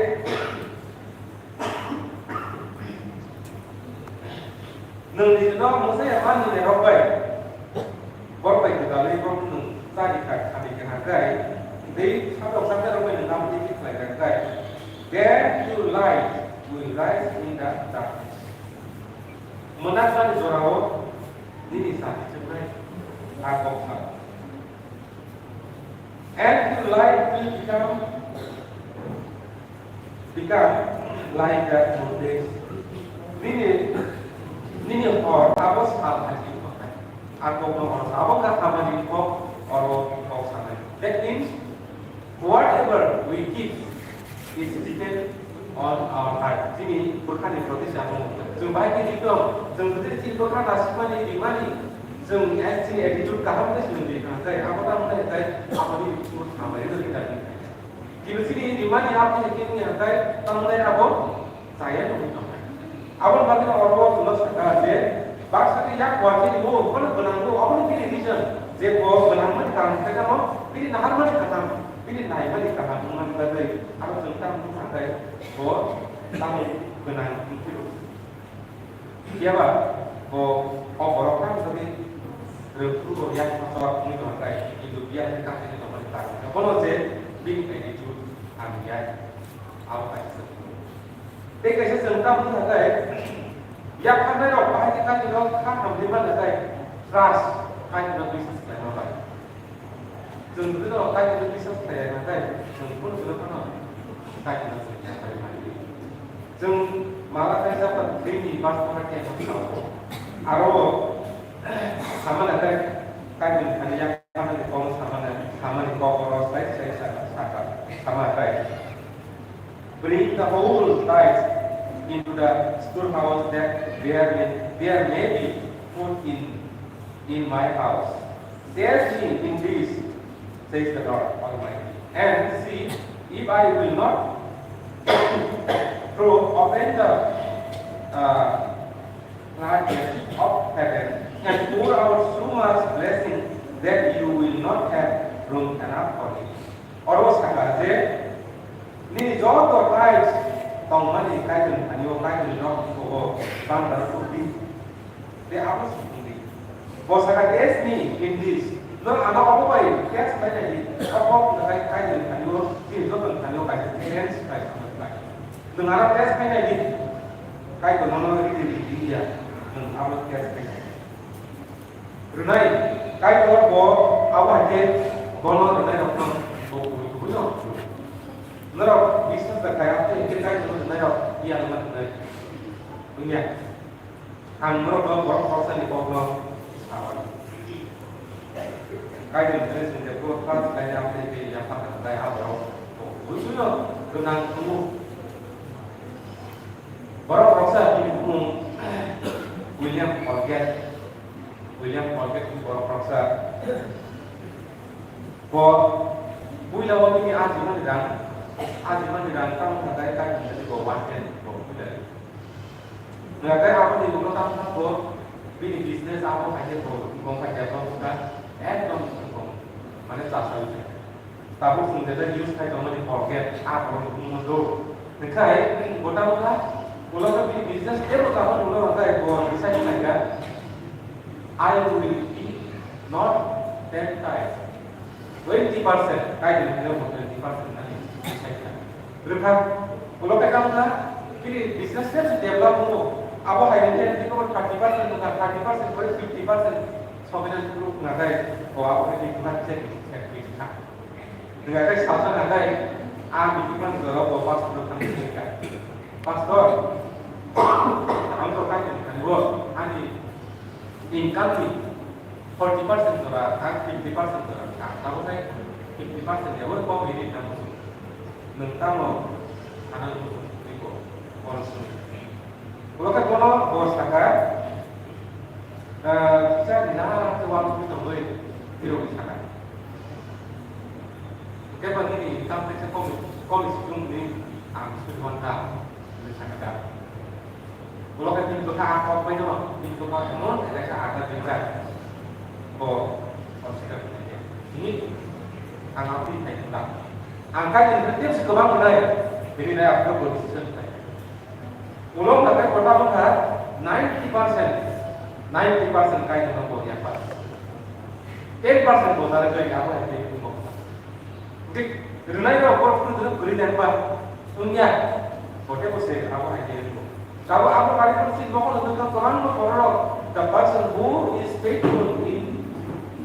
nwng nijino mwsai ya mani ne rok bai, borok bai kwtalwi borok nwng chari kha, khani kha khe, tei satok satok rok bai nwng nang tei khlai kha khe, then your light will rise in the darkness. Mwnakmani jorao nini sati chuknai a kok sa. And your light will become, become like the noonday. Nini, nini hor abo sal hai khe tongnai. A kok no oro sa, abo kha hamani kok, oro kok sanai. That means, whatever we give is depend on our heart. Chini bwkhani proti se abo wngkha. Chwng bahai khe ri tong, chwng bwtwi chini bwkha nasikmani, rimani, chwng, eh, chini attitude kaham khe chwng ri tong, tei abo tamo khe tei aboni bisingo hamari no ri tong. Kini chini rimani abo khe kini hatai tamo khe abo Chaya nugwi tongkha. Aboni bagwino oro o chwngno sakha je, baksa khe yak uansukni bo phano gwnang do, aboni bini reason je bo gwnangmani karon khe tamo bini naharmani kaham, bini naimani kaham wngmani bagwi aro chwng tamo wngkha khe bo tamo gwnang wngphuru. Phiya ba bo o borok tamo bagwi rwngthuru bo yak ma chawak wngwi tongkha khe, kintu phiya khe kaham wngwi tongmani karon khe bono je bini attitude hamya, abo kaisa. Tei kaisa chwng tamo wngkha khe, yapharnai rok bahai khe Kaitorno kha hamri manna khe trust, Kaitorno biswas khlaima bai. Chwng bwdwno Kaitorno biswas khlai ya khe, chwng phano chwngno phano Kaitorno chwng yapharwi mani. Chwng Malakai chapter three ni verse four khe aro samana khe Kaitorni thani yapharnai kok samana, samani kok oro sai sai sa, sa, sa, sama khe. Bring the whole tithes into the storehouse, that there may, there may be food in, in my house. Test me in this, says the Lord Almighty, and see if I will not throw open the, uh, floodgates of heaven and pour out so much blessing that you will not have room enough for it. Oro saka je, nini joto tithes tongmani Kaitorni thani o, Kaitorni nok o bandar o di. Abo sukung di. Bo saka test ni in this. Nwng ano obo bai test bai nai di. Obo nai kai ni thani o, chini joto ni thani o kaisa challenge kai samai bai. Nwng ano test bai nai di. Kai to nono ridi ridi ya. Nwng abo test bai nai di. Rwnai, kai to bo abo hai khe bono rwnai rok no bo kubui kubui no. Norok biswas da kai abo hai khe kai to rwnai rok iya no rwnai. Wngya. Ang norokno borok khoroksa ni kokno saui. Kaini bwswk se kebo first line o tei tei yapha khe tai a borok buino gwnang tongo. Borok khoroksa bini bumung William Colgate. William Colgate ni borok khoroksa. Bo puila o bini ajimani rang, ajimani rang tamo kha tai kaini bwswk bo one ten bo puila. Nang khe aboni ulo tamo kha bo bini business abo hai khe bo wngkha develop wngkha ekdom wngkha mane chasai wngkha. Tabuk chwng jetai use khai tongmani Colgate a borok wngma do. Hwnkhe bo tamo kha ulo khe bini business teibo tamo ulo hwnkhe bo decide khlaikha, I will be not baptized. Twenty percent, kai ni hwnwi bo twenty percent nani sai kha. Rwkha, ulo khe tamo kha, bini business khe develop wngo. Abo hai ni khe bini thirty percent wngkha, thirty percent kore fifty percent sobi nani group na kai, o abo khe bini khe check, check, check kha. Wngkha khe salsa na kai, a bini khe jora bo pastor thang kha. Pastor, ang to kai ni kha ni bo, ani income ni forty percent jora, ang fifty percent jora, ang tamo khe fifty percent ya, abo kok ni ri tamo. Nwng tamo sana muchung twi bo, bono swnwi. Ulo khe bono bo saka, ah, kisa ni na khe uansugwi tongwi, tirokni saka. Hwnkhe bo nini income khe komi, komi sijung hwnwi ang swi man kha, hwnwi sakha da. Ulo khe bini bwkha a kok bai no, bini bwkha emon khe kaisa ada rijak. Bo hospital ni khe. Bini ang aboni thai khe ta. Ang kaitor ni khe tebsi kwbang wngnai, bini nai ang khe bo decision khai. Ulo wngkha khe kota wngkha ninety percent, ninety percent kaitor no bo yapha. Ten percent bo nare jai abo hai khe bo. Dik rwnai rok borok phuru phuru kwrwi nang ba wngya, bote bo se abo hai khe wngbo. Tabuk abo kari phuru si mokol wngkha kwbangma borok rok, the person who is faithful in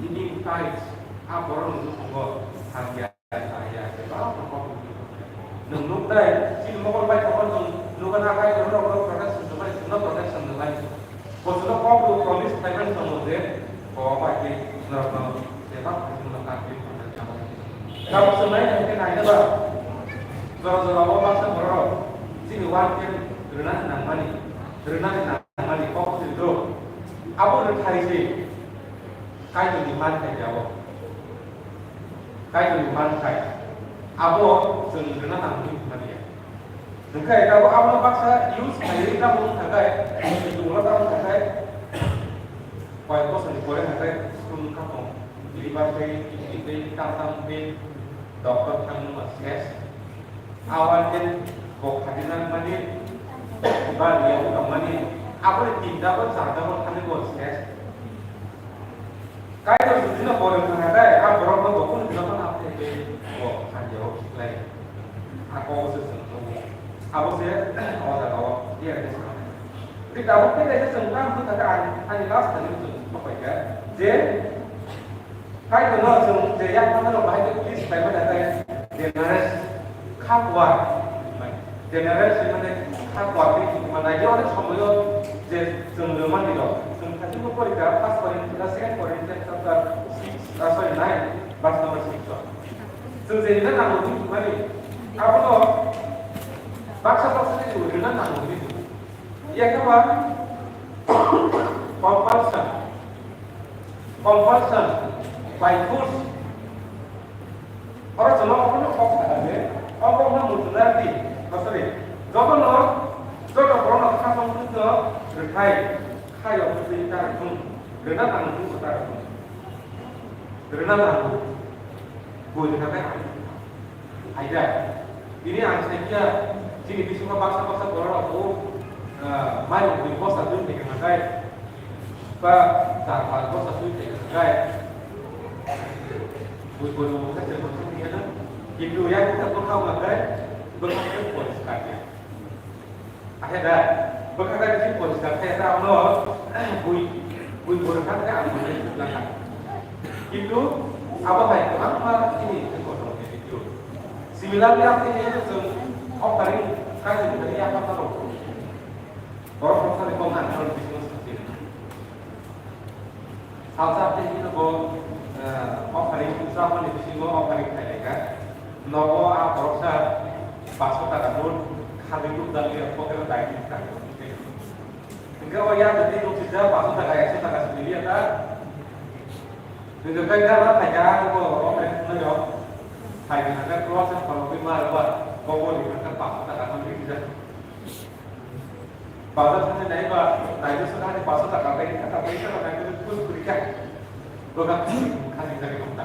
giving tithes, a borok ni bwskango hamya, hamya, kwbangma kok wngwi tongo. Nwng nuk dai, chini mokol bai tongo, nwng nukha na hai borok rok protection rwmani, chwngno protection rwmani. Bo chwngno kok rw promise khlaimani tongo je, bo bai tei norokno bebak khaisingno kangkhe tongnai abo. Tabuk chwng nai nai khe naina ba, jora jora o baksa borok chini one tenth rwna nangmani, rwnani nangmani kok chwng rw. Abo rwthai se Kaitorni man khai abo. Kaitorni man khai abo chwng rwna nangmani hwnmani ya. Hwnkhe tabuk abono baksa use khlaiwi tamo wngkha khe, tongla tamo wngkha khe, koyek bosorni pore hwnkhe swngkha tong, liver pain, kidney pain, tam tam pain, doctor thangma ses. Awan jen bo khajinang mani, ba liya wngkha mani, aboni tinta bo charta bo thani bo ses. Kaitor judino borok thangna dai, a borokno bo kunu jila phano apni hwnkhe bo hamya o khiklai. A kok se chwng tongo. Abo se o jaga o clear khe sa. Tei tabuk khe kaisa chwng tamo wngkha khe ani, ani last thani chwng sapai kha je Kaitor no chwng je yak phano rok bahai khe please pai mani khe generous kha kuar. Generous mane kha kuar ni thik mane ye onek somoyo je chwng rwmani rok. Chwng thani bo porikha first Corinthians, second Corinthians chapter six, ah, sorry, nine, verse number six o. Chwng je rwna nango thik mani abono baksa baksa khe chwng rwna nango thik. Yakhe ba compulsion. Compulsion by force. Oro chwng obono kok sakha je, obo wngkha muchunardi, oh, sorry, jotono, joto borokno khasong phwrwngno rwthai, khayo phwrwngwi ta rwthung, rwna nang phwrwngbo ta rwthung. Rwna nango, bo rwna bai ang. Aida, bini ang saikya, chini bisingo baksa baksa borok rok bo, ah, mai rok ni bosta dun theke makai. Ba char panch bochor twi thai kha khe, bui bui bo khe chwng bo thang ya na. Kintu ya khe bo kha ma khe, bo kha khe poriskar ya. Ahe da, bo kha khe poriskar khe da no, bui, bui bui kha khe ang bui kha. Kintu abo hai kwbangma chini khe kotor khe kintu. Similarly, ang khe chwng offering kha khe ya kha kha rok. Borok kok sani kok ang khe bisingo sakhe. Salsa tei hino bo, eh, offering, srapani bisingo offering khailai kha. Nogo a boroksa paso taka note khadi tubdali pocket o dai di kha. Hingke o ya jadi nukjija paso taka, ekso taka simi liya ta. Hingke kai gana thai kha, ang bo offering khna yo. Thai kha kha cross ang khorokgwi ma rwba, bo bo ni kha paso taka no nukjija. Bazar thangwi naiba, naitugsa hani paso taka bai, taka bai, taka bai, kunu kunu kuri kha. Doga khani jagwi tong ta.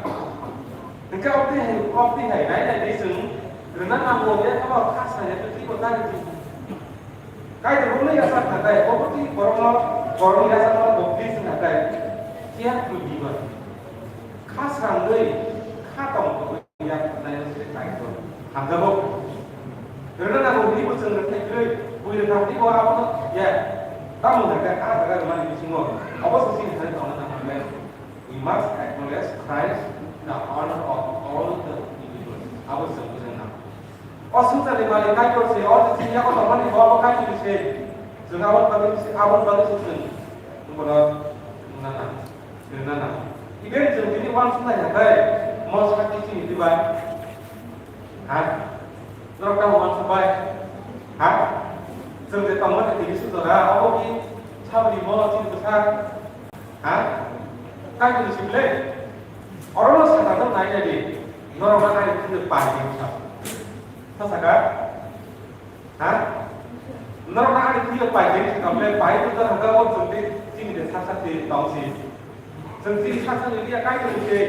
Hingke obtwi hai, obtwi hai, nai nai di chwng, rwna nango, ya kama kha sa ya, twi bo tari di. Kai de rwna ya sa kha dai, obtwi borokno, borokno ya sa kha, obtwi sa kha dai. Kiya twi di ba. Kha sangwi, kha tong tongwi. Ya, nai se kai ko. Hamjabo. Rwna nango hwnwi bo chwng rwkhe kwrwi. Bui rwkha hwnwi bo abono ya. Tamo hwnkhe a jaga rwmani bisingo. Abo se chini thani tongna nang hwnle. We must acknowledge Christ, the honor of all the individuals. Abo chwng bujang nang. O swngcharni malik Kaitor se, o je chini yago tongmani bo abo Kaitorni se. Chwng abo bagwi se, abo bagwi se chwng. Bono nana. Nana. Even chwng tini uansuknai hwnkhe, mo sakni chini dibai. Ha? Norok tamo uansukbai. Ha? Chwng je tongmani tini sujora, abo ki sabri mo chini bwsa. Ha? Kaitini sible. Orono sakha nai nai di. Norok na nai chini pai di sa. Sa saka? Ha? Norok na ani thwiyo pai twi thangkha, pai twi thangkha, o chwng tei chini de sak sak twi tong si. Chwng chini sak sak ni liya kai tong si.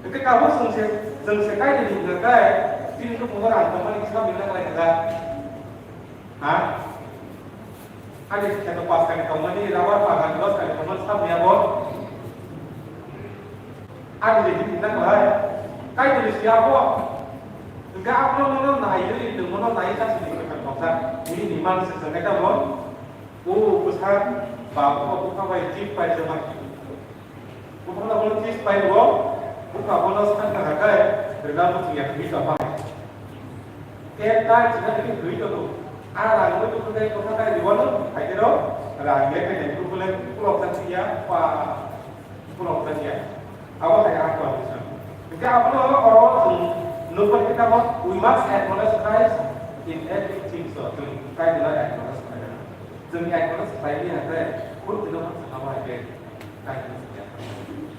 Hwnkhe kabo chwng se, chwng se kai twi hwnkha kai, chini nukhungo rang tongmani kisa bini nanglai kha. Ha? Ani kheto pas kani tongmani, rabar bagan dos kani tongmani, samni abo. Ani je hini nang lai, kai tuli siya bo. Hingke abono nono naiwi, nono naiwi ta sini khe kok sa, hini ni man se se neta mo. O bwsa ba ko bukha bai chip pai se ma. Bukha na bono chip pai bo, bukha bono san ka kai, rega mo tiya kwi ta pai. Ke ta china ni kwi to. A rang mo to kai ko ta kai di bono, kai ro, rang le kai ni ko le ko ta siya pa. Khulok jakya. Abo hai ang condition. Hingke abono oro chwng nukbar khe tamo, we must acknowledge Christ in everything. So, chwng Kaitorno acknowledge khlai nang. Chwng acknowledge khlai ya khe, khurtino chwng abo hai khe Kaitorno chwng acknowledge.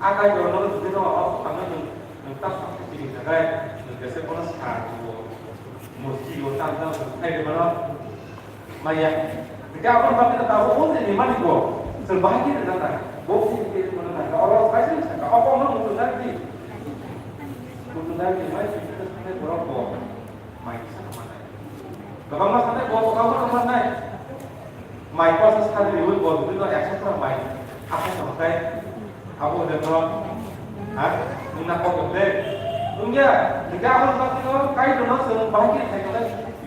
A Kaitorno jodi no o swkangno nwng, nwng ta sakhe chini jagai, nwng kese bono sa rwo, musti rwo, tam tam rwo, khai rwmano. Maya. Hingke aboni bagwi no tabuk o je ni mani bo. Chwng bahai khe rwna nang. Bo khe khe rwna nang. Oro sai sai saka. Obo no muchungnai di. Muchungnai di mai khe khe borok bo. Mai kisa manai. Kwbangma sanai bo kwbangma manai. Mai kosa sari riwi bo dui no ekso gram mai. Aphai no kai. Abo de no, ha? Wngna kok de. Wngya, hingke abo bagwi no Kaitorno chwng bahai khe thai khe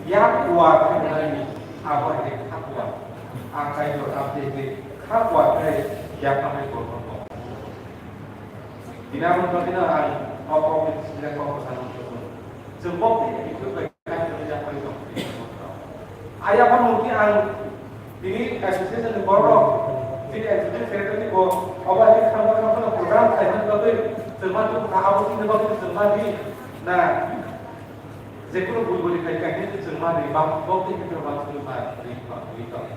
ya kuar thai khe abo hai khe kha kuar. A Kaitor abde khe kha kuar khe ya kha hai kok kok. Tini abo bagwi no ang kok kok ni sida kok kok sanang kok. Chwng bok ni kok kok. Ayang mungkin ang ini association ni borok, ini executive secretary ni bo, oba ini khamba khamba na program khai man bagwi, chwngma tu kha abo sini bagwi chwngma di na, jekunu bui bui khai khai ni chwngma di bang bok ni khe bang chwngma di bang di bang.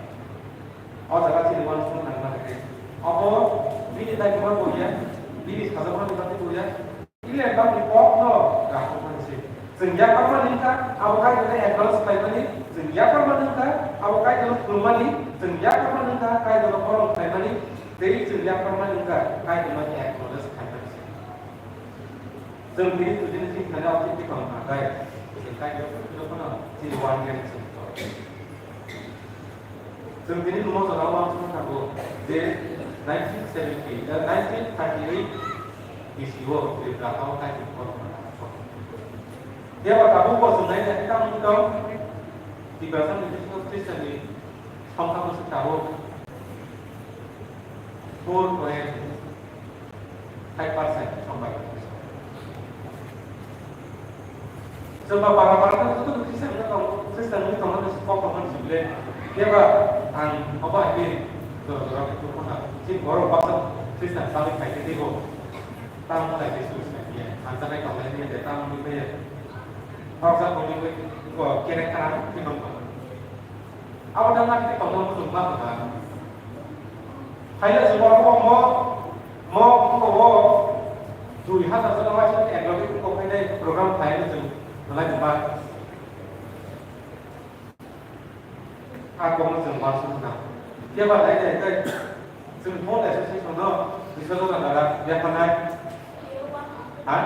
O jaga chini uansukna nangma khe. Obo bini dagima boya, bini sajakma ni bagwi boya. Ile bagwi kokno rakhokmani se. Chwng yapharmani wngkha, abo Kaitorno acknowledge khlaimani, chwng yapharmani wngkha, abo Kaitorno khulumani, chwng yapharmani wngkha, Kaitorno khorang khlaimani, tei chwng yapharmani wngkha, Kaitorno acknowledge khlaimani se. Chwng tini tujini thik thani o thik thik tong kha, guys. Chwng Kaitorno phano chini one name chwng tong. Chwng tini nungma jora o uansukna tongo je nineteen seventy, eh, nineteen thirty-eight B C o Tripura hao Kaiti Korma. Phiya ba tabuk bo chwng nai nai tamo wng tong, Tiprasa ni bisingo Christian ni songkha bwswk tabuk four point five percent song bai. Chwng ba para para khe joto Christian wngwi tongo, Christian wngwi tongo, kok tongmani sibile. Phiya ba ang obo hai khe jora jora khe tubukha. Chini borok baksa Christian chagwi phai khe teibo tamo lai khe suicide ya. Ang chagwi tongnai phiya de tamo wngwi phiya. Baksa tongwi ko kerek khana khe tong tong. Abo da ma khe tongma muchung ma kha. Haile se borok bo mo, mo ko bo dui hazar jona waisa ni eklogi ko khainai program khainai chwng belai ba. A ko mo chwng ma sung na. Khe ba lai lai kai chwng phone association no bisa jona dara ya khanai. Ha?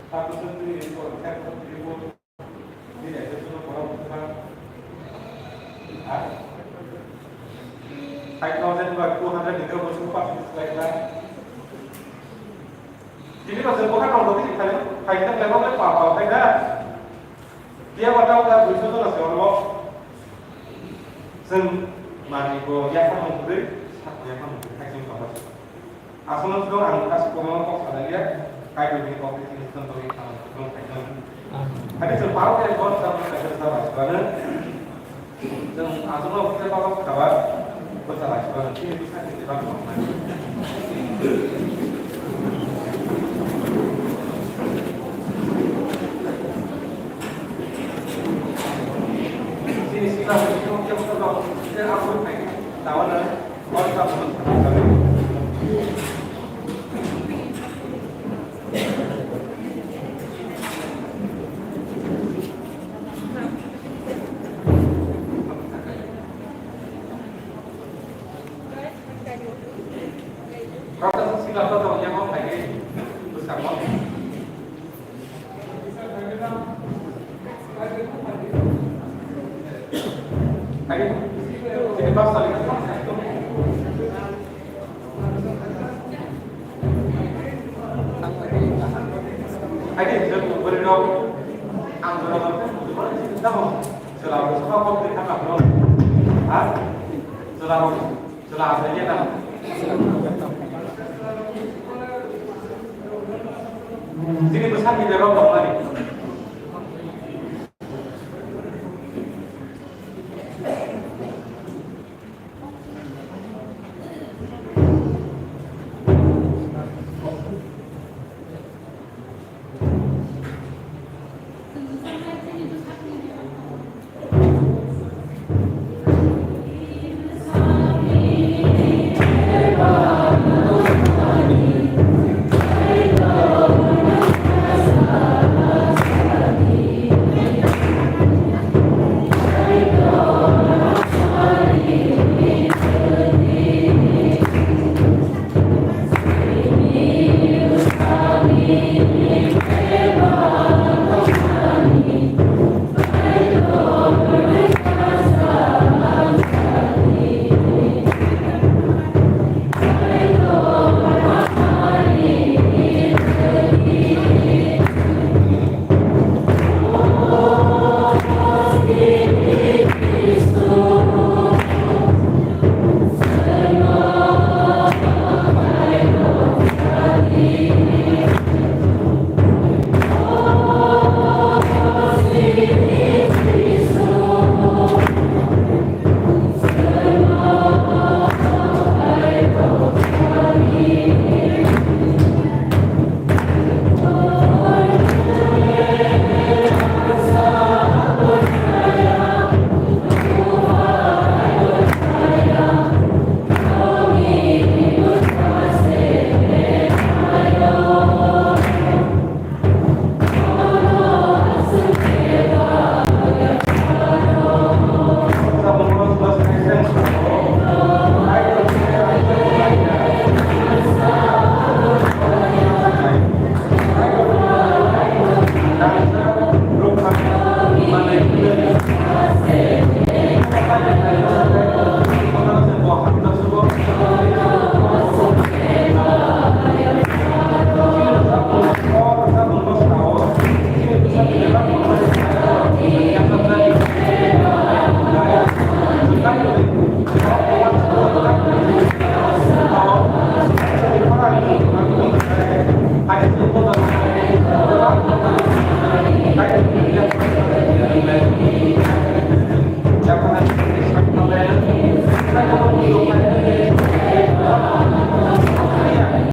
A ko chwng twi ko khe ko twi ko. Five thousand ba two hundred ni kebo sung percent slide na. Tini ba sung bokha tong bokha tong khai khai khai khai khai pa pa khai na. Dia ba tau da duiso jona se ono. Sung mani ko ya kha mung kudui, sak ya kha mung kudui khai sung pa pa. Aswkno swngo ang kaisa kwbangma kok salailiya, Kaitorni kok tei tini swnamtokni samung kwbang khaijak. Hakhe chwng parok khe bor chama kaisa bwsa laisibano. Chwng aswkno khe baba khaba bwsa laisibano. Chini bwsa ni jeba kwbang nai. Chini sikla ni khe bwsa rok khe aswk khai tawano. Chini bwsakni bebak tongmani.